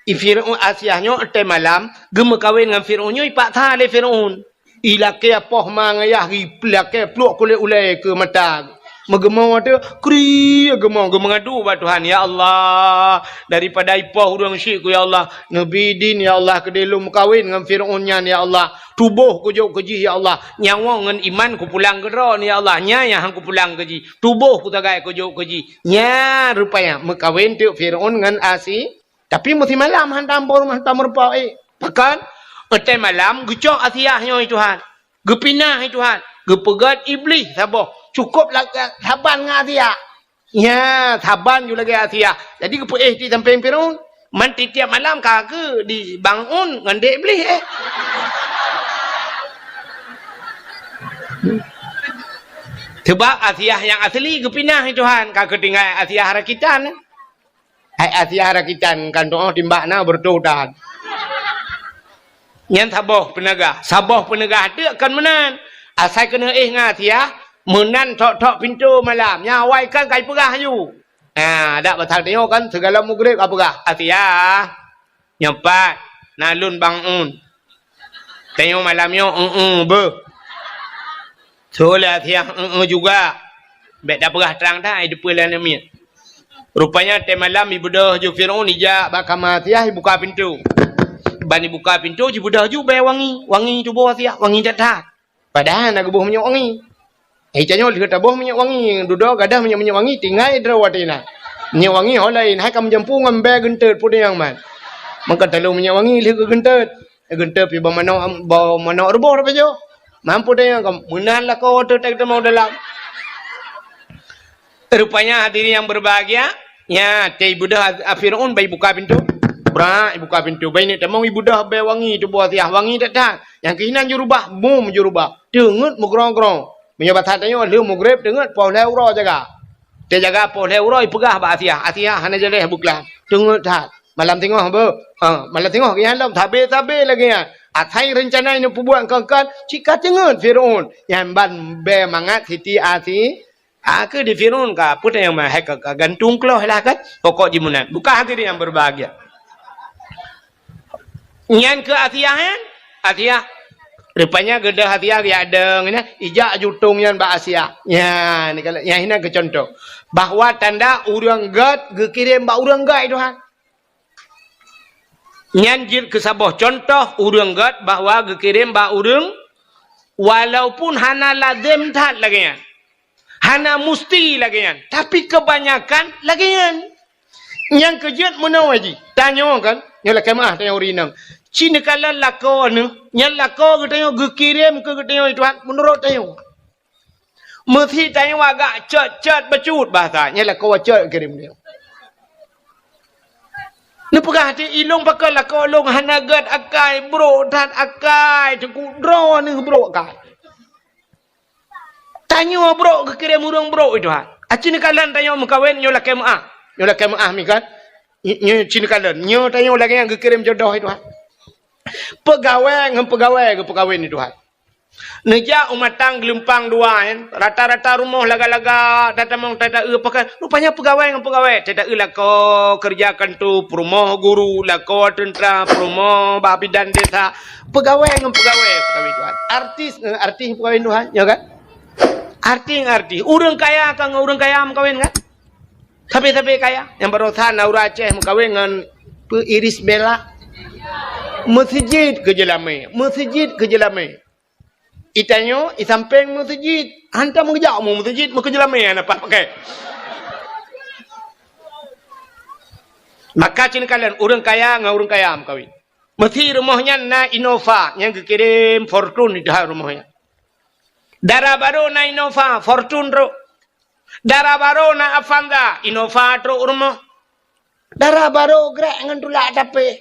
I Fir'aun Asiah nyoe watèe malam geumeukawen ngon Fir'aun nyoe ipaksa lé Fir'aun. Ilakèe poh ma ngon yah, ilakèe pluek kulét ulèe keu mata. Meugeumoe teuh, kri geumoe, geumeungadu bak Tuhan, "Ya Allah, daripada ipoh ureueng syik ku, ya Allah, neubi idin, ya Allah, keudéh lôn meukawen ngon Fir'aun nyan, ya Allah. Tuboh kujok keu jih, ya Allah. Nyawöng ngon iman kupulang keu droe, ya Allah. Nyan nyang han kupulang keu jih. Tuboh kusagai kujok keu jih." Nyan rupanya meukawen teuk Fir'aun ngon Asi-, Tapi meusimalam hantom boh rumoh, hantom meurumpok, eh. Pakon? Watèe malam geucok Asiah nyoe, hai Tuhan. Geupinah, hai Tuhan. Geupeugöt Iblih saboh. Cukôp la-, saban ngon Asiah. Nya, saban ju lagèe Asiah. Jadi geupeuéh di sampéng Fir'aun. Man tiep-tiep malam ka keu di bangun ngon dek Iblih, eh. Sebab Asiah nyang asli geupinah, hai Tuhan. Ka keu tinggai Asiah rakitan. Hai Asiah rakitan kan tu'oh timbak na beureutoh that. Nyan saboh peuneugah. Saboh peuneugah teuk kon meunan. Asai keuneuk éh ngon Asiah, meunan thok-thok pintoe malam. Nyan awai kan ka ipeugah aju. Ha, dak pasal tanyoe kan sigohlom mugreb ka peugah, "Asiah, nyoe pat, na lôn bangun." Tanyoe malam nyoe, eu-eu beuh. Soe lé Asiah, eu-eu juga. Bèk tapeugah trang that, ai teupeue lé aneuk miet. Rupanya watèe malam ibeudôh ju Fir'aun ijak bak kama Asiah, ibuka pintoe. Ban ibuka pintoe, jibeudôh ju bèe wangi. Wangi tuboh Asiah, wangi that-that. Padahai na geuboh minyeuk wangi. Eh, tanyoe lheueh taboh minyeuk wangi, dudoe gadoh minyeuk-minyeuk wangi, tinggai droe watèe na. Minyeuk wangi ho laén, hai ka meujampu ngon bèe geunteut, peue nyang man. Maka talôn minyeuk wangi lheueh geugeunteut. Geunteut pih bak manok, bak manok ruboh tapajoh. Mampu teunyang ka meunan lakoe teutek teumong dalam. Rupanya hadirin yang berbahagia, nya, teuh ibeudôh a-, a Fir'aun bai buka pintoe. Brak, ibuka pintoe. Bai neuk tamong ibeudôh bèe wangi tuboh Asiah, wangi that-that. Nyang keuh inan jurubah, mum jurubah. Teungeut meugrong-grong. Meunyoe basa tanyoe lheueh mugreb teungeut poh lhèe uroe jaga. Teujaga poh lhèe uroe ipeugah bak Asiah, "Asiah hana jaleh beuklam." Teungeut that. Malam singoh beuh. Ha, malam singoh geuh nyan lom sabe-sabe lagèe nyan. Asai reuncana ineuk peubuet kon-kon, cit ka teungeut Fir'aun. Nyan ban bèe mangat Siti Asi-, Ah, keu di Fir'aun ka, peue nyang ma-, hai ka, ka gantung keuloh lah kan? Pokok jih meunan. Bukan hadirin yang berbahagia. Nyan keu Asiah nyan, Asiah. Rupanya geudah Asiah geujak dong nyan, ijak jutong nyan bak Asiah. Nyan, ni kalau, nyan hinan keu contoh. Bahwa tanda ureueng gèt geukirém bak ureueng gèt, Tuhan. Nyan jeuet keu saboh contoh ureueng gèt bahwa geukirém bak ureueng, walaupun hana lazem that lagèe nyan. Hana musti lagèe nyan, tapi keubanyakan lagèe nyan. Nyang keu jeuet meunoe jih, tanyoe kan, nyoe lakèe meu'ah tanyoe ureueng inong. Ci neukalon lakoe neuh, nyan lakoe geutanyoe geukirém keu geutanyoe, Tuhan, meunurot tanyoe. Meusi tanyoe agak cot-cot bacut bahasa, nyan lakoe cot kirém tanyoe. Neupeugah di ilong pakon lakoe lôn hana gét akai, brok that akai, teungku droeneuh brok akai. Tanyoe brok geukirém ureuëng brok, Tuhan. Aci neukalon tanyoe meukawen, nyoe lakée meuáh. Nyoe lakée meuáh, mi kan? Nyoe ci neukalon. Nyoe tanyoe lagée nyang geukirém jodoh, Tuhan. Peugawée ngon peugawée geupeukawen, Tuhan. Neujak u matang geulumpang dua, kan? Rata-rata rumoh laga-laga, tatamong tata-eu pakai. Rupanya peugawée ngon peugawée. Tata-eu lakoe keureuja kanto, peurumoh guru, lakoe teuntra, peurumoh bak bidan desa. Peugawée ngon peugawée, peugawée Tuhan. Artis ngon artis peugawée Tuhan, ya kan? Artis ngon artis. Ureuëng kaya ka ngon ureuëng kaya meukawen, kan? Sabe-sabe kaya. Nyang barosa na ureuëng Aceh meukawen ngon peu Iris Bella. Meuseujid keu jeulamé. Meuseujid keu jeulamé. Itanyoe, isampéng meuseujid. Hantom geujak mu meuseujid, meukeujeulamé hana pat pakai. Maka ci neukalon ureuëng kaya ngon ureuëng kaya meukawen. Meusi rumoh nyan na Innova, nyang geukirém Fortuner di dalam rumoh nyan. Dara barô na Innova, Fortuner trok. Dara barô na Avanza, Innova trok rumoh. Dara barô grek ngon tulak tapi.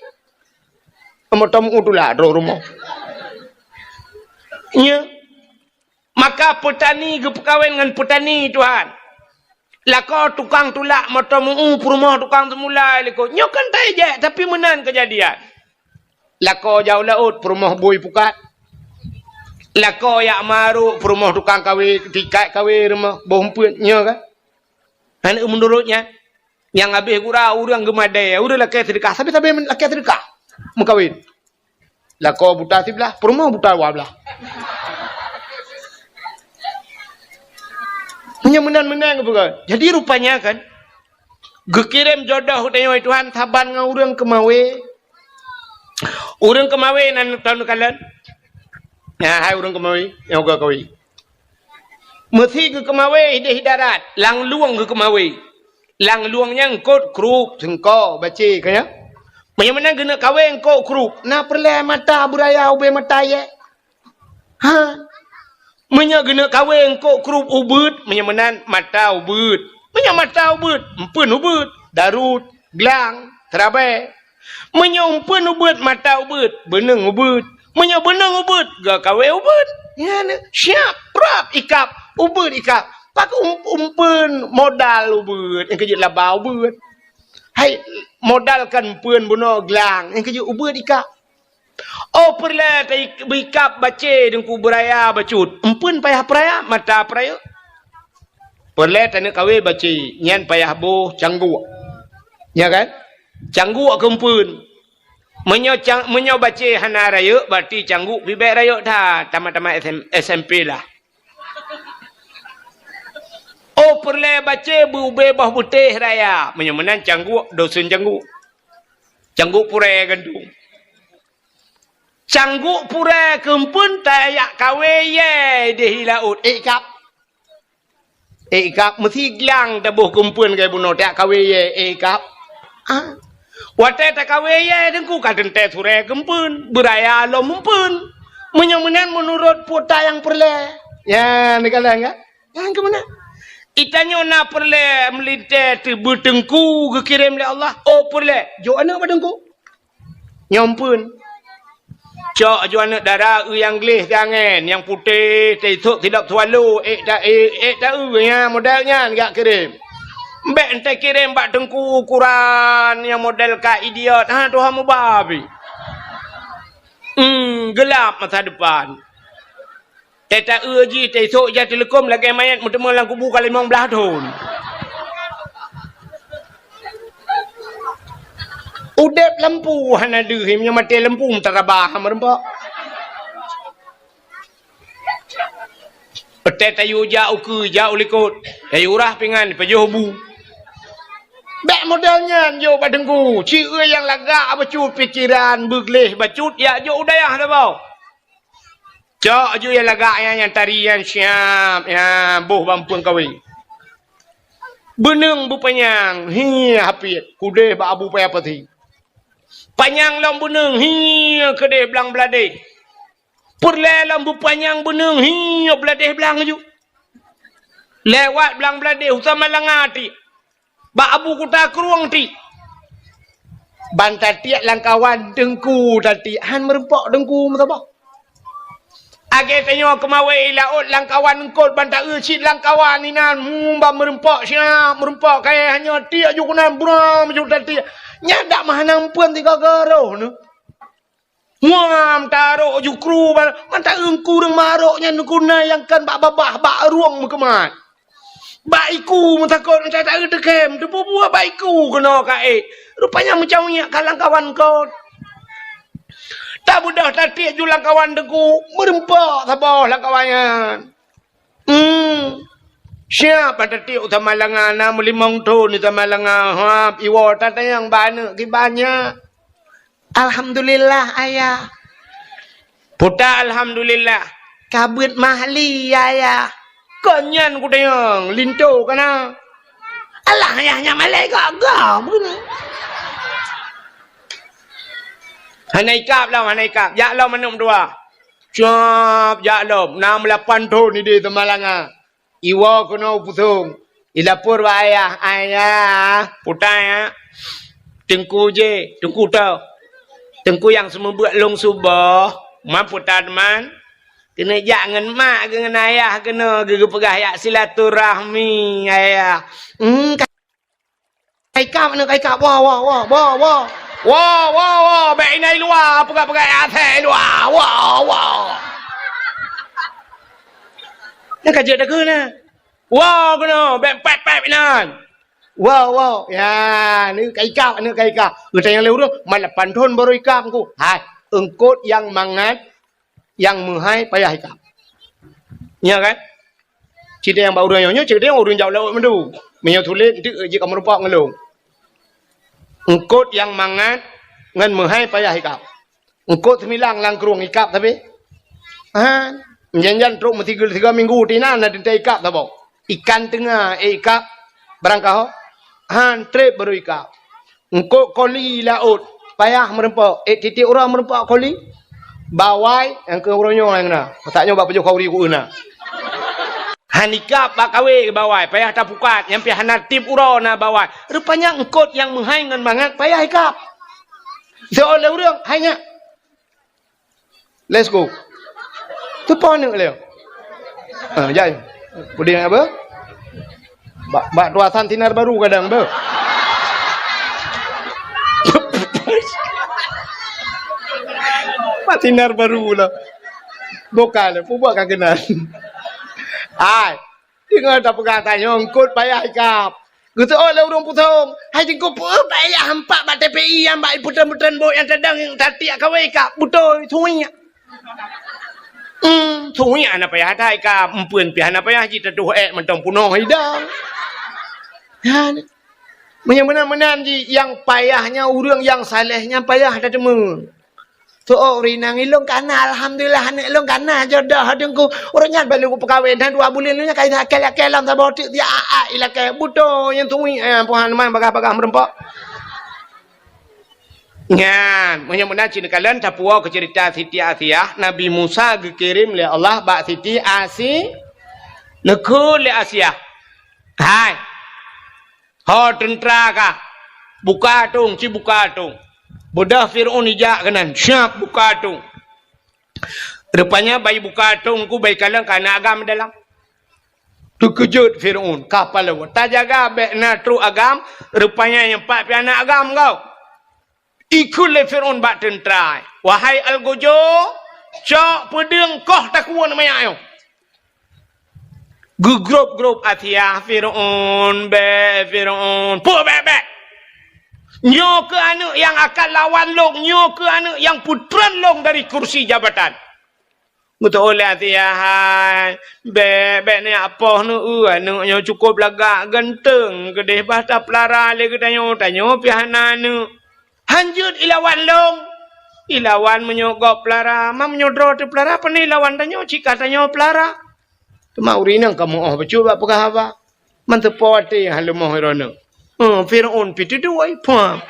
Moto meu tulak trok rumoh. Nya. Maka peutani geupeukawen ngon peutani, Tuhan. Lakoe tukang tulak moto meu peurumoh tukang teumulai likot. Nyoe kan tajak, tapi meunan keujadian. Lakoe jak u laôt peurumoh bui pukat. Lakoe jak marok peurumoh tukang kawé, tikat kawé rumoh boh umpeuet. Nyoe kan? Hana meunurot nyan. Nyang habéh gura ureuëng geumadée, ureuëng lakée seudeukah, sabe-sabe lakée seudeukah meukawen. Lakoe buta siblah, peurumoh buta dua blah. Meunyoe meunan-meunan geupeugah. Jadi rupanya kan, geukirém jodoh tanyoe Tuhan saban ngon ureuëng keumawé. Ureuëng keumawé nan tahu neukalon. Nah, hai ureuëng keumawé, nyang uga kawé. Meusi geukeumawé idéh darat, lam lueng geukeumawé. Lam lueng nyan eungkôt krup, seungko, bacé, ka nyan. Meunyoe meunan geuneuk kawé eungkôt krup, na peureulée mata beuraya ubé mata yé. Ha? Meunyoe geuneuk kawé eungkôt krup ubeuet, meunyoe meunan mata ubeuet. Meunyoe mata ubeuet, eumpeuen ubeuet, darut, glang, teurabée. Meunyoe eumpeuen ubeuet, mata ubeuet, beuneueng ubeuet. Meunyoe beuneueng ubeuet, geukawé ubeuet. Nyan, siap, prap, ikab, ubeuet ikab. Pakon um-, eumpeuen modal ubeuet, nyang keujeuet laba ubeuet. Hai, modal kan eumpeuen bunoe glang, nyang keujeuet ubeuet ikab. Oh, peureulée ta-, beikab bacé teungku beuraya bacut. Eumpeuen payah peuraya, mata peurayeuk. Peureulée taneuk kawé bacé, nyan payah boh cangguk. Nya kan? Cangguk keu eumpeuen. Meunyoe cang-, meunyoe bacé hana rayeuk, berarti cangguk pih bék rayeuk that, tamat-tamat S M, S M P lah. Oh, peureulée bacé beu-, ubé boh beutéh raya. Meunyoe meunan cangguk, dosen cangguk. Cangguk purée gantung. Cangguk purée keu eumpeuen tajak kawé yé idéh laôt. Ék ikab. Ék ikab meusi glang taboh keu eumpeuen keu bunoe tajak kawé yé, ék ikab. Ah. Watée takawé yé teungku ka teuntée surée keu eumpeuen, beuraya lom eumpeuen. Meunyoe meunan meunurot peue ta nyang peureulée. Ya, neukalon kan? Nyang keu meunan. Itanyoe na peureulée meulintée teubeu teungku geukirém lé Allah. Oh, peureulée. Jok aneuëk bak teungku. Nyoe eumpeuen. Cok aju aneuëk dara eu nyang gleh siangén, nyang putéh, teusok sidop swallow, ék ta-, ék, ék ta-eu nyan, model nyan jak kirém. Bék entai kirém bak teungku ukuran nyang model ka idiot. Ha, Tuhan mubabi. Hmm, gelap masa depan. Tée ta-eu jih, tée sôk ija teuleukom lagée manyét meuteumé lam kubu ka limong blaih thon. Udeb lampu hana deuh, meunyoe maté lampu meutarabah meureumpok. Tée tayue jak ukeue, jak u likot, tayue rah pingan, pajoh bu. Bék model nyan jok bak teungku, ci eu nyang lagak bacut pikeran, beugleh bacut, jak jok u dayah saboh. Cok aju nyang lagak nyan, nyang tari nyan siab, nyan boh bak eumpeuen kawé. Beuneueng beupanyang, hi hapiet, kudeh bak Abu Paya Pasi. Panyang lom beuneung, hi keudeh blang bladeh. Peureulée lom beupanyang beuneung, hi bladeh blang ju. Lewat blang bladeh, u Samalanga tiek. Bak Abu Kuta Krueng tiek. Ban tatiek lam kawan teungku tatiek, han meureumpok teungku meusaboh. Akhé tanyoe keumawé i laôt lam kawan eungkôt ban taeu cit lam kawan inan, hmm, ban meureumpok siab, meureumpok kayée hanyoe tiek ju keunan, bram ju tatiek. Nyan dak meuhana eumpeuen tiga garoh nyoe. Muam tarok ju kru ban, mantong eungku ureuëng marok nyan guna nyang kan bak babah, bak rueng meukeumat. Bak iku meutakot, mantong taeu teukem, teupeue buet bak iku keunoe ka ék. Rupanya meucawyak ka lam kawan kon. Tabeudôh tatiek ju lam kawan teungku, meureumpok saboh lam kawan nyan. Hmm. Siab ban tatiek u Samalanga, na meulimong thon di Samalanga, hab, iwoe tatanyong bak aneuëk kiban nyan. Alhamdulillah, Ayah. Puta alhamdulillah. Ka beuet mahli, Ayah. Kon nyan kutanyong, linto ka na. Alah, Ayah, nyan malée gagah beuna. Hana ikab lom, hana ikab. Jak lom aneuk dua. Cap, jak lom. Na meulapan thon idéh Samalanga. Iwoe keunoe u Pusong. Ilapor bak ayah, "Ayah, puta ya. Teungku jih, teungku toh. Teungku nyang seumeubeuet lôn suboh, man puta teuma. Keuneuk jak ngon mak geuh ngon ayah keunoe geupeugah jak silaturahmi, ayah." Hmm, ka ikab, aneuk ka ikab. Woe, woe, woe, woe, woe. Woe, woe, woe, bék inan i luwa, peugah-peugah asèe i luwa. Woe, woe. Nyan ka jeuet takheun na. Woe keunoe, bék pép-pép inan. Woe, woe. Ya, aneuk ka ikab, aneuk ka ikab. Geutanyong lé ureueng, "Man lapan thon baru ikab, Teungku?" Hai, eungkôt nyang mangat, nyang meuhai payah ikab. Nya kan? Cit nyang bak ureueng nyoe, cit nyang ureueng jak laôt meundu. Meunyoe sulet, enteuk jeuet ka meurumpok ngon lôn. Eungkôt nyang mangat ngon meuhai payah ikab. Eungkôt seumilang lam krueng ikab tapi. Ha, jan-jan trok meusigeul sigoe minggu tinan na teuntèe ikab saboh. Ikan teunga, eh, ikab barangkaho. Han trép baru ikab. Eungkôt koli laôt, payah meurumpok. Eh, tiep-tiep uroe meurumpok koli. Bawai, nyang keu uroe nyoe nyang na. Masa nyoe bak pajoh khauri ku na. Han ikab bak kawé bawai, payah tapukat, nyang pih hana tiep uroe na bawai. Rupanya eungkôt nyang meuhai ngon mangat payah ikab. Soe lé ureueng, hai nyak. Let's go. Teupeue aneuk lé. Ha, jai. Puding apa? Bak, bak tuasan sinar baru kadang, beuh. Bak sinar baru lah. Bukan, peue buet ka keunan. Hai. Deungon tapeugah tanyoe eungkôt payah ikab. Geuseuôt lé ureueng Pusong, "Hai Teungku, peue payah hampak bak T P I nyang bak peutrön-peutrön bot nyang tadong nyang tatiek kawé ikab? Beutôi, suwiek." Hmm, suwiek hana payah that ikab, eumpeuen pih hana payah jih tatuh ék mantong punoh idang. Nyan. Meunyoe meunan-meunan jih, nyang payah nyan ureueng nyang saleh nyan payah tateumé. Soe ureueng inong, "Ilôn ka na, alhamdulillah, aneuk lôn ka na jodoh, Teungku." Ureueng nyan baru peukawen, na dua buleuen lôn nyan ka lakée-lakée lom saboh teuk, siat-at ilakée. Beutôi, nyang tungui, eh, Tuhan man bagah-bagah meurumpok. Nyan, meunyoe meunan cit neukalon tapuwoe keu ceurita Siti Asiah, Nabi Musa geukirém lé Allah bak Siti Asi-, neukheun lé Asiah. Hai, Ho teuntra ka, buka atong, ci buka atong. Beudôh Fir'aun ijak keunan, siap buka atong. Rupanya bai buka atong ku bai kalon ka na agam dalam. Teukeujot Fir'aun, ka palau. Tajaga bék na trok agam, rupanya nyang pat pih na agam kau. Ikheun lé Fir'aun bak teuntra, "Wahai Algojo, cok peudeueng koh takue manyak nyoe." Geugrôb-grôb Asiah, "Fir'aun, bék, Fir'aun, peue bék-bék? Nyoe keuh aneuk nyang akan lawan lôn, nyoe keuh aneuk nyang peutrön lôn dari kursi jabatan." Geuteuôt lé Asiah, "Hai, bék, bék neujak poh neueu, aneuk nyoe cukôp lagak ganteng, keudeh bah tapeulara lé geutanyoe, tanyoe pih hana aneuk. Han jeuet ilawan lôn. Ilawan meunyoe gob peulara, ma meunyoe droe teupeulara, pane ilawan tanyoe, cit ka tanyoe peulara." Teuma ureueng inong ka meu'oh bacut bak peugah haba. Manteupo até han leumoh droeneuh. Eh, Fir'aun pih teuduek, pah.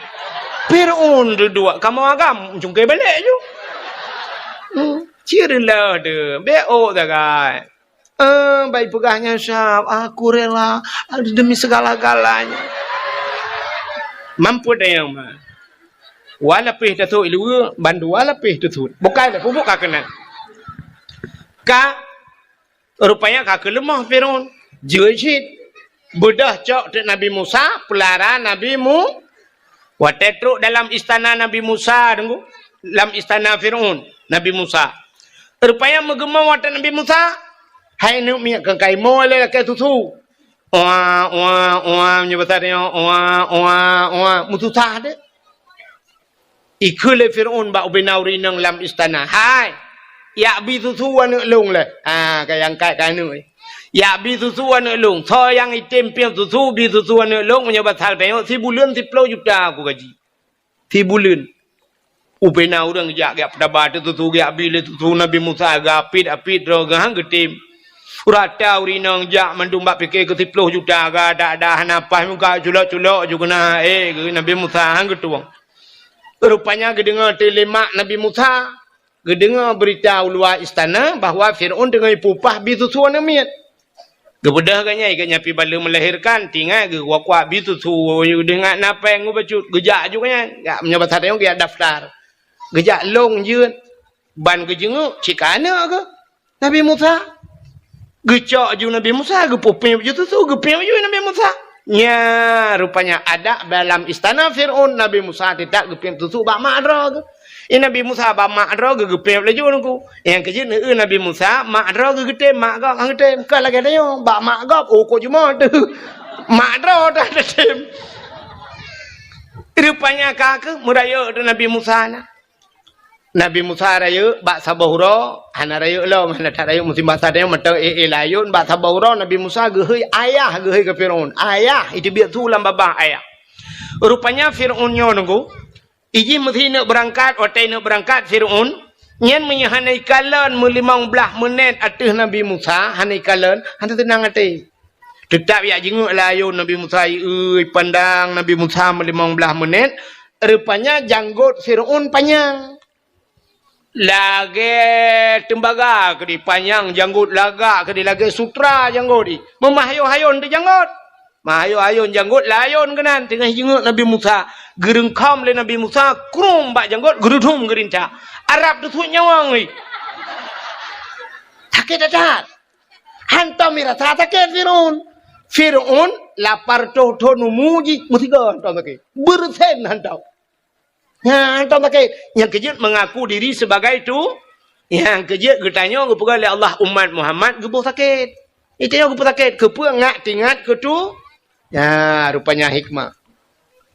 Fir'aun duduek kamoe agam, cungke balek ju. Hmm, cit leuh deuh, bék ôk sagai. Eh, bai peugah nyan sab, "Aku rela demi segala-galanya." Mampet dayang ma. Wa lapéh tasot ileue, bandua lapéh tasot. Bukai lé pupuk ka keunan. Ka Rupanya ka keuleumoh Fir'aun. Jeuet cit. Beudôh cok teuk Nabi Musa, peulara Nabi Mu-, watée trok dalam istana Nabi Musa, deungoe, lam istana Fir'aun, Nabi Musa. Rupanya meugeumong watée Nabi Musa, hai neuk miet keu kaimoe lé lakée susu. Oa, oa, oa, meunyoe basa tanyoe, oa, oa, oa, meususah deh. Ikheun lé Fir'aun bak ubena ureuëng inong lam istana, "Hai, jak bi susu aneuëk lôn lé." Ha, ka nyang angkat keu aneuëk. "Jak bi susu aneuëk lôn. Soe nyang item piep susu, bi susu aneuëk lôn, meunyoe basa tanyoe, sibuleuen siploh juta aku gaji. Sibuleuen." Ubena ureuëng jak, jak peutaba teuh susu, jak bi lé susu Nabi Musa, geuapit-apit droe geuh han geutem. Rata ureuëng inong jak mandum bak pike keu siploh juta, gada-gada hana paih muka culok-culok ju keuna, eh, geu Nabi Musa han geutueng. Rupanya geudeungoe teulima Nabi Musa, geudeungoe beurita u luwa istana bahwa Fir'aun teungoh ipeupah bi susu aneuëk miet. Geubeudôh geuh nyan, geuh nyan pih baleue meulahirkan, tingat geuh kuak-kuak bi susu, geudeungat na péng geuh bacut, geujak ju geuh nyan. Jak meunyoe basa tanyoe geujak daftar. Geujak lôn jeuet, ban geujeungeuk cit ka aneuëk geuh. Nabi Musa. Geucok ju Nabi Musa, geupeupiep ju susu, geupiep ju Nabi Musa. Nya, rupanya adat dalam istana Fir'aun, Nabi Musa teutab geupiep susu bak mak droe geuh. I Nabi Musa bak mak droe geuh, geupiep laju nungku. Nyang keujeuet neueu Nabi Musa, mak droe geuh geutem, mak gob han geutem. Ka lagée tanyoe, bak mak gob, oh, kok jumoe teuh. Mak droe dah geutem. Rupanya ka keuh meurayeuk teuh Nabi Musa na. Nabi Musa rayeuk bak saboh uroe, hana rayeuk lom, hana that rayeuk musim basa tanyoe mantong éh-éh layôn, bak saboh uroe Nabi Musa geuhôi ayah, geuhôi keu Fir'aun. Ayah, iteubiet su lam babah ayah. Rupanya Fir'aun nyoe nunggu, ijih meusi neuk beurangkat, watée neuk beurangkat Fir'aun, nyan meunyoe hana ikalon meulimong blaih meunét ateueh Nabi Musa, hana ikalon, hana teunang até. Teutab jak jingeuk layôn Nabi Musa, ieu, ipandang Nabi Musa meulimong blaih meunét, rupanya janggot Fir'aun panyang. Lagée teumbaga keudeh panyang janggot, lagak keudeh lagée sutra janggot jih. Meumeuhayôn-hayôn teuh janggot. Meuhayôn-hayôn janggot layôn keunan teungoh jingeuk Nabi Musa. Geureungkhom lé Nabi Musa, krueng bak janggot, geurudum geurintak. Arab teusuet nyawöng jih. Sakét that-that. Hantom mirasa sakét Fir'aun. Fir'aun lapar toh thon umu jih, meusigoe hantom sakét. Beureusen hantom. Nyan hantom sakét. Nyang keujeuet mengaku diri sebagai tu, nyang keujeuet geutanyoe geupeugah lé Allah umat Muhammad geuboh sakét. Geutanyoe geuboh sakét, keupeue ngat teuingat keu tu? Nya, rupanya hikmah.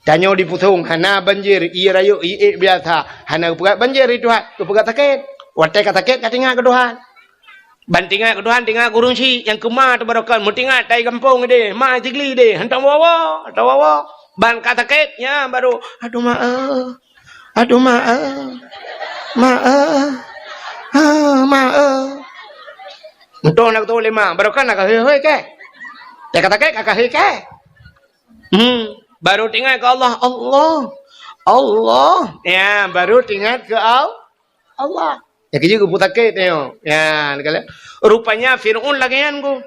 Tanyoe di Pusong hana banjir, ie rayeuk, ie ék biasa. Hana geupeugah banjir di Tuhan, geupeugah sakét. Watée ka sakét ka teuingat keu Tuhan. Ban teuingat keu Tuhan, teuingat keu ureuëng syiek nyang keuma teubarokan, meuteuingat tai gampông deh, ma sigli deh, hantom woe-woe, hantom woe-woe. Ban ka sakét, nyan baru, "Aduh ma eh, aduh ma eh, ma eh, ah, ma eh." Meutoh na geutoh lé ma, barokan na ka hôi-hôi keh. Teuka sakét ka ka hôi keh. Hmm, baru teuingat keu Allah, Allah, Allah. Ya, baru teuingat keu Al-, Allah. Nyang keujeuet geupeu sakét nyoe. Ya, rupanya Fir'aun lagée nyan ku.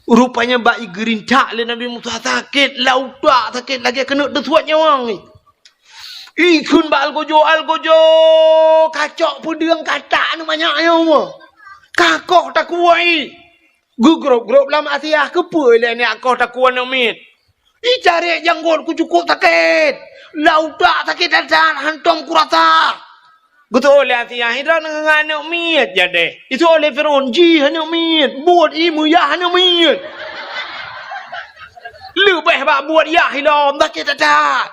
Rupanya bak geurintak lé Nabi Musa sakét, lautak sakét lagée keuneuk teusuet nyawöng. Ikheun bak algojo, algojo, kacok peudeueng katak aneuëk manyak nyoe. Kakoh takue. Geugrôp-grôp lam Asia, keupeue lé nyak koh takue aneuëk miet. Itarek janggot ku cukôp sakét. Lautak sakét that-that, hantom kurasa. Geutôh lé Asia, "Hidroe ngon aneuëk miet jadeh." Itôh lé Fir'aun, "Jih aneuëk miet, buet ie meuyah aneuëk miet." Leubeh bak buet yah ilom, sakét that-that.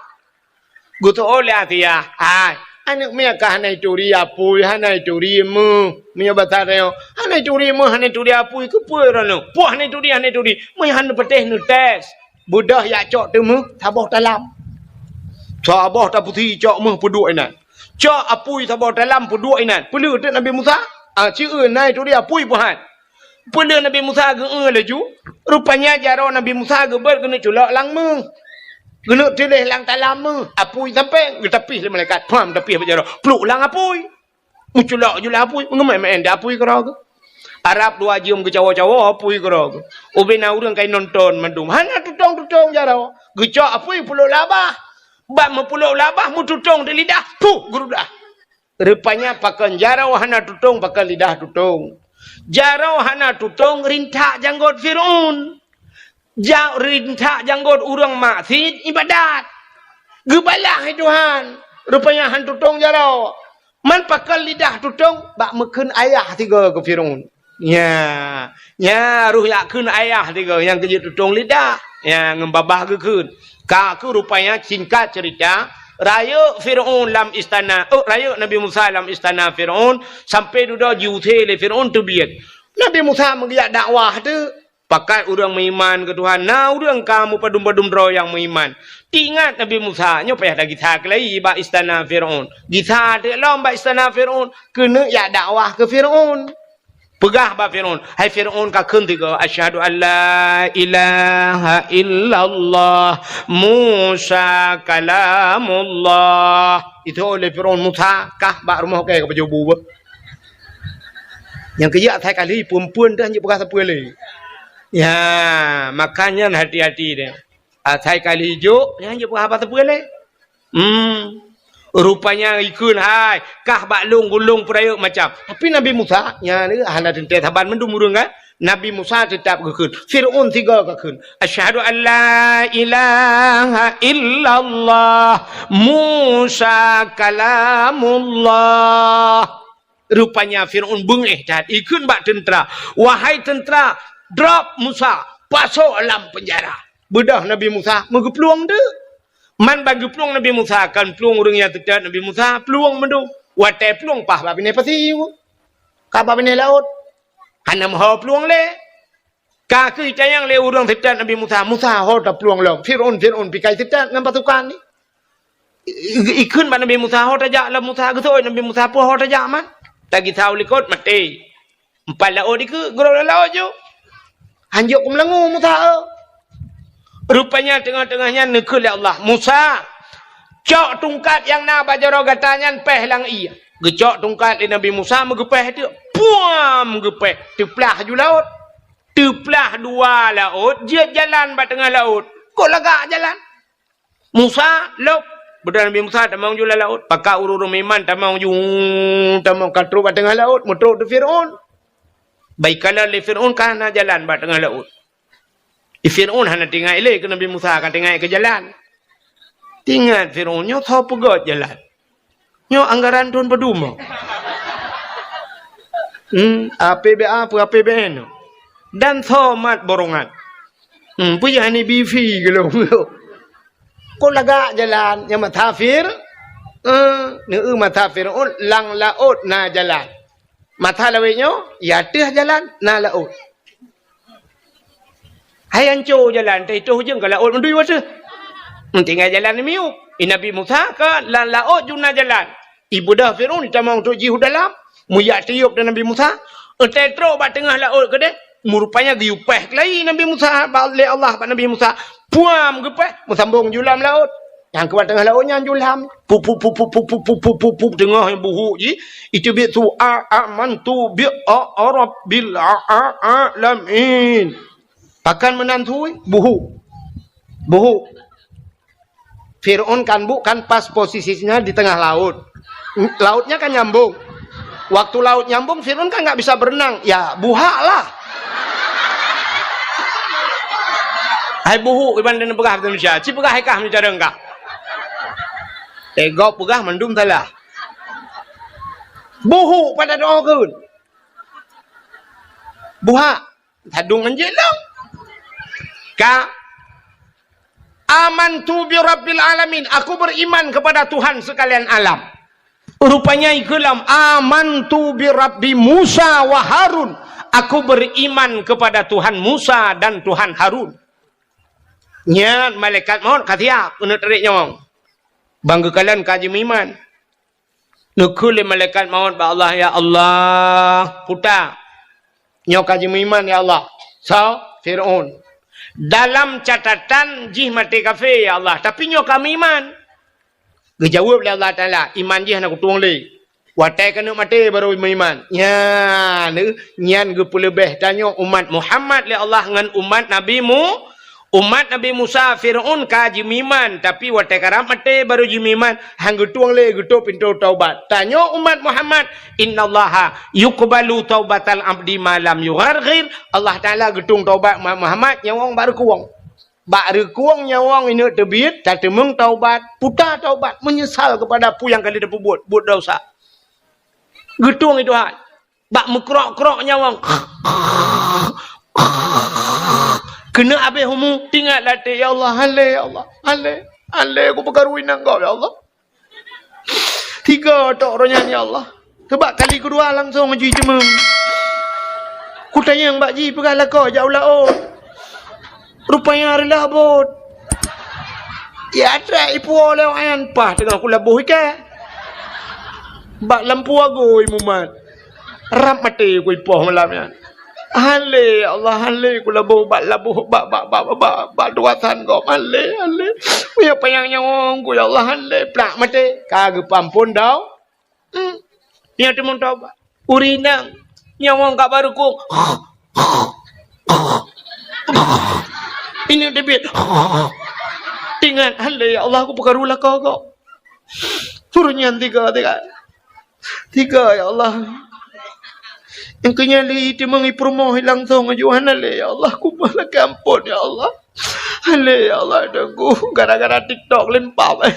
Geutôh lé Asia, "Hai, aneuëk miet ka hana ituri apui, hana ituri meuh." Meunyoe basa tanyoe, "Hana ituri meuh, hana ituri apui, keupeue droeneueh? Poh hana ituri, hana ituri." Meunyoe hana patéh neutés. Beudôh jak cok teumeuh saboh talam. Saboh tapeusi cok meuh peuduek inan. Cok apui saboh talam peuduek inan. Peuleueh teuk Nabi Musa, ah, ci eu na ituri apui peuhan. Peuleueh Nabi Musa geu-eu laju, rupanya jaroe Nabi Musa geubeuet keuneuk culok lam meuh. Geuneuk tuléh lam talam meuh, apui sampoe, geutapih lé malaikat. Pham, tapih bak jaroe. Pluek lam apui. Meuculok ju lam apui, meugeumé-mé di apui keudroe geuh. Arab dua jeuem geucawoe-cawoe apui keudroe geuh. Ubé na ureuëng ka inonton mandum. Hana tutong-tutong jaroe. Geucok apui pulok labah. Bak meupulok labah meututong di lidah. Puh, geurudah. Rupanya pakon jaroe hana tutong, pakon lidah tutong. Jaroe hana tutong rintak janggot Fir'aun. Ja-, rintak janggot ureuëng maksiet ibadat. Geubalah hai Tuhan. Rupanya han tutong jaroe. Man pakon lidah tutong bak meukheun ayah tiga keu Fir'aun. Nya, nya roh jak kheun ayah tiga nyang keujeuet tutong lidah. Nya ngon babah geukheun. Ka keuh rupanya singkat cerita, rayeuk Fir'aun lam istana, oh, rayeuk Nabi Musa lam istana Fir'aun, sampai dudoe jiusé lé Fir'aun teubiet. Nabi Musa meugeujak dakwah teuk. Pakat ureuëng meuiman keu Tuhan, na ureuëng ka meupadum-padum droe nyang meuiman. Teuingat Nabi Musa, nyoe payah tagisa keulai bak istana Fir'aun. Gisa teuk lom bak istana Fir'aun, keuneuk jak dakwah keu Fir'aun. Peugah bak Fir'aun, "Hai Fir'aun, kakheun tiga, 'Asyhadu an la ilaha illallah, Musa kalamullah.'" Itu oleh Fir'aun, "Musa, kah bak rumoh kèe keuh pajoh bu beuh." Nyang keujeuet asai kali, phon-phon dah jeuet peugah sapeue lé. Ya, makanya hati-hati deh. Asai kali jok, nyan jeuet peugah haba sapeue lé. Hmm. Rupanya ikheun hai, kah bak lôn gulong peurayeuk macam. Tapi Nabi Musa, nyan hana teuntèe saban mandum ureuëng kan? Nabi Musa teutap geukheun. Fir'aun tiga kakheun. "Asyhadu an la ilaha illallah, Musa kalamullah." Rupanya Fir'aun beungéh that, ikheun bak teuntra, "Wahai teuntra, drop Musa, pasoe lam peunjara." Beudôh Nabi Musa meugeuplueng teuk. Man ban geuplueng Nabi Musa, kon plueng ureuëng nyang teutot Nabi Musa, plueng mandum. Watèe plueng paih bak binéh pasi, ka bak binéh laôt. Hana meuho plueng lé. Ka keuh itanyong lé ureuëng teutot Nabi Musa, "Musa, ho taplueng lom? Fir'aun, Fir'aun pikai teutot ngon pasukan nyan." I-, i-, ikheun bak Nabi Musa, "Ho tajak lom Musa." Geuseuôt Nabi Musa, "Peue ho tajak man?" Tagisa u likot, maté. Empat laôt dikeue, geurôk lam laôt ju. Han jok keu meulangue Musa, eh. Rupanya teungoh-teungoh nyan neukheun lé Allah, "Musa, cok tungkat nyang na bak jaroe gata nyan péh lam ié." Geucok tungkat lé Nabi Musa, meugeupéh teuk. Puam! Geupéh. Teuplah ju laôt. Teuplah dua laôt, jeuet jalan bak teungoh laôt. Kok lagak jalan? Musa, lôb. Beudôh Nabi Musa tamong ju lam laôt. Pakat ureuëng-ureuëng meuiman tamong ju, tamong ka trôk bak teungoh laôt, meutrôk di Fir'aun. Bak ikalon lé Fir'aun ka hana jalan bak teungoh laôt. Di Fir'aun hana teuingat lé keu Nabi Musa, ka teuingat keu jalan. Teuingat Fir'aun, nyoe soe peugöt jalan. Nyoe anggaran thôn padum. Hmm, A P B A, peue A P B N. Dan soe mat borongan. Hmm, peue jih hana bi fi geulong. Kok lagak jalan nyang meutasafir? Eh, neu meutasafir, oh, lam laôt na jalan. Mata lawét nyoe, ya teuh jalan, na laôt. Hai anco jalan, teuh itoh ujong ka laôt meudui wateuh. Tinggai jalan miup. I Nabi Musa ka lam laôt ju na jalan. Ibeudôh Fir'aun itamong trôk jih u dalam, meuyak tiôp di Nabi Musa. Eunteuk trôk bak teungoh laôt keudeh, meurupanya geuyue péh keulai Nabi Musa bak, lé Allah bak Nabi Musa. Puam geupéh, meusambong ju lam laôt. Nyang keubat teungoh laôt nyan ju lam. Pup, pup, pup, teungoh buhuk jih. Iteubiet su a, amantu bi a, a rabbil a, a, alamin. Pakon meunan su, buhuk. Buhuk. Fir'aun kan bu-, kan pas posisinya di tengah laut. Lautnya kan nyambung. Waktu laut nyambung, Fir'aun kan nggak bisa berenang. Ya, buhak lah. Hai buhuk, iban dan peugah bahasa Indonesia. Ci peugah hai kah meucara engkah. Tegok peugah mandum salah. Buhuk pada doa keun. Buhak. Sadung anjeuk lom. Ka, "Amantu bi rabbil alamin." Aku beriman kepada Tuhan sekalian alam. Rupanya ikeu lom, "Amantu bi rabbi Musa wa Harun." Aku beriman kepada Tuhan Musa dan Tuhan Harun. Nyan malaikat maut ka siap keuneuk tarék nyawöng. Ban geukalon ka jimeuiman. Neukheun lé malaikat maut bak Allah, "Ya Allah, puta, nyoe ka jimeuiman, ya Allah." Soe? Fir'aun. Dalam catatan jih maté kafé, ya Allah, tapi nyoe ka meuiman. Geujaweueb lé Allah Taala, iman jih hana kutueng lé. Watée keuneuk maté barô meuiman. Nyan, nyan geupeuleubeh tanyoe umat Muhammad lé Allah ngon umat Nabi Mu-, umat Nabi Musa, Firaun ka jimeuiman, tapi watée karab maté barô jimeuiman, han geutueng lé geutôp pintoe taubat. Tanyoe umat Muhammad, "Innallaha yuqbalu taubatal abdi ma lam yugharghir." Allah Taala geutueng taubat umat Muhammad nyawöng bak reukueng. Bak reukueng nyawöng ineuk teubiet, tateumeung taubat, puta taubat, meunyeusal keupada peue nyang ka lheueh tapeubuet, buet desya. Geutueng itu hai. Bak meukrok-krok nyawöng. Keuneuk abéh umu, tingat latée, "Ya Allah, han lé, ya Allah, han lé, han lé, kupeukaru inong gob, ya Allah." Tiga tok roh nyan, ya Allah. Teubak kali keudua langsong jih jiteumeung. Kutanyong bak jih peugah lakoe jak u laôt. Rupanya reulah bot. Ya, trek ipuwoe lé awak nyan, paih teungoh kulaboh iké. Bak lampu agui mumat. Rab maté kuipoh malam nyan. Han lé, ya Allah, han lé kulaboh bak laboh, bak, bak, bak, bak, bak, bak tugasan gob. Han lé, han lé. Meunyoe panyang nyawöng ku, ya Allah, han lé, plak maté. Ka geupeuamphon dau. Hmm. Nyan teumeung taubat. Ureueng inong, nyawöng ka bak reukueng. Ineuk teubiet. Tingat, "Han lé, ya Allah, kupeukaru lakoe gob." Ureueng nyan tiga, tiga. Tiga, ya Allah. Nyang keu nyan lé teumeung ipeurumoh langsong aju, "Han lé, ya Allah, kumoh lakée amphon, ya Allah. Han lé, ya Allah, Teungku, gara-gara TikTok limpah."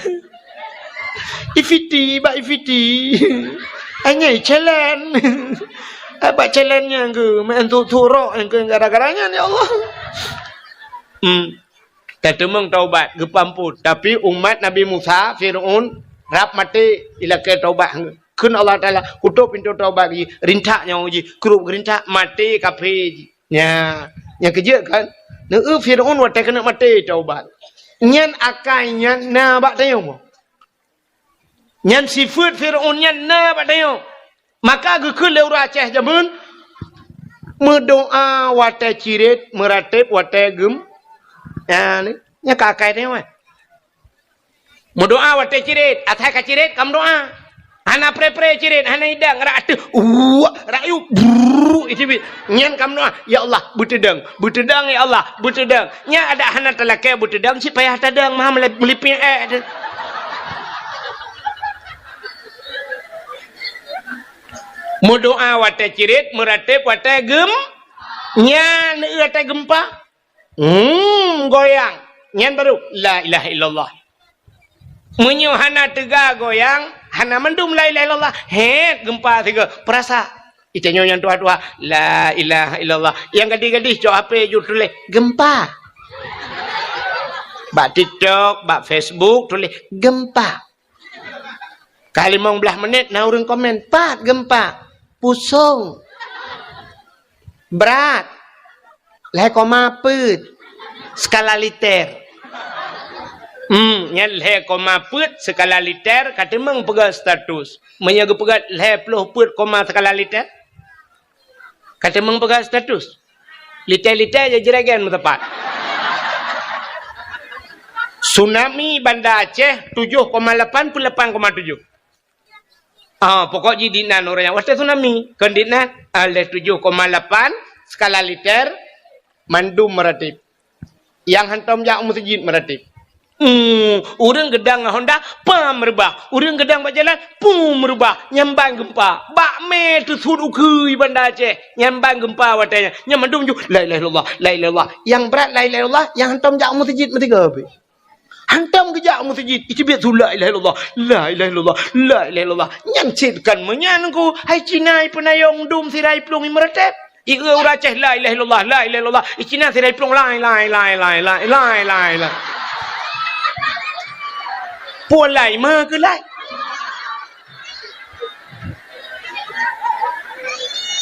Ifiti, bak ifiti. Anyai challenge. Bak challenge nyang keu, main tu-, turok nyang keu gara-gara nyan, ya Allah. Hmm. Tateumeung taubat, geupeuamphon. Tapi umat Nabi Musa, Firaun, rab maté ilakée taubat. Kheun Allah Taala, "Kutôp pintoe taubat jih, rintak nyawöng jih, krup geurintak, maté kafé jih." Nya, nyang keujeuet kan? Neu Firaun watée keuneuk maté taubat. Nyan akai nyan na bak tanyoe. Nyan sifeuet Firaun nyan na bak tanyoe. Maka geukheun lé ureueng Aceh jameun, meudoá watée cirét, meuratéb watée geum-, nyan, nyan ka akai tanyoe. Meudoá watée cirét, asai ka cirét ka meudoá. Hana pré-pré cirét, hana idang, rak ateueh, uwak, rak yub, brrrr, iteubiet. Nyan ka meudoá, "Ya Allah, beuteudong, beuteudong, ya Allah, beuteudong." Nyan adak hana talakée beuteudong, cit payah tadong, meuha meuli-, meulipéng ék teuh. Meudoá watée cirét, meuratéb watée geum-, nyan, watée geumpa. Hmm, goyang. Nyan baru, "La ilaha illallah." Meunyoe hana teuga goyang, hana mandum la ilaha illallah. Hét, geumpa sigoe. Peurasa. Itanyoe nyang tuha-tuha, "La ilaha illallah." Nyang gadih-gadih cok H P ju tuléh, "Geumpa." Bak TikTok, bak Facebook tuléh, "Geumpa." Ka limong blaih menit na ureueng komen, "Pat geumpa?" "Pusong." "Brat?" "Lhée koma peuet skala liter." Hmm, nyan lhée koma peuet skala liter ka teumeung peugah status. Meunyoe geupeugah lhée ploh peuet koma skala liter, ka teumeung peugah status. Liter-liter jeuet jiragen meusapat. Tsunami Banda Aceh tujoh koma lapan peuet lapan koma tujoh. Ah, pokok jih dinan ureueng nyang watée tsunami. Kon dinan, ah, lhée tujoh koma lapan skala liter mandum meuratéb. Nyang hantom jak u meuseujid meuratéb. Hmm, ureueng geudang ngon honda, pam reubah. Ureueng geudang bak jalan, pum reubah. Nyan ban geumpa. Bak mé teusut ukeue Banda Aceh. Nyan ban geumpa watée nyan. Nyan mandum ju, "La ilaha illallah, la ilaha illallah." Nyang brat la ilaha illallah, nyang hantom jak u meuseujid meusigoe pih. Hantom geujak u meuseujid, iteubiet su, "La ilaha illallah, la ilaha illallah, la ilaha illallah." Nyan cit kon meunyan ku, hai Cina ipeunayong dum sira iplueng imeuratéb. Ieu ureueng Aceh, "La ilaha illallah, la ilaha illallah." I Cina sira iplueng, "Lai, lai, lai." Puon lai, ma keu lai.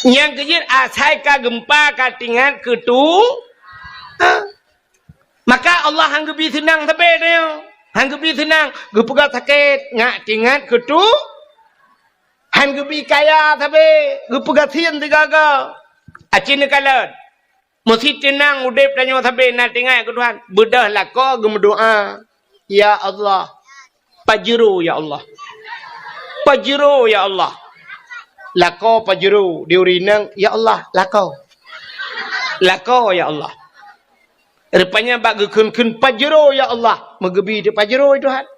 Nyang keujeuet asai ka geumpa ka tingat keu tu. Ha? Maka Allah han geubi seunang sabe tanyoe. Han geubi seunang, geupeugah sakét, ngat tingat keu tu. Han geubi kaya sabe, geupeugah sien sigaga. Aci neukalon. Meusti teunang udeb tanyoe sabe na teuingat keu Tuhan. Beudôh lakoe geumeudoa, "Ya Allah, pajero ya Allah. Pajero ya Allah." Lakoe pajero, di ureueng inong, "Ya Allah, lakoe. Lakoe ya Allah." Rupanya bak geukheun-kheun, "Pajero ya Allah," meugeubi teuk pajero Tuhan.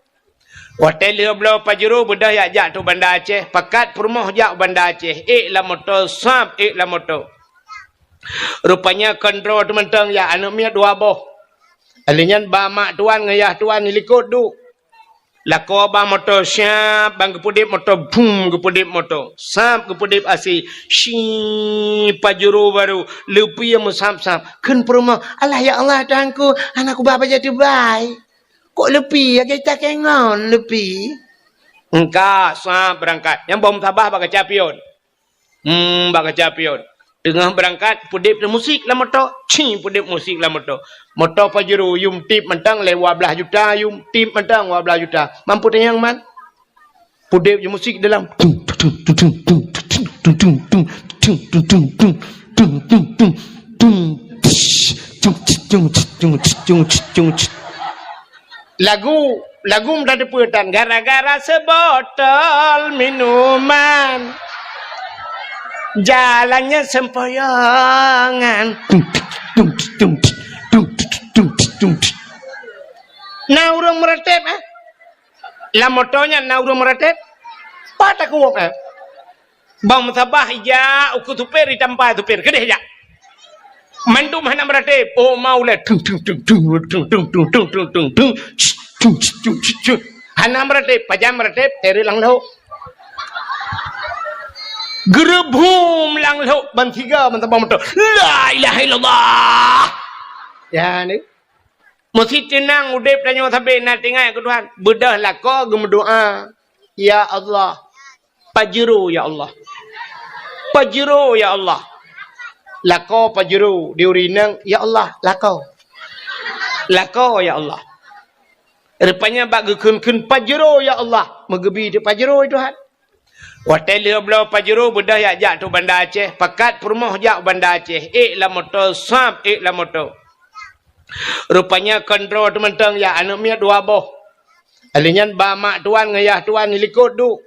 Watèe lheueh bloe pajero beudôh jak, jak u Banda Aceh, pakat peurumoh jak u Banda Aceh, ék lam moto, sab ék lam moto. Rupanya kon droe teuh mantong jak, aneuk miet dua boh. Lheueh nyan ba mak tuan ngon yah tuan di likot duek. Lakoe ba moto, siap ban geupeudeb moto, bum, geupeudeb moto. Sab geupeudeb asai, si pajero barô, leupie meusab-sab. Kheun peurumoh, "Alah ya Allah Tuhanku, hana kuba bajèe teubai. Kok leupie, lagèe takèe ngon leupie." Engka, sab beurangkat. Nyang boh meutabah bak kaca pion. Hmm, bak kaca pion. Teungoh beurangkat, peudeb teuk musik lam moto. Ci, peudeb musik lam moto. Moto pajero, yum tip mantong lé dua blaih juta, yum tip mantong dua blaih juta. Mampu tanyong man? Peudeb ju musik dalam. Tung, tung, tung. Lagu, lagu meutateupeue tan, gara-gara seubotol minuman, jalannya sempoyongan. Na ureueng meuratéb, eh? Lam moto nyan na ureueng meuratéb? Pat takot, eh? Bang meusabah ija ukeue supir, itampa supir, keudeh jak. Mandum hana meuratéb. Oh, mau lé. Tung, tung, tung. Hana meuratéb, pajan meuratéb, teureuk lam lhok. Geureubum lam lhok, ban tiga, ban tabang moto. La ilaha illallah. Ya, ni. Meusti teunang udeb tanyoe sabe na teuingat keu Tuhan. Beudôh lakoe geumeudoa, "Ya Allah, pajero ya Allah. Pajero ya Allah." Lakoe pajero, di ureueng inong, "Ya Allah, lakoe. Lakoe ya Allah." Rupanya bak geukheun-kheun, "Pajero ya Allah," meugeubi teuk pajero Tuhan. Watèe lheueh bloe pajero beudôh jak, jak u Banda Aceh, pakat peurumoh jak u Banda Aceh, ék lam moto, sab ék lam moto. Rupanya kon droe teuh mantong jak, aneuk miet dua boh. Lheueh nyan ba mak tuan ngon yah tuan di likot duek.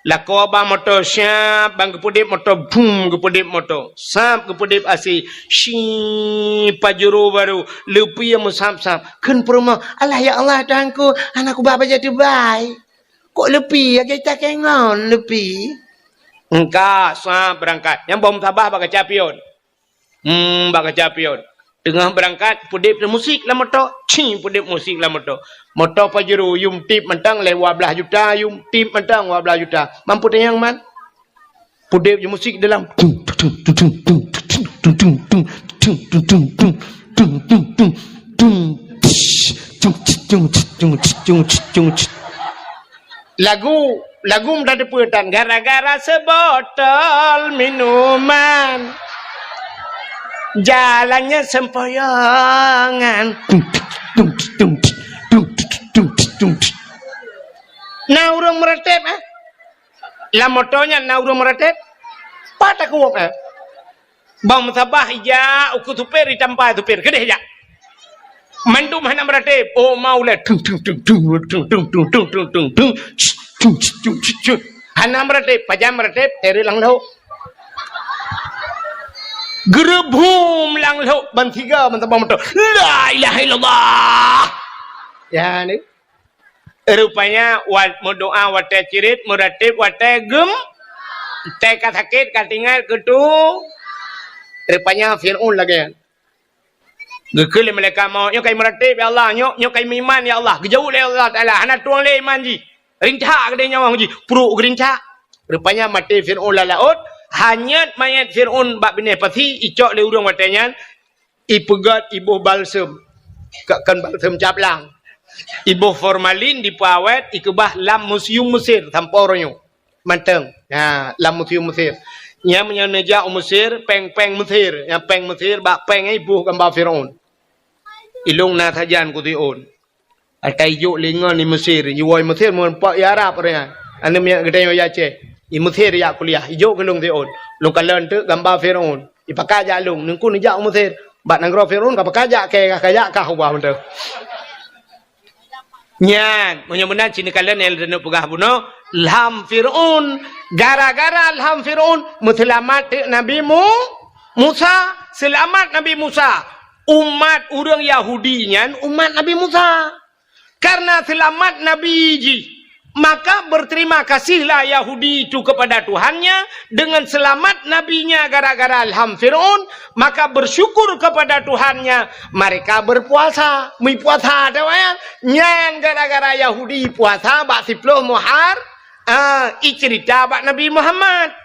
Lakoe ba moto, siap ban geupeudeb moto, bum, geupeudeb moto. Sab geupeudeb asai, si pajero barô, leupie meusab-sab. Kheun peurumoh, "Alah ya Allah Tuhanku, hana kuba bajèe teubai. Kok leupie, lagèe takèe ngon leupie." Engka, sab beurangkat. Nyang boh meutabah bak kaca pion. Hmm, bak kaca pion. Teungoh beurangkat, peudeb teuk musik lam moto. Ci, peudeb musik lam moto. Moto pajero, yum tip mantong lé dua blaih juta, yum tip mantong dua blaih juta. Mampu tanyong man? Peudeb ju musik dalam. Tung, tung, tung. Lagu, lagu meutateupeue tan, gara-gara seubotol minuman, jalannya sempoyongan. Na ureueng meuratéb, eh? Lam moto nyan na ureueng meuratéb? Pat takot, eh? Bang meusabah ija ukeue supir, itampa supir, keudeh jak. Mandum hana meuratéb. Oh, mau lé. Tung, tung, tung. Hana meuratéb, pajan meuratéb, teureuk lam lhok. Geureubum lam lhok, ban tiga, ban tabang moto. La ilaha illallah. Ya, ni. Rupanya, wat-, meudoa watèe cirit, meuratéb watèe gem-, watèe ka sakét, ka tinggai keu tu. Rupanya, Fir'aun lagèe nyan. Geukheun lé malaikat maut, "Nyoe kai meuratéb, ya Allah. Nyoe, nyoe kai meuiman, ya Allah." Geujaweueb lé Allah Taala, "Hana tueng lé iman jih. Rincak keudéh nyawöng jih." Pruek geurincak. Rupanya, maté Fir'aun lam laôt. Hanyot manyét Fir'aun bak binéh pasi, icok lé ureueng watèe nyan. Ipeugöt, iboh balsem, ka-, kon balsem caplang. Iboh formalin, dipeuawét, ikeubah lam museum Mesir sampoe uroe nyoe. Mantong. Ha, lam museum Mesir. Nyan meunyoe neujak u Mesir, péng-péng Mesir. Nyang péng Mesir, bak péng nyan iboh gamba Fir'aun. Ilôn na sajan keu Fir'aun. Ata ijok lé ngon i Mesir, iwoe i Mesir meureumpok i Arab ureueng nyan. Aneuk miet geutanyoe i Aceh. I Mesir jak kuliah, ijok keu lôn Fir'aun. Lôn kalon teuk gamba Fir'aun. Ipakat jak lôn, neungku neujak u Mesir. Bak nanggroe Fir'aun ka pakat jak kèe, ka jak kah ubah mantong. Nyan, meunyoe meunan cit neukalon nyang lôn peugah bunoe, lham Fir'aun. Gara-gara lham Fir'aun, meuseulamat teuk Nabi Mu-, Musa. Seulamat Nabi Musa. Umat ureuëng Yahudi nyan umat Nabi Musa. Karena seulamat Nabi jih, maka berterima kasihlah Yahudi itu kepada Tuhannya dengan selamat nabinya gara-gara lham Fir'aun, maka bersyukur kepada Tuhannya, mereka berpuasa. Meupuasa, ada wayang. Nyan gara-gara Yahudi puasa bak siploh Muhar-, ah, icerita bak Nabi Muhammad.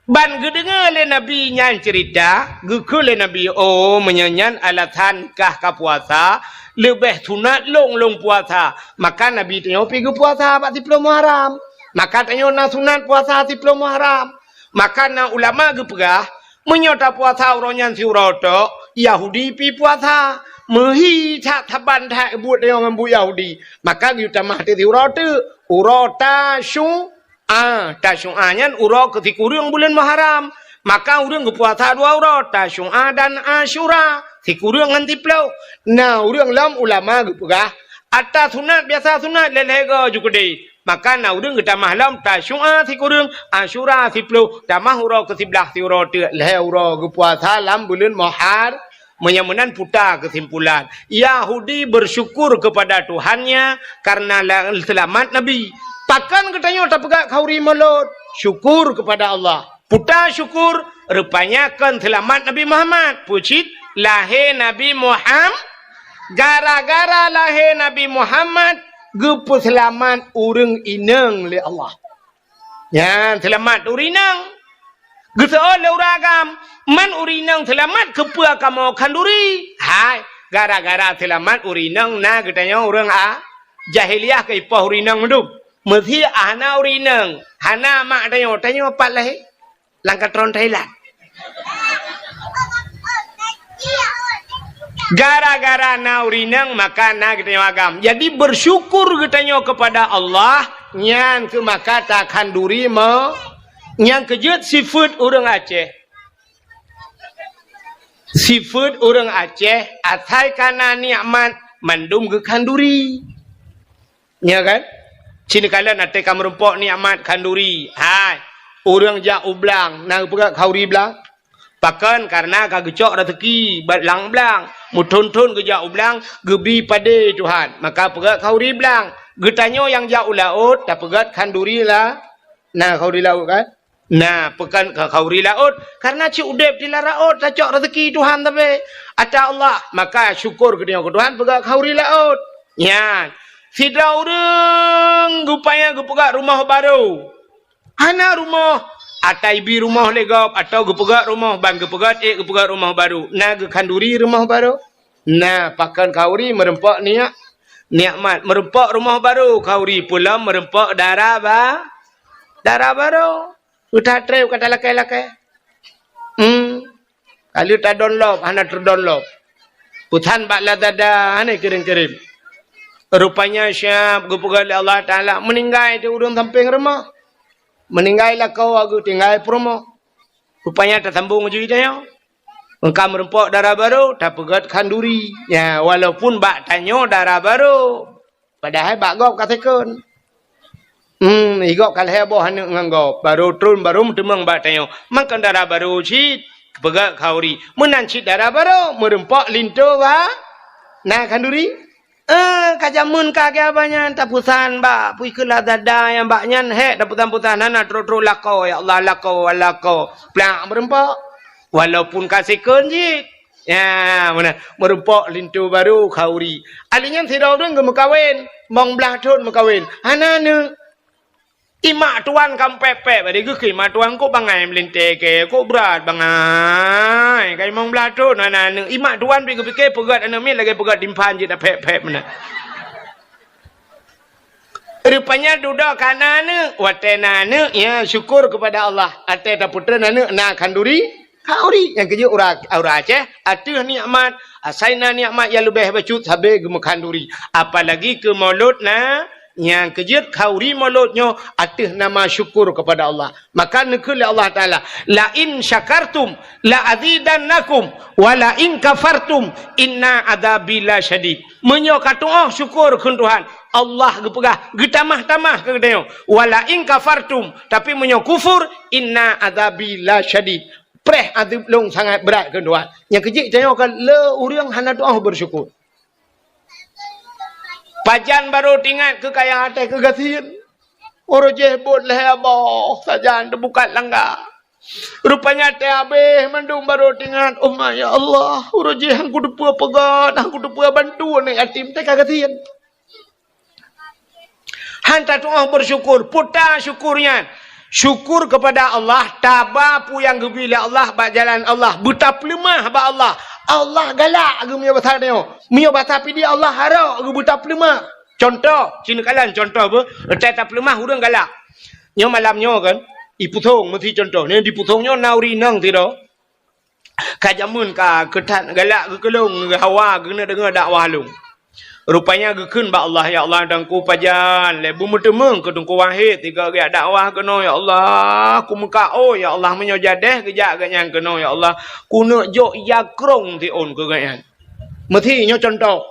Ban geudeungoe lé Nabi nyan ceurita, geukheun lé Nabi, "Oh, meunyoe nyan alasan kah ka puasa, leubeh sunat lôn lôn puasa." Maka Nabi tanyoe pi geupuasa bak siploh Muharram. Maka tanyoe na sunat puasa siploh Muharram. Maka na ulama geupeugah, meunyoe tapuasa uroe nyan siuroe tok, Yahudi pi puasa. Meuhi that saban that buet tanyoe ngon buet Yahudi. Maka geuyue tamah teuk siuroe teuk, uroe Tasyu-, Ah, Tasyu'a nyan uroe keu sikureueng buleuen Muharram. Maka ureuëng geupuasa dua uroe, Tasyu'a dan Asyura, sikureueng ngon siploh. Na ureuëng lom ulama geupeugah, ata sunat biasa sunat lhèe-lhèe go ju keudeh. Maka na ureuëng geutamah lom Tasyu'a sikureueng, Asyura siploh, tamah uroe keu siblaih siuroe teuk, lhèe uroe geupuasa lam buleuen Muhar-, Meunyoe meunan puta keusimpulan, Yahudi bersyukur kepada Tuhannya karena la-, seulamat Nabi. Pakon geutanyoe tapeugah khanduri mulod? Syukur kepada Allah. Puta syukur, rupanya kon seulamat Nabi Muhammad. Peue cit lahé Nabi Muham-, gara-gara lahé Nabi Muhammad, geupeuseulamat ureuëng inong lé Allah. Nyan seulamat ureuëng inong. Geuseuôt lé ureuëng agam, man ureuëng inong seulamat keupeue kamoe khanduri? Hai, gara-gara seulamat ureuëng inong na geutanyoe ureuëng a-, jahiliyah keu ipoh ureuëng inong mandum. Meusé hana ureuëng inong, hana mak tanyoe, tanyoe pat lahé? Lam katron Thailand. Gara-gara na ureuëng inong, maka na geutanyoe agam. Jadi, bersyukur geutanyoe kepada Allah, nyan keuh maka takhanduri mo-, nyang keujeuet sifeuet ureuëng Aceh. Sifeuet ureuëng Aceh, asai ka na nikmat, mandum geukhanduri. Nya kan? Cit neukalon até ka meurumpok nikmat khanduri. Hai, ureuëng jak u blang, na geupeugét khanduri blang? Pakon? Karena ka geucok raseuki bak lam blang. Meuthon-thon geujak u blang, geubi padé Tuhan. Maka peugét khanduri blang. Geutanyoe nyang jak u laôt, tapeugét khanduri la-, na khanduri laôt kan? Na, pakon khanduri laôt, karena cit udeb di lam laôt tacok raseuki Tuhan sabe, ata Allah. Maka syukur geutanyoe keu Tuhan peugét khanduri laôt. Nyan, sidroe ureuëng geupaya geupeugét rumoh barô. Hana rumoh, ata ibi rumoh lé gob, atawa geupeugét rumoh, ban geupeugét ék geupeugét rumoh barô. Na geukhanduri rumoh barô? Na, pakon khanduri meurumpok niyak-, nikmat. Meurumpok rumoh barô khanduri, peue lom meurumpok dara ba-, dara barô. Utak treb ka talakée-lakée. Hmm. Ka lheueh tadonlop, hana teudonlop. Peusan bak Lazada, hana kirém-kirém. Rupanya siab geupeugah lé Allah Taala, meuninggai di ureuëng sampéng rumoh. Meuninggai lakoe geutinggai peurumoh. Rupanya tasambong ju tanyoe. Meuka meurumpok dara barô, tapeugét khanduri. Ya, walaupun bak tanyoe dara barô. Padahai bak gob ka second. Hmm, igob ka lhée boh aneuëk ngon gob. Barô tron, barô meuteumeung bak tanyoe. Makon dara barô cit, peugét khanduri. Meunan cit dara barô, meurumpok linto ba-, na khanduri. Eh, ka jameun ka geuh abah nyan, tapeusan bak, pui keu Lazada nyang bak nyan, hék, tapeusan-peusan, hana trok-trok lakoe, ya Allah, lakoe, lakoe. Plak meurumpok. Walaupun ka second cit. Ya, meunan. Meurumpok linto barô khanduri. Ali nyan sidroe ureuëng geumeukawen, limong blaih thon meukawen. Hana aneuëk. Imak tuan ka pép-pép, bari geukheun imak tuan, "Kok bangai meulintée kèe, kok brat bangai. Ka limong blaih thon hana aneuëk." Imak tuan pi geupike peugét aneuëk miet lagée peugét timphan jih tapép-pép meunan. Rupanya dudoe ka na aneuëk. Watée na aneuëk, ya syukur kepada Allah. Watée tapeutreun aneuëk na khanduri, khanduri. Nyang keujeuet ureuëng, ureuëng Aceh, ateueh nikmat, asai na nikmat nyang leubeh bacut sabe geumeukhanduri. Apalagi keu mulod na-, Nyang keujeuet khauri mulod nyoe ateueh nama syukur kepada Allah. Maka neukheun lé Allah Taala, "La in syakartum la azidannakum, wa la in kafartum inna adzabi lasyadid." Meunyoe ka tu'oh syukur kheun Tuhan, Allah geupeugah, geutamah-tamah keu geutanyoe. "Wa la in kafartum," tapi meunyoe kufur, "inna adzabi lasyadid." Preh azeub lôn sangat brat kheun Tuhan. Nyang keujeuet tanyoe ka le ureuëng hana tu'oh beusyukur. Pajan barô teuingat keu kayang até keu gasien. Uroe jéh bot lhée aboh sajan teubukat langga. Rupanya até habéh mandum barô teuingat, "Oh ma, ya Allah, uroe jéh han kuteupeue peugét, han kuteupeue bantu aneuk yatim teuka gasien." Han tatu'oh beusyukur, puta syukur nyan. Syukur kepada Allah, taba peue nyang geubri lé Allah bak jalan Allah, beutapeuleumah bak Allah. Allah galak geuh meunyoe basa tanyoe. Meunyoe basa Pidie Allah harok geuh beutapeuleumah. Cuntoh, ci neukalon cuntoh beuh, teuh tapeuleumah ureuëng galak. Nyoe malam nyoe kan, i Pusong meusi cuntoh. Nyoe di Pusong nyoe na ureuëng inong sidroe. Ka jameun ka keu that galak geuh keu lôn, geuh hawa geuneuk deungoe dakwah lôn. Rupanya geukheun bak Allah, "Ya Allah, Teungku pajan lé beumeuteumeung keu Teungku Wahid sigoe geujak dakwah keunoe, ya Allah. Kumeukaôi, ya Allah, meunyoe jadeh geujak geuhnyan keunoe, ya Allah, kuneuk jok ija krông siôn keu geuhnyan." Meusi nyoe cuntoh.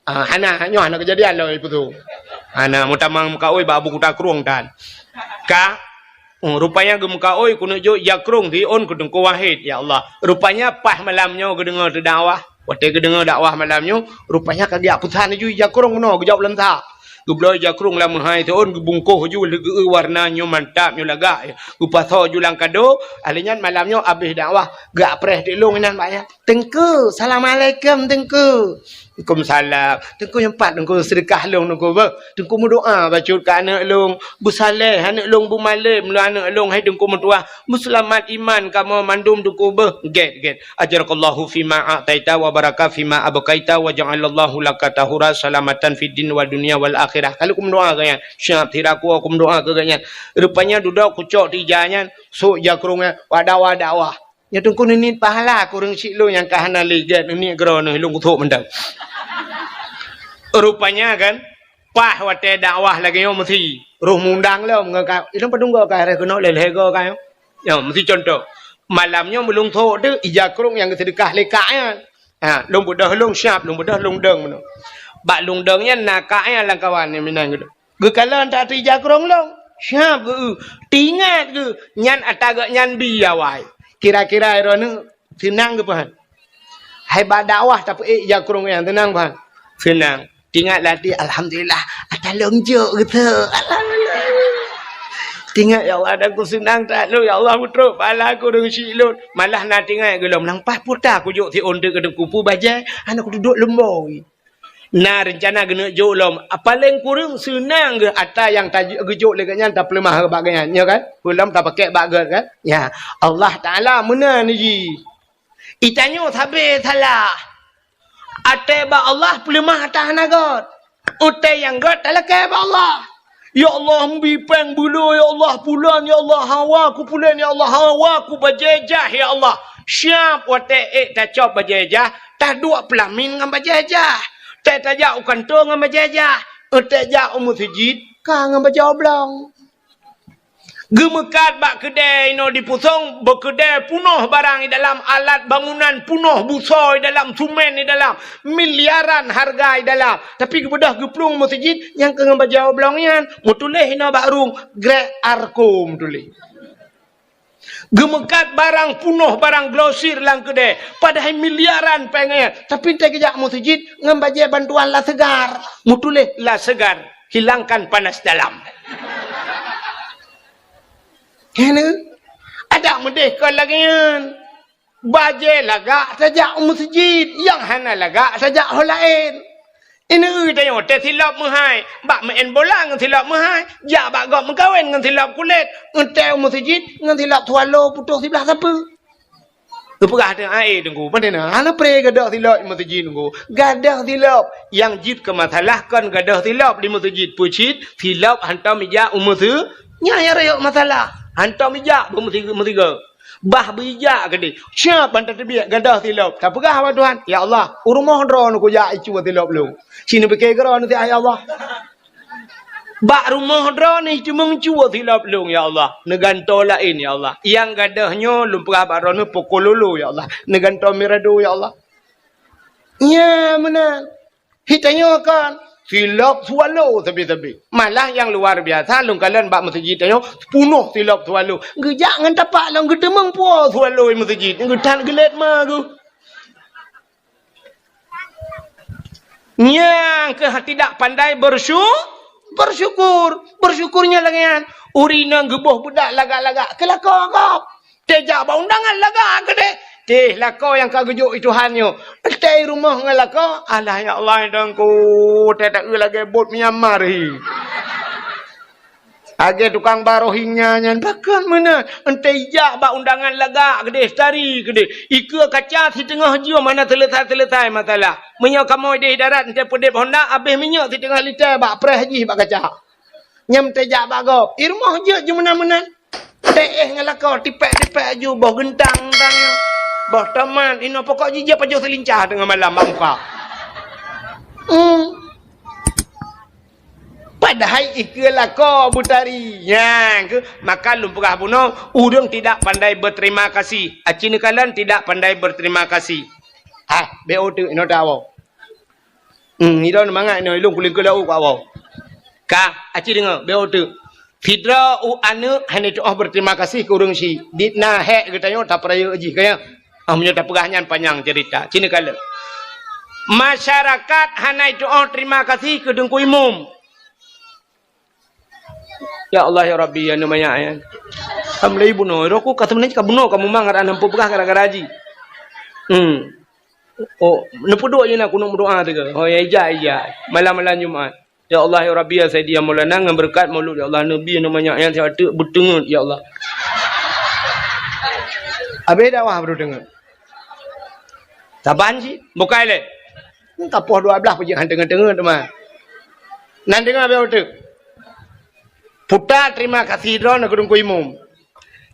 Ah, hana, nyoe hana keujadian lom ipeue tu. Hana meutamang meukaôi bak Abu Kuta Krueng tan. Ka, oh, rupanya geumeukaôi kuneuk jok ija krông siôn keu Teungku Wahid, ya Allah. Rupanya paih malam nyoe geudeungoe teudakwah. Watée geudeungoe dakwah malam nyoe, rupanya ka geujak peusan laju ija krông bunoe geujok lam sa. Geubloe ija krông lam meuhai siôn, geubungkoh laju lagée warna nyoe mantap, nyoe lagak. Geupasoe laju lam kado, alèh nyan malam nyoe abéh dakwah, geupreh teuk lôn inan bak nyan. "Teungku, assalamualaikum, Teungku." "Waalaikumsalam." "Teungku, nyoe pat Teungku seudeukah lôn, Teungku, beuh. Teungku meudoa bacut keu aneuk lôn, beusaleh aneuk lôn, beumalém lôn aneuk lôn, hai Teungku meutuah, beuseulamat iman kamoe mandum, Teungku, beuh." "Gét, gét. Ajarakallahu fima a'taita wa baraka fima abqaita wa ja'alallahu laka tahura salamatan fid din wa dunya wal akhirah." Ka lheueh kumeudoa keu nyan, siap sira ku kumeudoa keu nyan. Rupanya dudoe kucok teuh ija nyan, sôk ija krông nyan, wada-wada wah. Nyoe Teungku neuniet pahala keu ureuëng syiek lôn nyang ka hana lé gét, neuniet keudroe neuh lôn kuthok mantong. Rupanya kan, paih watée dakwah lagée nyoe meusi, roh mundang lom ngon ka, ilôn padum goe ka harôh keunoe lhée-lhée goe ka nyoe. Nyoe meusi cuntoh. Malam nyoe meulôn thok teuk ija krông nyang geuseudeukah lé kak nyan. Ha, lôn beudôh lôn siab, lôn beudôh lôn dong meunoe. Bak lôn dong nyan na kak nyan lam kawan nyang meunan geuh. Geukalon that ija krông lôn, siab geuh, teuingat geuh, nyan ata geuh nyan bi awai. Kira-kira droeneuh seunang geuh peuhan? Hai bak dakwah tapeuék ija krông nyan seunang peuhan? Seunang. Teuingat lam até, "Alhamdulillah, ata lôn jok geuh teuh. Alhamdulillah." Teuingat, "Ya Allah, dan ku seunang that lôn, ya Allah, meutrok pahala keu ureuëng syiek lôn." Malah na teuingat geuh lom, "Nang paih puta kujok siôn teuk keu Teungku, peue bajée, hana kuduek leumbôi." Na reuncana geuneuk jok lom. Paleng kureueng seunang geuh ata nyang ta-, geujok lé geuhnyan tapeuleumah bak geuhnyan, nyoe kan? Peue lom tapakèk bak gét kan? Ya, Allah Taala meunan jih. Itanyoe sabe salah. Até bak Allah peuleumah ata hana gét. Até nyang gét talakée bak Allah. Ya Allah, meubi péng beulo, ya Allah, pulan, ya Allah, hawa ku pulan, ya Allah, hawa ku bajée jah, ya Allah. Siab watée ék tacok bajée jah, taduek peulamin ngon bajée jah. Tée tajak u kantô ngon bajée jah. Tée jak u meuseujid, ka ngon bajée oblong. Geumeukat bak keudée inoe di Pusong, bak keudée punoh barang di dalam, alat bangunan punoh, busoe di dalam, sumen di dalam, miliaran hareuga di dalam. Tapi geubeudôh geuplueng meuseujid nyang keu ngon bajée oblong nyan, meutuléh inoe bak rueng, Grek Arko meutuléh. Geumeukat barang punoh, barang glosir lam keudée, padahai miliaran péng nyan. Tapi tée geujak meuseujid ngon bajée bantuan La Segar, meutuléh La Segar. Hilangkan panas dalam. Kena. Adak meudeh kon lagée nyan. Bajée lagak tajak u meuseujid, nyang hana lagak tajak ho laén. Ineuk tanyoe teuh silop meuhai, bak meu'en bola ngon silop meuhai, jak bak gob meukawen ngon silop kulét, eunteuk u meuseujid ngon silop swallow putôh siblah sapeue. Geupeugah teuh, "Ai, Teungku, pane na? Hana pré gadôh silop di meuseujid, Teungku." Gadôh silop. Nyang jeuet keu masalah kon gadôh silop di meuseujid. Peue cit? Silop hantom ijak u meuseu-, nyan nyang rayeuk masalah. Hantom ijak bak meusi-, meusigoe. Bah beuijak keudeh. Siab ban tateubiet gadôh silop. Tapeugah bak Tuhan, "Ya Allah, u rumoh droeneuh kujak icu silop lôn." Ci neupike keudroe neuh, "Ya Allah." Bak rumoh droeneuh cuma cue silop lôn, ya Allah. Neugantoe laén, ya Allah. Nyang gadôh nyoe lôn peugah bak droeneuh poko lolo, ya Allah. Neugantoe mirado, ya Allah. Nya meunan. Hi tanyoe kan, silop swallow sabe-sabe. Malah nyang luar biasa, lôn kalon bak meuseujid tanyoe, peunoh silop swallow. Geujak ngon tapak lôn, geuteumeung po swallow meuseujid. Geuthan geulet ma geuh. Nyang keuh tidak pandai bersyu-, bersyukur. Bersyukur nyan lagèe nyan. Ureueng inong geuboh beudak lagak-lagak, keu lakoe gob. Teuh jak bak undangan lagak keudeh. Teuh lakoe nyang ka geujok i Tuhan nyoe. Teuh i rumoh ngon lakoe, alah ya Allah, Teungku, teuh taeu lagèe bot Myanmar hi. Lagèe tukang ba Rohingya nyan, pakon meunan. Enteuh jak bak undangan lagak keudeh, tari keudeh. Ikeue kaca siteungoh jeuem hana seuleusoe-seuleusoe masalah. Meunyoe kamoe di darat enteuh peudeb honda, abéh minyeuk siteungoh liter bak preh jih bak kaca. Nyang teuh jak bak gob, i rumoh jeuet ju meunan-meunan. Teuh ngon lakoe, tipék-tipék aju, boh geuntang-geuntang nyoe. Boh tomat, inoe pokok jih jeuet pajoh seulincah teungoh malam bak muka. Hmm. Padahai ikeue lakoe beutari. Nyan keuh, maka lôn peugah bunoe, ureueng tidak pandai berterima kasih. Aci neukalon tidak pandai berterima kasih. Ah, B O teuk inoe tawoe. Hmm, idong mangat inoe, ilong kuling keu laôt keu awak. Ka, aci deungoe, B O teuk. Sidroe u aneuk hana tu'oh berterima kasih keu ureueng syiek. Dit na hék geutanyoe tapeurayeuk jih, ka nyan? Ah, meunyoe tapeugah nyan panyang cerita. Ci neukalon. Masyarakat hana tu'oh terima kasih keu Teungku Imum. Ya Allah, ya Rabbi, ya Numayak, ya. Alhamdulillah, bunoe. Roh ku ka sebenarnya ka bunoe, ka mumang, ada nampu peugah gara-gara haji. Hmm. Oh, neupeuduek je na kunut meudoa teuka. Oh, ya, ija, ija. Malam-malam Jumat. Ya Allah, ya Rabbi, ya Sayyidi, ya Maulana, ngon beureukat maulud, ya Allah, Nabi, Numayak, ya, sihat teuk, beuteungeut, ya Allah. Habéh dakwah baru teungeut. Saban cit, bukai lé. Ka poh dua blaih peujiak han teungeut-teungeut teuma. Nan deungoe beu teuk. Puta terima kasih droeneuh keu Teungku Imum.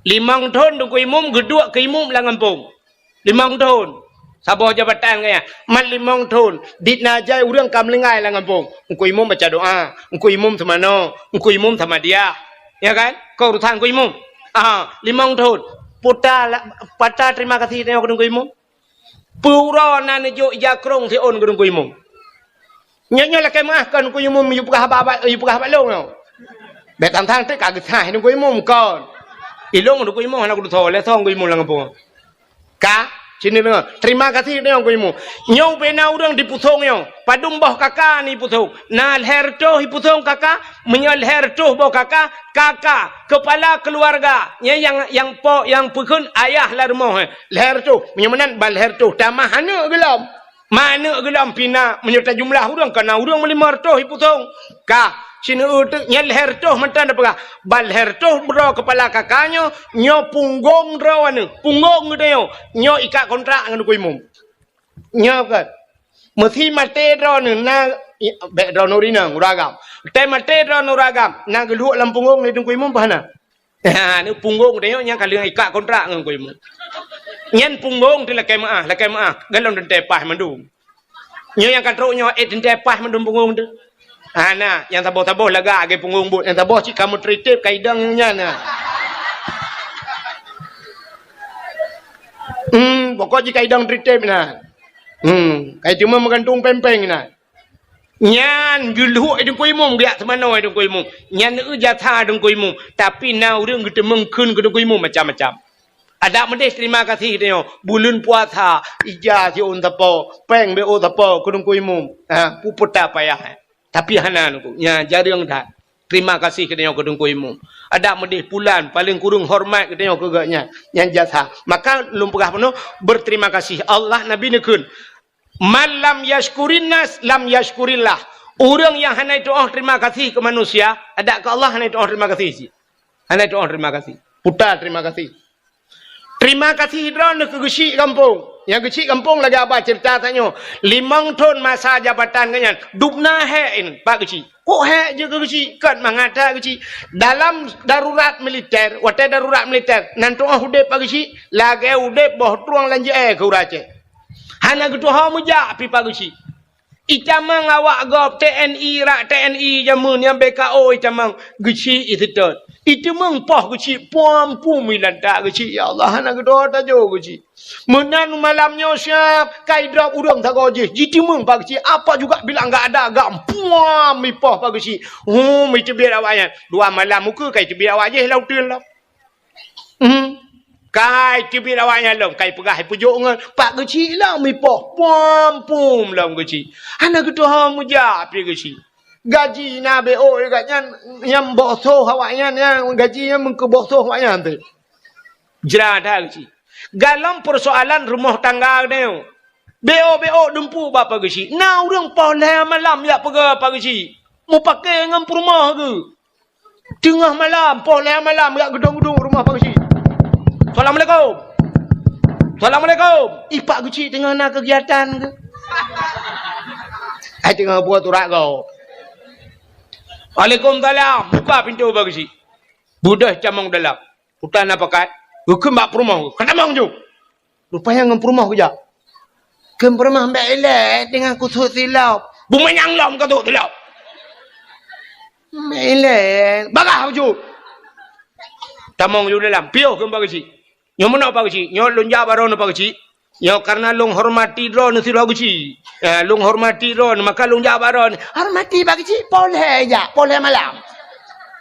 Limong thon Teungku Imum geuduek keu imum lam gampông. Limong thon. Saboh jabatan gaya. Man limong thon. Dit na jai ureueng ka meuninggai lam gampông. Teungku Imum baca doa. Teungku Imum seumanoe. Teungku Imum sama dia. Ya kan? Keu urusan Teungku Imum. Aha, limong thon. Puta la-, pata terima kasih tanyoe keu Teungku Imum. Peue uroe na neujok ija krông siôn keu Teungku Imum. Nyoe, nyoe lakèe meu'ah kon Teungku Imum yue peugah haba, yue peugah bak lôn nyoe. Bèk tang-tang teuk ka geusaih Teungku Imum kon. Ilôn Teungku Imum hana kutusoe lé soe Teungku Imum lam gampông. Ka, sini deungoe. Terima kasih deungoe Teungku Imum. Nyoe ubé na ureueng dipusong nyoe. Padum boh kaka ni pusong. Na lhèe reutôh ipusong kaka, meunyoe lhèe reutôh boh kaka, kaka, kepala keluarga. Nyan nyang, nyang po, nyang peukheun ayah lam rumoh, eh. Lhèe reutôh. Meunyoe meunan ban lhèe reutôh, tamah aneuk geulom. Ma aneuk geulom pih na, meunyoe tajumlah ureueng, ka na ureueng meulimong reutôh ipusong. Ka, sineuk teuk nyan lhèe reutôh mantong tapeugah. Ban lhèe reutôh droe kepala kaka nyoe, nyoe punggong droe aneuk. Punggong geutanyoe, nyoe ikat kontrak ngon Teungku Imum. Nyoe kan. Meusi maté droeneuh na, i, bèk droeneuh rinong, ureueng agam. Teuh maté droeneuh ureueng agam, na geulhok lam punggong lé Teungku Imum bah na. Ha, ni punggong teuh nyoe nyang ka lheueh ikat kontrak ngon Teungku Imum. Nyan punggong teuh lakèe meu'ah, lakèe meu'ah. Galom teuntèe paih mandum. Nyoe nyang ka trok nyoe, eh, teuntèe paih mandum punggong teuh. Hana, nyang saboh-saboh lagak lagèe punggong buet, nyang saboh cit ka meutritép ka idong nyan na. Hmm, pokok jih ka idong tritép na. Hmm, ka teuma meugantung péng-péng na. Nyan geulhok Teungku Imum, geujak seumanoe Teungku Imum. Nyan eu jasa Teungku Imum. Tapi na ureueng geuteumeung kheun keu Teungku Imum macam-macam. Adak meudeh terima kasih tanyoe. Buleuen puasa, ija siôn sapo, péng beu sapo keu Teungku Imum. Ha, peue puta payah. Tapi hana Teungku. Nya jareueng that. Terima kasih keu tanyoe keu Teungku Imum. Adak meudeh pulan, paleng kureueng hormat keu tanyoe keu gobnyan. Nyan jasa. Maka lôn peugah bunoe, berterima kasih. Allah, Nabi neukheun, "Man lam yashkurin nas, lam yashkurillah." Ureueng nyang hana tu'oh terima kasih keu manusia, adak keu Allah hana tu'oh terima kasih cit. Hana tu'oh terima kasih. Puta terima kasih. Terima kasih droeneuh keu geuchik gampông. Nyang geuchik gampông lagèe haba cerita tanyoe. Limong thon masa jabatan gobnyan, dum na hék nyan bak geuchik. Kok hék jeuet keu geuchik? Kon mangat that geuchik. Dalam darurat militer, watèe darurat militer, nan tu'oh udép bak geuchik, lagèe udép boh trueng lam jeuet keu ureueng Aceh. Hana geutuho meujak pih bak geuchik. Itamong awak gob T N I, rak T N I jameun nyang B K O itamong geuchik iseutôt. Iteumeung poh geuchik puam pum ilantak geuchik, ya Allah, hana geudoe tajo geuchik. Meunan malam nyoe siap, ka idrop ureuëng sagoe jih, jiteumeung Pak Geuchik, apa juga bilang gak ada, gak puam ipoh Pak Geuchik. Hum, iteubiet awaknyan. Dua malam muka ka iteubiet awak jih lam uteuen lom. Hmm. Ka iteubiet awaknyan lom, ka ipeugah ipeujok ngon Pak Geuchik lom ipoh, puam pum lom Geuchik. Hana geutuho meujak pih Geuchik. Gaji na B O gobnyan, nyang boh soh awaknyan, nyang gaji nyan meukeuboh soh awaknyan teuh. Jra that Geuchik. Galom peusoalan rumoh tangga geutanyoe, B O B O dumpeue bak Pak Geuchik. Na ureuëng poh lhée malam jak peugah Pak Geuchik, mupakée ngon peurumoh geuh. Teungoh malam, poh lhée malam jak geudong-geudong rumoh Pak Geuchik. "Assalamualaikum. Assalamualaikum." Ih, Pak Geuchik teungoh na keugiatan geuh. Ai teungoh buet urat gob. "Waalaikumsalam." Buka pintoe Pak Geuchik. Beudôh tamong dalam. Utan na pakat, geukheun bak peurumoh, "Ka tamong ju!" Rupanya ngon peurumoh geujak. Kheun peurumoh, "Bèk ilèe, teungoh kusut silop." "Bumanyang lom ka sut silop." "Bèk ilèe, bagah ju." Tamong ju dalam, piôh kheun Pak Geuchik. "Nyoe meunoe Pak Geuchik, nyoe lôn jak bak droeneuh Pak Geuchik. Nyoe kareuna lôn hormati droeneuh sidroe Geuchik. Eh, lôn hormati droeneuh, maka lôn jak bak droeneuh." "Hormati Pak Geuchik, poh lhée jak, poh lhée malam."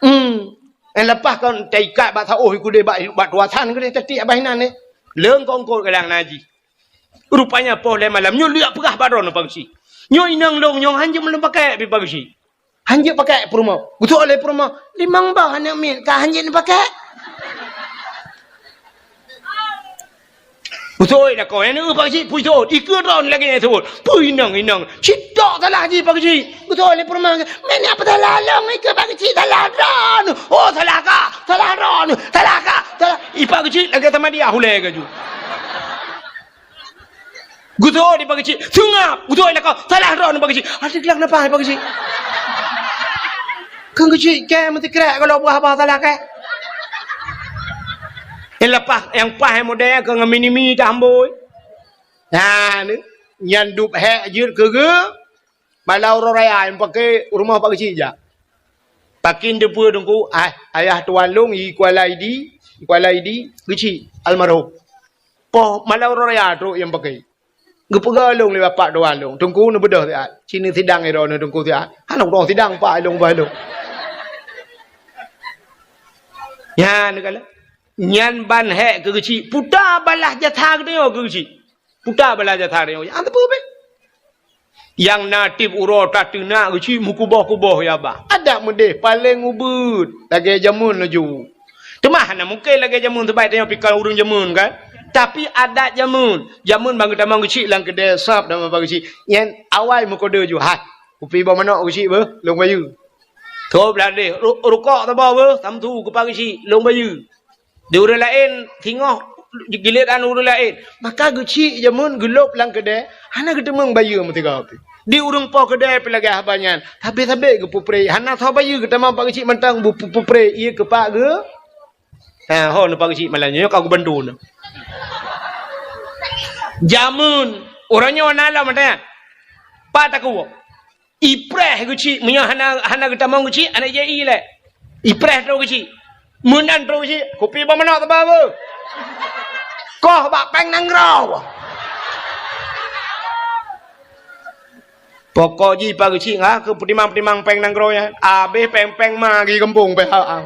Hmm. Nyang leupah kon taikat bak saôh i keudeh bak, bak tuasan keudeh tatiek abah inan nyoe. Leungkong kot galang na jih. Rupanya poh lhée malam nyoe lheueh peugah bak droeneuh Pak Geuchik. "Nyoe inong lôn nyoe hanjeuet lôn pakèk pih Pak Geuchik. Hanjeuet pakèk peurumoh." Geuseuôt lé peurumoh, "Limong boh aneuk miet ka hanjeuet pakèk." Geuseuôt lakoe, "Nyoe Pak Geuchik peue seuôt? Ikeue droeneuh lagèe nyan seuôt. Peue inong-inong? Cit tok salah jih Pak Geuchik." Geuseuôt lé peurumoh, "Meunyoe peusalah lôn ikeue Pak Geuchik, salah droeneuh. Oh, salah kah? Salah droeneuh. Salah kah? Salah." Ih, Pak Geuchik lagèe sama dia hulèe gaju. Geuseuôt di Pak Geuchik, seungab, geuseuôt lakoe, salah droeneuh Pak Geuchik. Adak glak napa Pak Geuchik? Keu Geuchik kèe meusikrek kalau buah-buah salah kèe. Nyang leupah, nyang paih model keu ngon mini-mi tambôi. Nah, ni, nyan dub hék jeuet keu geu. Malam uroe raya nyang paké rumoh Pak Geuchik jak. Pakin teupeue Teungku, ah, ayah tuan lôn i Kuala Idi, Kuala Idi, Geuchik almarhum. Poh malam uroe raya trok nyang paké. Geupeugah lôn lé bapak tuan lôn, "Teungku neubeudôh siat, ci neusidang droeneuh Teungku siat." Hana udong sidang pak lôn bah lôn. Nyan kala. Nyan ban hék keu Geuchik, puta balah jasa geutanyoe keu Geuchik. Puta balah jasa geutanyoe. Hana teupeue pih. Nyang na tiep uroe tateunak Geuchik meukuboh-kuboh ya bah. Adat meudeh paleng ubeuet lagèe jameun laju. Teuma hana mungken lagèe jameun, sabab tanyoe pih ka ureueng jameun kan. Tapi adat jameun, jameun ban geutamong Geuchik lam keudè sab dan ban Geuchik. Nyan awai meukodeu ju, "Hai, kupi boh manok Geuchik beuh, lôn bayeue." Tôb ladeh, ru-, rukok saboh beuh, samsu kupa Geuchik, lôn bayeue. Di ureueng laén singoh giliran ureueng laén. Maka Geuchik jameun geulôb lam keudè, hana geuteumeung bayeue meusigoe pih. Di ureueng po keudè pih lagèe haba nyan. Sabé-sabé geupeupreh, hana soe bayeue geutamong Pak Geuchik mantong bu-, peupreh ié keu Pak Geu-, ha, ho neu Pak Geuchik malam nyoe ka geubantu neu. Jameun, uroe nyoe na lom mantong nyan. Pat takue. Ipreh Geuchik, meunyoe hana, hana geutamong Geuchik, hana jai lé. Ipreh trok Geuchik. Meunan trok Geuchik, kupi boh manok teuba beuh. Koh bak péng nanggroe. Pokok jih Pak Geuchik ngah keu peutimang-peutimang péng nanggroe nyan. Abéh péng-péng ma geugampông pih ha.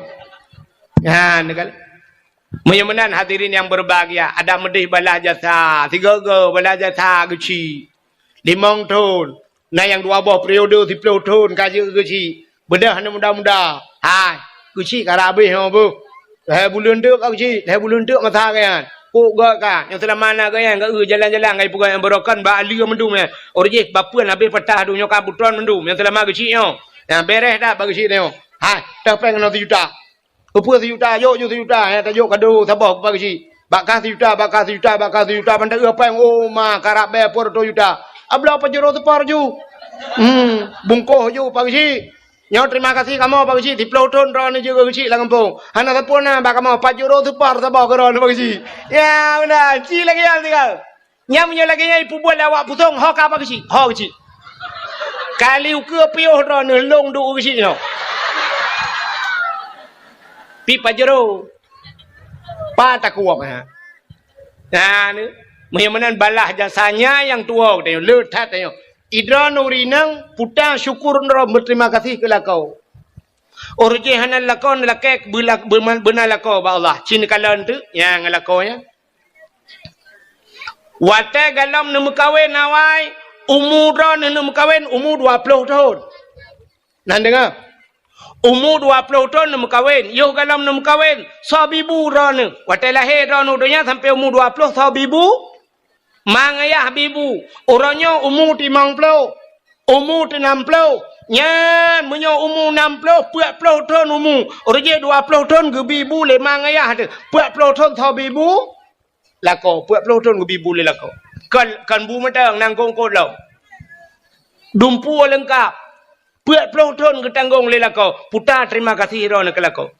Nyan kan. Meunyoe meunan hadirin yang berbahagia, adak meudeh balah jasa, sigoe-goe balah jasa Geuchik. Limong thon, na nyang dua boh periode siplôh thon ka jeuet Geuchik. Beudôh aneuk muda-muda. Hai, Geuchik ka rab abéh nyoe beuh. Lhèe buleuen teuk ka Geuchik, lhèe buleuen teuk masa geuh nyan. Kok gèt ka, nyang seulama na geuh nyan, geuh jalan-jalan, geuh peugah nyang beurokon bak aleue mandum nyan. Ureueng jih bapeuen abéh patah dum nyoe ka butron mandum, nyang seulama Geuchik nyoe. Nyang bèrèh that bak Geuchik nyoe. Hai, teuh péng keunoe sijuta. Keupeue sijuta, jok ju sijuta, eh, tajok kado saboh keu Pak Geuchik. Bak kah sijuta, bak kah sijuta, bak kah sijuta, ban taeu péng, oh, ma, karab bèe peuet reutôh juta. Abloe pajuro seupor ju. Hmm, bungkôh ju Pak Geuchik. Nyoe terima kasih kamoe Pak Geuchik, siplôh thon droeneuh jeuet keu Geuchik lam gampông. Hana sapeue na bak kamoe, pajuro seupor saboh keu droeneuh Pak Geuchik. Ya, beuna, ci lagèe nyan sigoe. Nyan meunyoe lagèe nyan ipeubuet lé awak Pusong, ho ka Pak Geuchik, ho Geuchik. Kali ukeue piôh droeneuh lôn duek geuchik nyoe. Pi pajero. Pa takuok ha. Nah, ni. Meunyoe meunan balah jasanya nyang tuwoe tanyoe, le that tanyoe. Idroeneuh ureueng inong puta syukur droe beuterima kasih keu lakoe. Ureueng jih hana lakoe lakée beula-, beuna lakoe bak Allah. Cit neukalon teuk nyang lakoe nyan. Watée galom neumeukawen awai, umu droeneuh neumeukawen umu dua ploh thon. Nan deungoe. Umu dua ploh thon neumeukawen, yoh galom neumeukawen, soe bibu droeneuh. Watée lahé droeneuh donya sampoe umu dua ploh soe bibu? Ma ngayah bibu. Uroe nyoe umu timong ploh, umu teunam ploh. Nyan meunyoe umu nam ploh, peuet ploh thon umu. Ureueng jih dua ploh thon geubi bu lé ma ngayah teuh. Peuet ploh thon soe bibu? Lakoe, peuet ploh thon geubi bu lé lakoe. Kon, kon bu mantong, nangkong kot lom. Dumpeue leungkap. Peuet ploh thon geutanggong lé lakoe. Puta terima kasih droeneuh keu lakoe.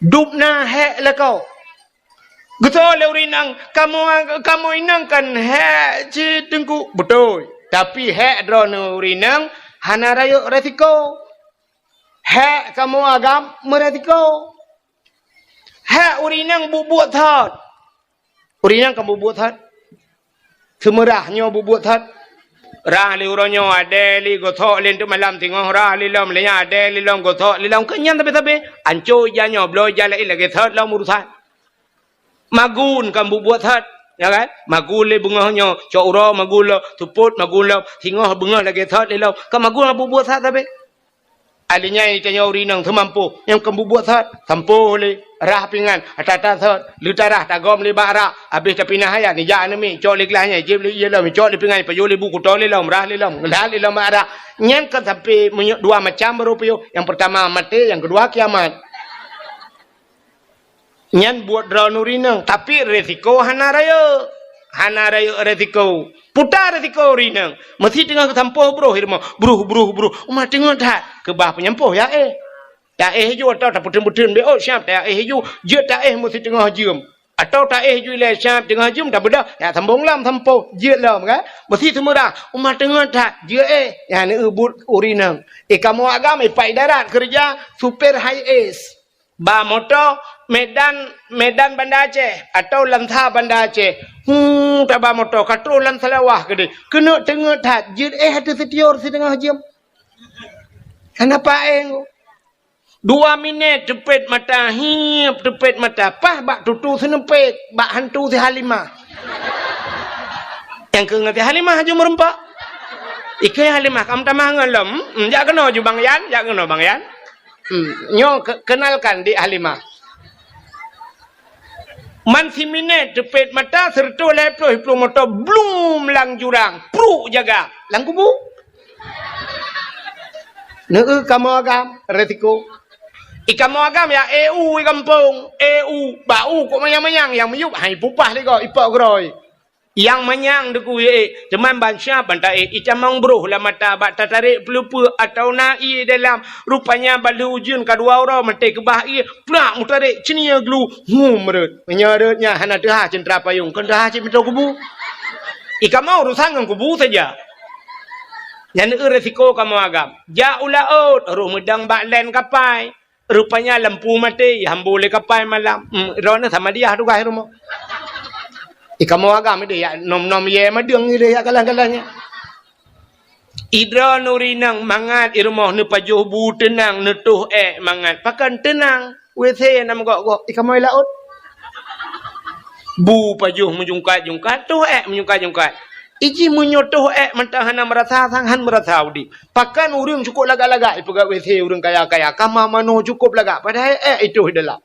Dubna hék lakoe. Geutôi lé ureueng inong, "Kamoe, kamoe inong kan hék cit Teungku." Beutôi. Tapi hék droeneuh ureueng inong hana rayeuk resiko. Hék kamoe agam meuresiko. Hék ureueng inong buet-buet that. Ureueng inong ka buet-buet that. Seumeurah nyoe buet-buet that. Rah lé uroe nyoe, adée lé gosok lé teuk malam singoh, rah lé lom lé nyan, adée lé lom gosok lé lom. Keu nyan sabe-sabe. Anco ija nyoe, bloe ija laén lagée that lom urusan. Magun ka buet-buet that, ya kan? Magun lé beungoh nyoe, cok uroe magun lom, seupôt magun lom, singoh beungoh lagée that lé lom. Ka magun ka buet-buet that sabe. Alinyan tanyoe ureueng inong teumampôh, nyang kon bubuet sot, sampôh lé, rah pingan, ata-ata sot, leutarah tagom lé bak rak, abéh tapinah ayat, nijak aneuk miet, cok lé glah nyan, jieb lé ié lom, cok lé pingan, pajoh lé bu, kuto lé lom, rah lé lom, ngeulat lé lom bak rak. Nyan kon sampoe meunyoe dua macam baru piôh. Nyang peurtama maté, nyang keudua kiamat. Nyan buet droeneuh ureueng inong, tapi resiko hana rayeuk. Hana rayeuk resiko. Puta resiko ureueng inong. Meusi teungoh geusampôh broh i rumoh. Broh, broh, broh. Uma teungeut that. Keubah peunyampôh ya éh. Ta éh ju atau tapeuteun-peuteun bék ôt siab ta éh ju. Jeuet ta éh meusi teungoh jeuem. Atau ta éh ju ilée siab teungoh jeuem tabeudôh. Ya sambong lom sampôh. Jeuet lom kan. Meusi seumeurah. Uma teungeut that. Jeuet éh. Nyan neubuet ureueng inong. Eh kamoe agam eh Pak Idarat keureuja supir high es. Ba moto Medan, Medan Banda Aceh atau Lansa Banda Aceh. Hmm, taba moto ka troh lam Seulawah keudeh. Keuneuk teungeut that, jeuet éh ateueh sitior siteungoh jeuem. Hana paéng. Dua minét teupet mata, hiep teupet mata, paih bak tutu seuneupet, bak hantu si Halimah. Nyang keu ngon si Halimah aju meureumpok. Ikeu Halimah, kam tamah ngon lom. Hmm, jak keunoe ju Bang Yan, jak keunoe Bang Yan. Hmm, nyoe ke-, kenalkan Dik Halimah. Man siminét teupet mata, seureutôh lhée ploh, ploh moto, blum lam jurang, pruk jaga, lam kubu. Neu kamoe agam, resiko. I kamoe agam ya, eu i gampông, eu, bak u kok manyang-manyang, nyang miyueb hai pupah lé goe, ipok keurôi. Nyang manyang deukui ék, teuma ban siab ban taék, itamong broh lam mata bak tatarek peuleupeuk atau na ié dalam. Rupanya ban lheueh ujeuen ka dua uroe maté keubah ié, plak meutarek ceunie glu, hum rot. Meunyoe rot nyan hana teuhah ceuntra payong, kon teuhah cit meutoe kubu. I kamoe urusan ngon kubu saja. Nyan eu resiko kamoe agam. Jak u laôt, roh meudong bak lén kapai. Rupanya lampu maté, ihambô lé kapai malam. Hmm, droeneuh sama diah tugaih rumoh. I kamoe agam ideh yak nom-nom yé madeueng ideh yak galah-galah nyan. Idroeneuh ureueng inong mangat i rumoh neupajoh bu teunang, neutoh ék mangat. Pakon teunang? WC na meugok-gok. I kamoe laôt. Bu pajoh meujungkat-jungkat, toh ék meujungkat-jungkat. Iji meunyoe toh ék mantong hana meurasa sang han meurasa udeb. Pakon ureueng cukôp lagak-lagak ipeugét WC ureueng kaya-kaya, kama manoe cukôp lagak, padahai ék itoh i dalam.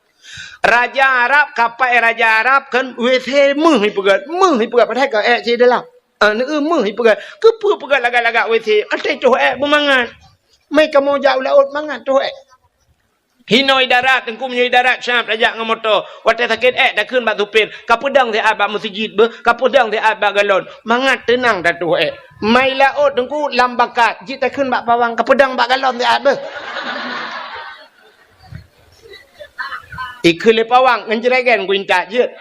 Raja Arab, kapai raja Arab kan WC méuh ipeugét, méuh ipeugét, padahai ka ék cit i dalam. Ah, neu méuh ipeugét. Keupeue peugét lagak-lagak WC? Até toh ék beumangat. Mai kamoe jak u laôt mangat toh ék. Hinoe i darat, teungku meunyoe i darat siab tajak ngon moto. Watée sakét ék takheun bak supir, "Kapeudong siat bak meuseujid beuh, kapeudong siat bak galon." Mangat teunang tatoh ék. Mai laôt teungku lam bakat, jeuet takheun bak pawang, "Kapeudong bak galon siat beuh." Ikheun lé pawang ngon jregen kuintat jeuet.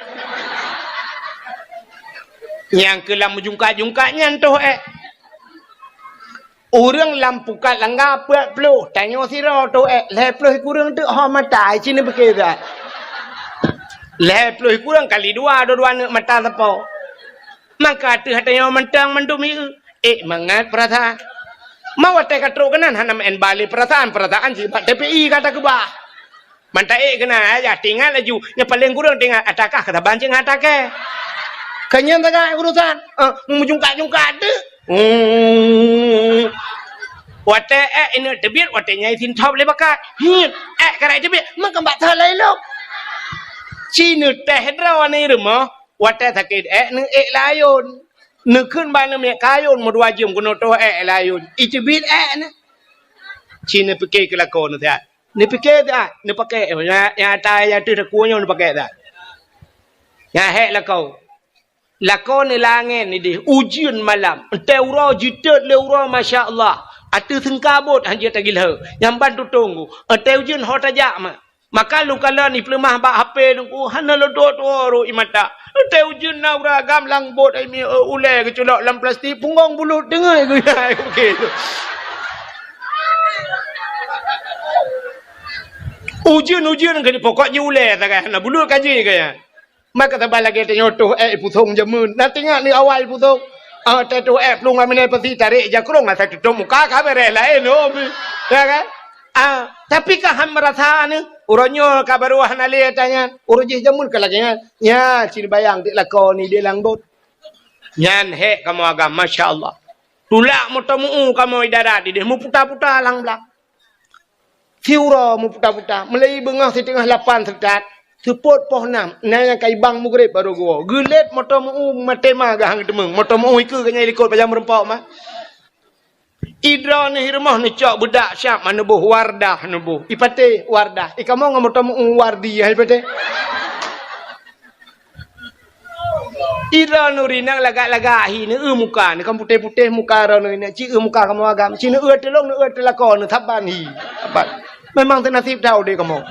Nyang keu lam meujungkat-jungkat nyan toh ék. Ureuëng lam pukat langga peuet ploh, tanyoe sidroe toh ék, lhée ploh kureueng teuk ho mata, ci neupike that. Lhée ploh kureueng kali dua, dua-dua neuk mata sapo. Maka ateueh tanyoe mantong mandum ieu, ék mangat peurasaan. Ma watée ka trok keunan hana meu'en bale peurasaan, peurasaan jih bak T P I ka takeubah. Mantong ék keunan, ayah, tingat laju. Nyang paleng kureueng tingat, atakah keu saban cit ngon atakée. Keu nyan sagai urusan. Eh, meujungkat-jungkat teuk. Hmm. Watée ék ineuk teubiet, watée nyan sintop lé bakat. Hmm. Ék karai teubiet, meukeubak teuh lé lom. Ci neutéh droe ni rumoh, watée sakét ék, neuék layôn. Neukheun bak neumiet kayôn meudua jeuem keunoe toh ék layôn. Iteubiet ék nyan. Ci neupike keu lakoe neusiat. Neupike that, neupake, nyang, nyang ata nyang ateueh takue nyoe neupake that. Nyang hék lakoe. Lakoe neulangén ideh, ujeuen malam. Entée uroe jiteuet lé uroe, masya Allah. Ateueh seungkabot hanjeuet tagilheu. Nyang ban tutong ku. Entée ujeuen ho tajak ma. Maka lôn kalon ipeuleumah bak H P lôn ku, hana lôn tuwoe-tuwoe rot ie mata. Entée ujeuen na ureuëng agam lam bot ai mi, ulée geuculok lam plastik, punggong bulut deungoe geuya. Ujeuen-ujeuen ka jipokok ji ulée sagai, hana bulut ka ji kaya. Maka saban lagée tanyoe toh ék ipusong jameun. Na teuingat ni awai ipusong. Ah, teuh toh ék plueng aminai pasi tarek jakrong asai tutong muka ka bereh laén, oh. Ya kan? Ah, tapi ka han meurasa ni. Uroe nyoe ka barô hana lé ata nyan. Uroe jih jameun ka lagée nyan. Nya, ci neubayang dik lakoe ni di lam bot. Nyan hék kamoe agam, masya Allah. Tulak moto meu-u kamoe i darat ideh, meuputa-puta lam blang. Siuroe meuputa-puta, meulai beungoh siteungoh lapan seutat, seupôt poh nam, na nyang ka ibang mugreb barô geuwoe. Geulet moto meu-u maté ma geuhang teumeung, moto meu-u ikeue geuh nyan i likot pajan meureumpok ma. Idroe neuh i rumoh neucok beudak siab ma neuboh Wardah neuboh. Ipatéh Wardah. Ikamoe ngon moto meu-u Wardi hai patéh. Idroe neuh rinang lagak-lagak hi neueu muka, neuh kan putéh-putéh muka droe neuh rinang, ci eu muka kamoe agam, ci neueu teulông, neueu teulakô, neusaban hi. Saban. Memang teunasib tau deh kamoe.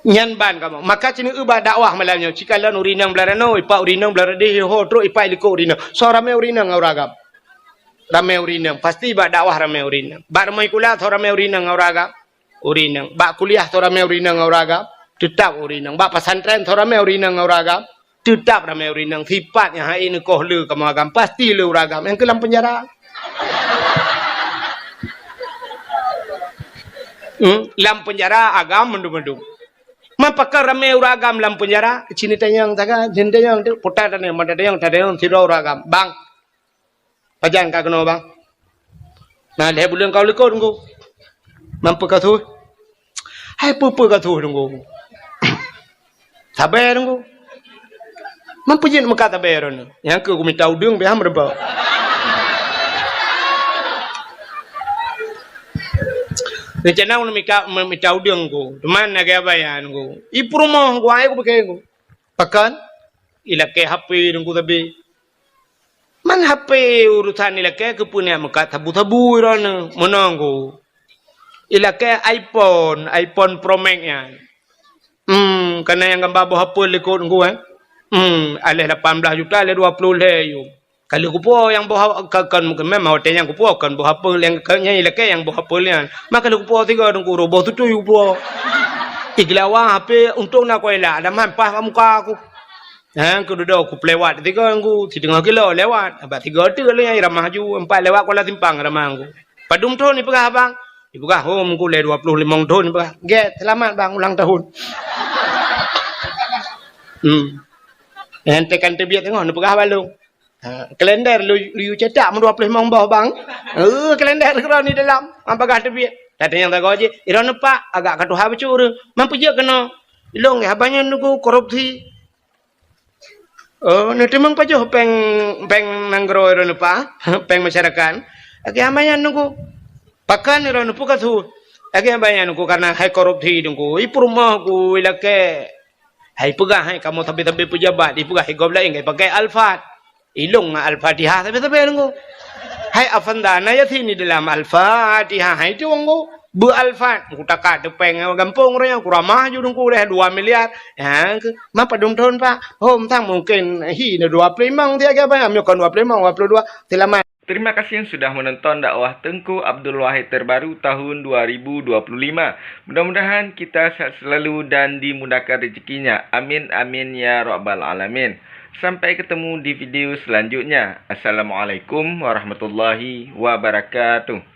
Nyan ban kamoe. Maka ci neueu bak dakwah malam nyoe, ci kalon urinang blah ranoe, ipak urinang blah radeh, ho trok ipak likot urinang. Soe ramé urinang ngon ureueng agam. Ramé urinang, pasti bak dakwah ramé urinang. Bak rumoh sikula soe ramé urinang ngon ureueng agam. Urinang. Bak kuliah soe ramé urinang ngon ureueng agam, teutap urinang. Bak pesantren soe ramé urinang ngon ureueng agam, teutap ramé urinang. Sipat nyang hai neukoh le kamoe agam, pasti le ureueng agam nyang keu lam peunjara. Hmm, lam peunjara agam mandum-mandum. Man pakon ramé ureueng agam lam peunjara, ci neutanyong sagai, ci neutanyong tu, puta tanyong, mata tanyong, tanyong sidroe ureueng agam. Bang, pajan ka keunoe, Bang? Na lhée buleuen ka u likot, Teungku. Man peue ka su? Hai peue-peue ka su, Teungku. Sabe, Teungku. Man peue jeuet meukat sabe droeneuh? Nyang keu kumita udeueng pih han meureumpok. Rencana ulôn mika, mita udeueng, Teungku. Teuma na gaya bayan, Teungku. I peurumoh, Teungku, ai kupike, Teungku. Pakon? Ilakée H P, Teungku, sabe. Man H P urusan ilakée keupeue neujak meukat sabu-sabu droeneuh, meunoe, Teungku. Ilakée iPhone, iPhone Pro Max nyan. Hmm, kana nyang gamba boh apel likot, Teungku, eh. Hmm, aléh lapan blaih juta, aléh dua ploh lhée yuem. Ka lheueh kupuwoe nyang boh a-, ka, kon, memang watée nyan kupuwoe kon boh apel nyang, kon nyan ilakée nyang boh apel nyan. Maka lheueh kupuwoe sigoe, Teungku, uroe boh tutui kupuwoe. Igeulawa H P untông na kuela, ada man paih bak muka aku. Ha, keududoe kupeulewat sigoe, Teungku, siteungoh kilo lewat. Abah sigoe teuk lé nyang ramah ju, empat lewat Kuala Simpang ramah, Teungku. Padum thon ipeugah, Bang? Ipeugah, "Oh, Teungku, lé dua ploh limong thon," ipeugah. "Gét, seulamat, Bang, ulang tahun." Hmm. Nyang tekan teubiet teungoh neupeugah bak lôn. Ha, kalender lu, lu cetak meudua ploh limong boh, Bang. Eh, kalender keudroe ni dalam, han peugah teubiet. Tatanyong sagoe jih, "Droeneuh, Pak, agak ka tuha bacut ureueng. Man peue jeuet keunoe?" "Ilôn, haba nyan, Teungku, korupsi." "Oh, neuteumeung pajoh péng, péng nanggroe droeneuh, Pak? Péng masyarakat?" "Lagée haba nyan, Teungku." "Pakon droeneuh, peue ka su?" "Lagée haba nyan, Teungku, karena hai korupsi, Teungku. I peurumoh ku ilakée." Hai peugah, hai kamoe sabe-sabe peujabat, ipeugah, "Hai gob laén ka ipakai Alphard." Ilôn ngon Al-Fatihah sabe-sabe, Teungku. Hai Avanda, na Yasin di dalam Al-Fatihah, hai tu, Teungku. Beu Alphard, Teungku, taka teupeng gampông ureueng nyan, kuramah ju, Teungku, lé dua miliar. Ha, ke, "Man padum thon, Pak?" "Oh, mantong mungken hi na dua ploh limong siat, Pak. Meunyoe kon dua ploh limong, dua ploh dua, seulamat." Terima kasih yang sudah menonton dakwah Teungku Abdul Wahid terbaru tahun dua ribu dua puluh lima. Mudah-mudahan kita sehat selalu dan dimudahkan rezekinya. Amin, amin, ya rabbal alamin. Sampai ketemu di video selanjutnya. Assalamualaikum warahmatullahi wabarakatuh.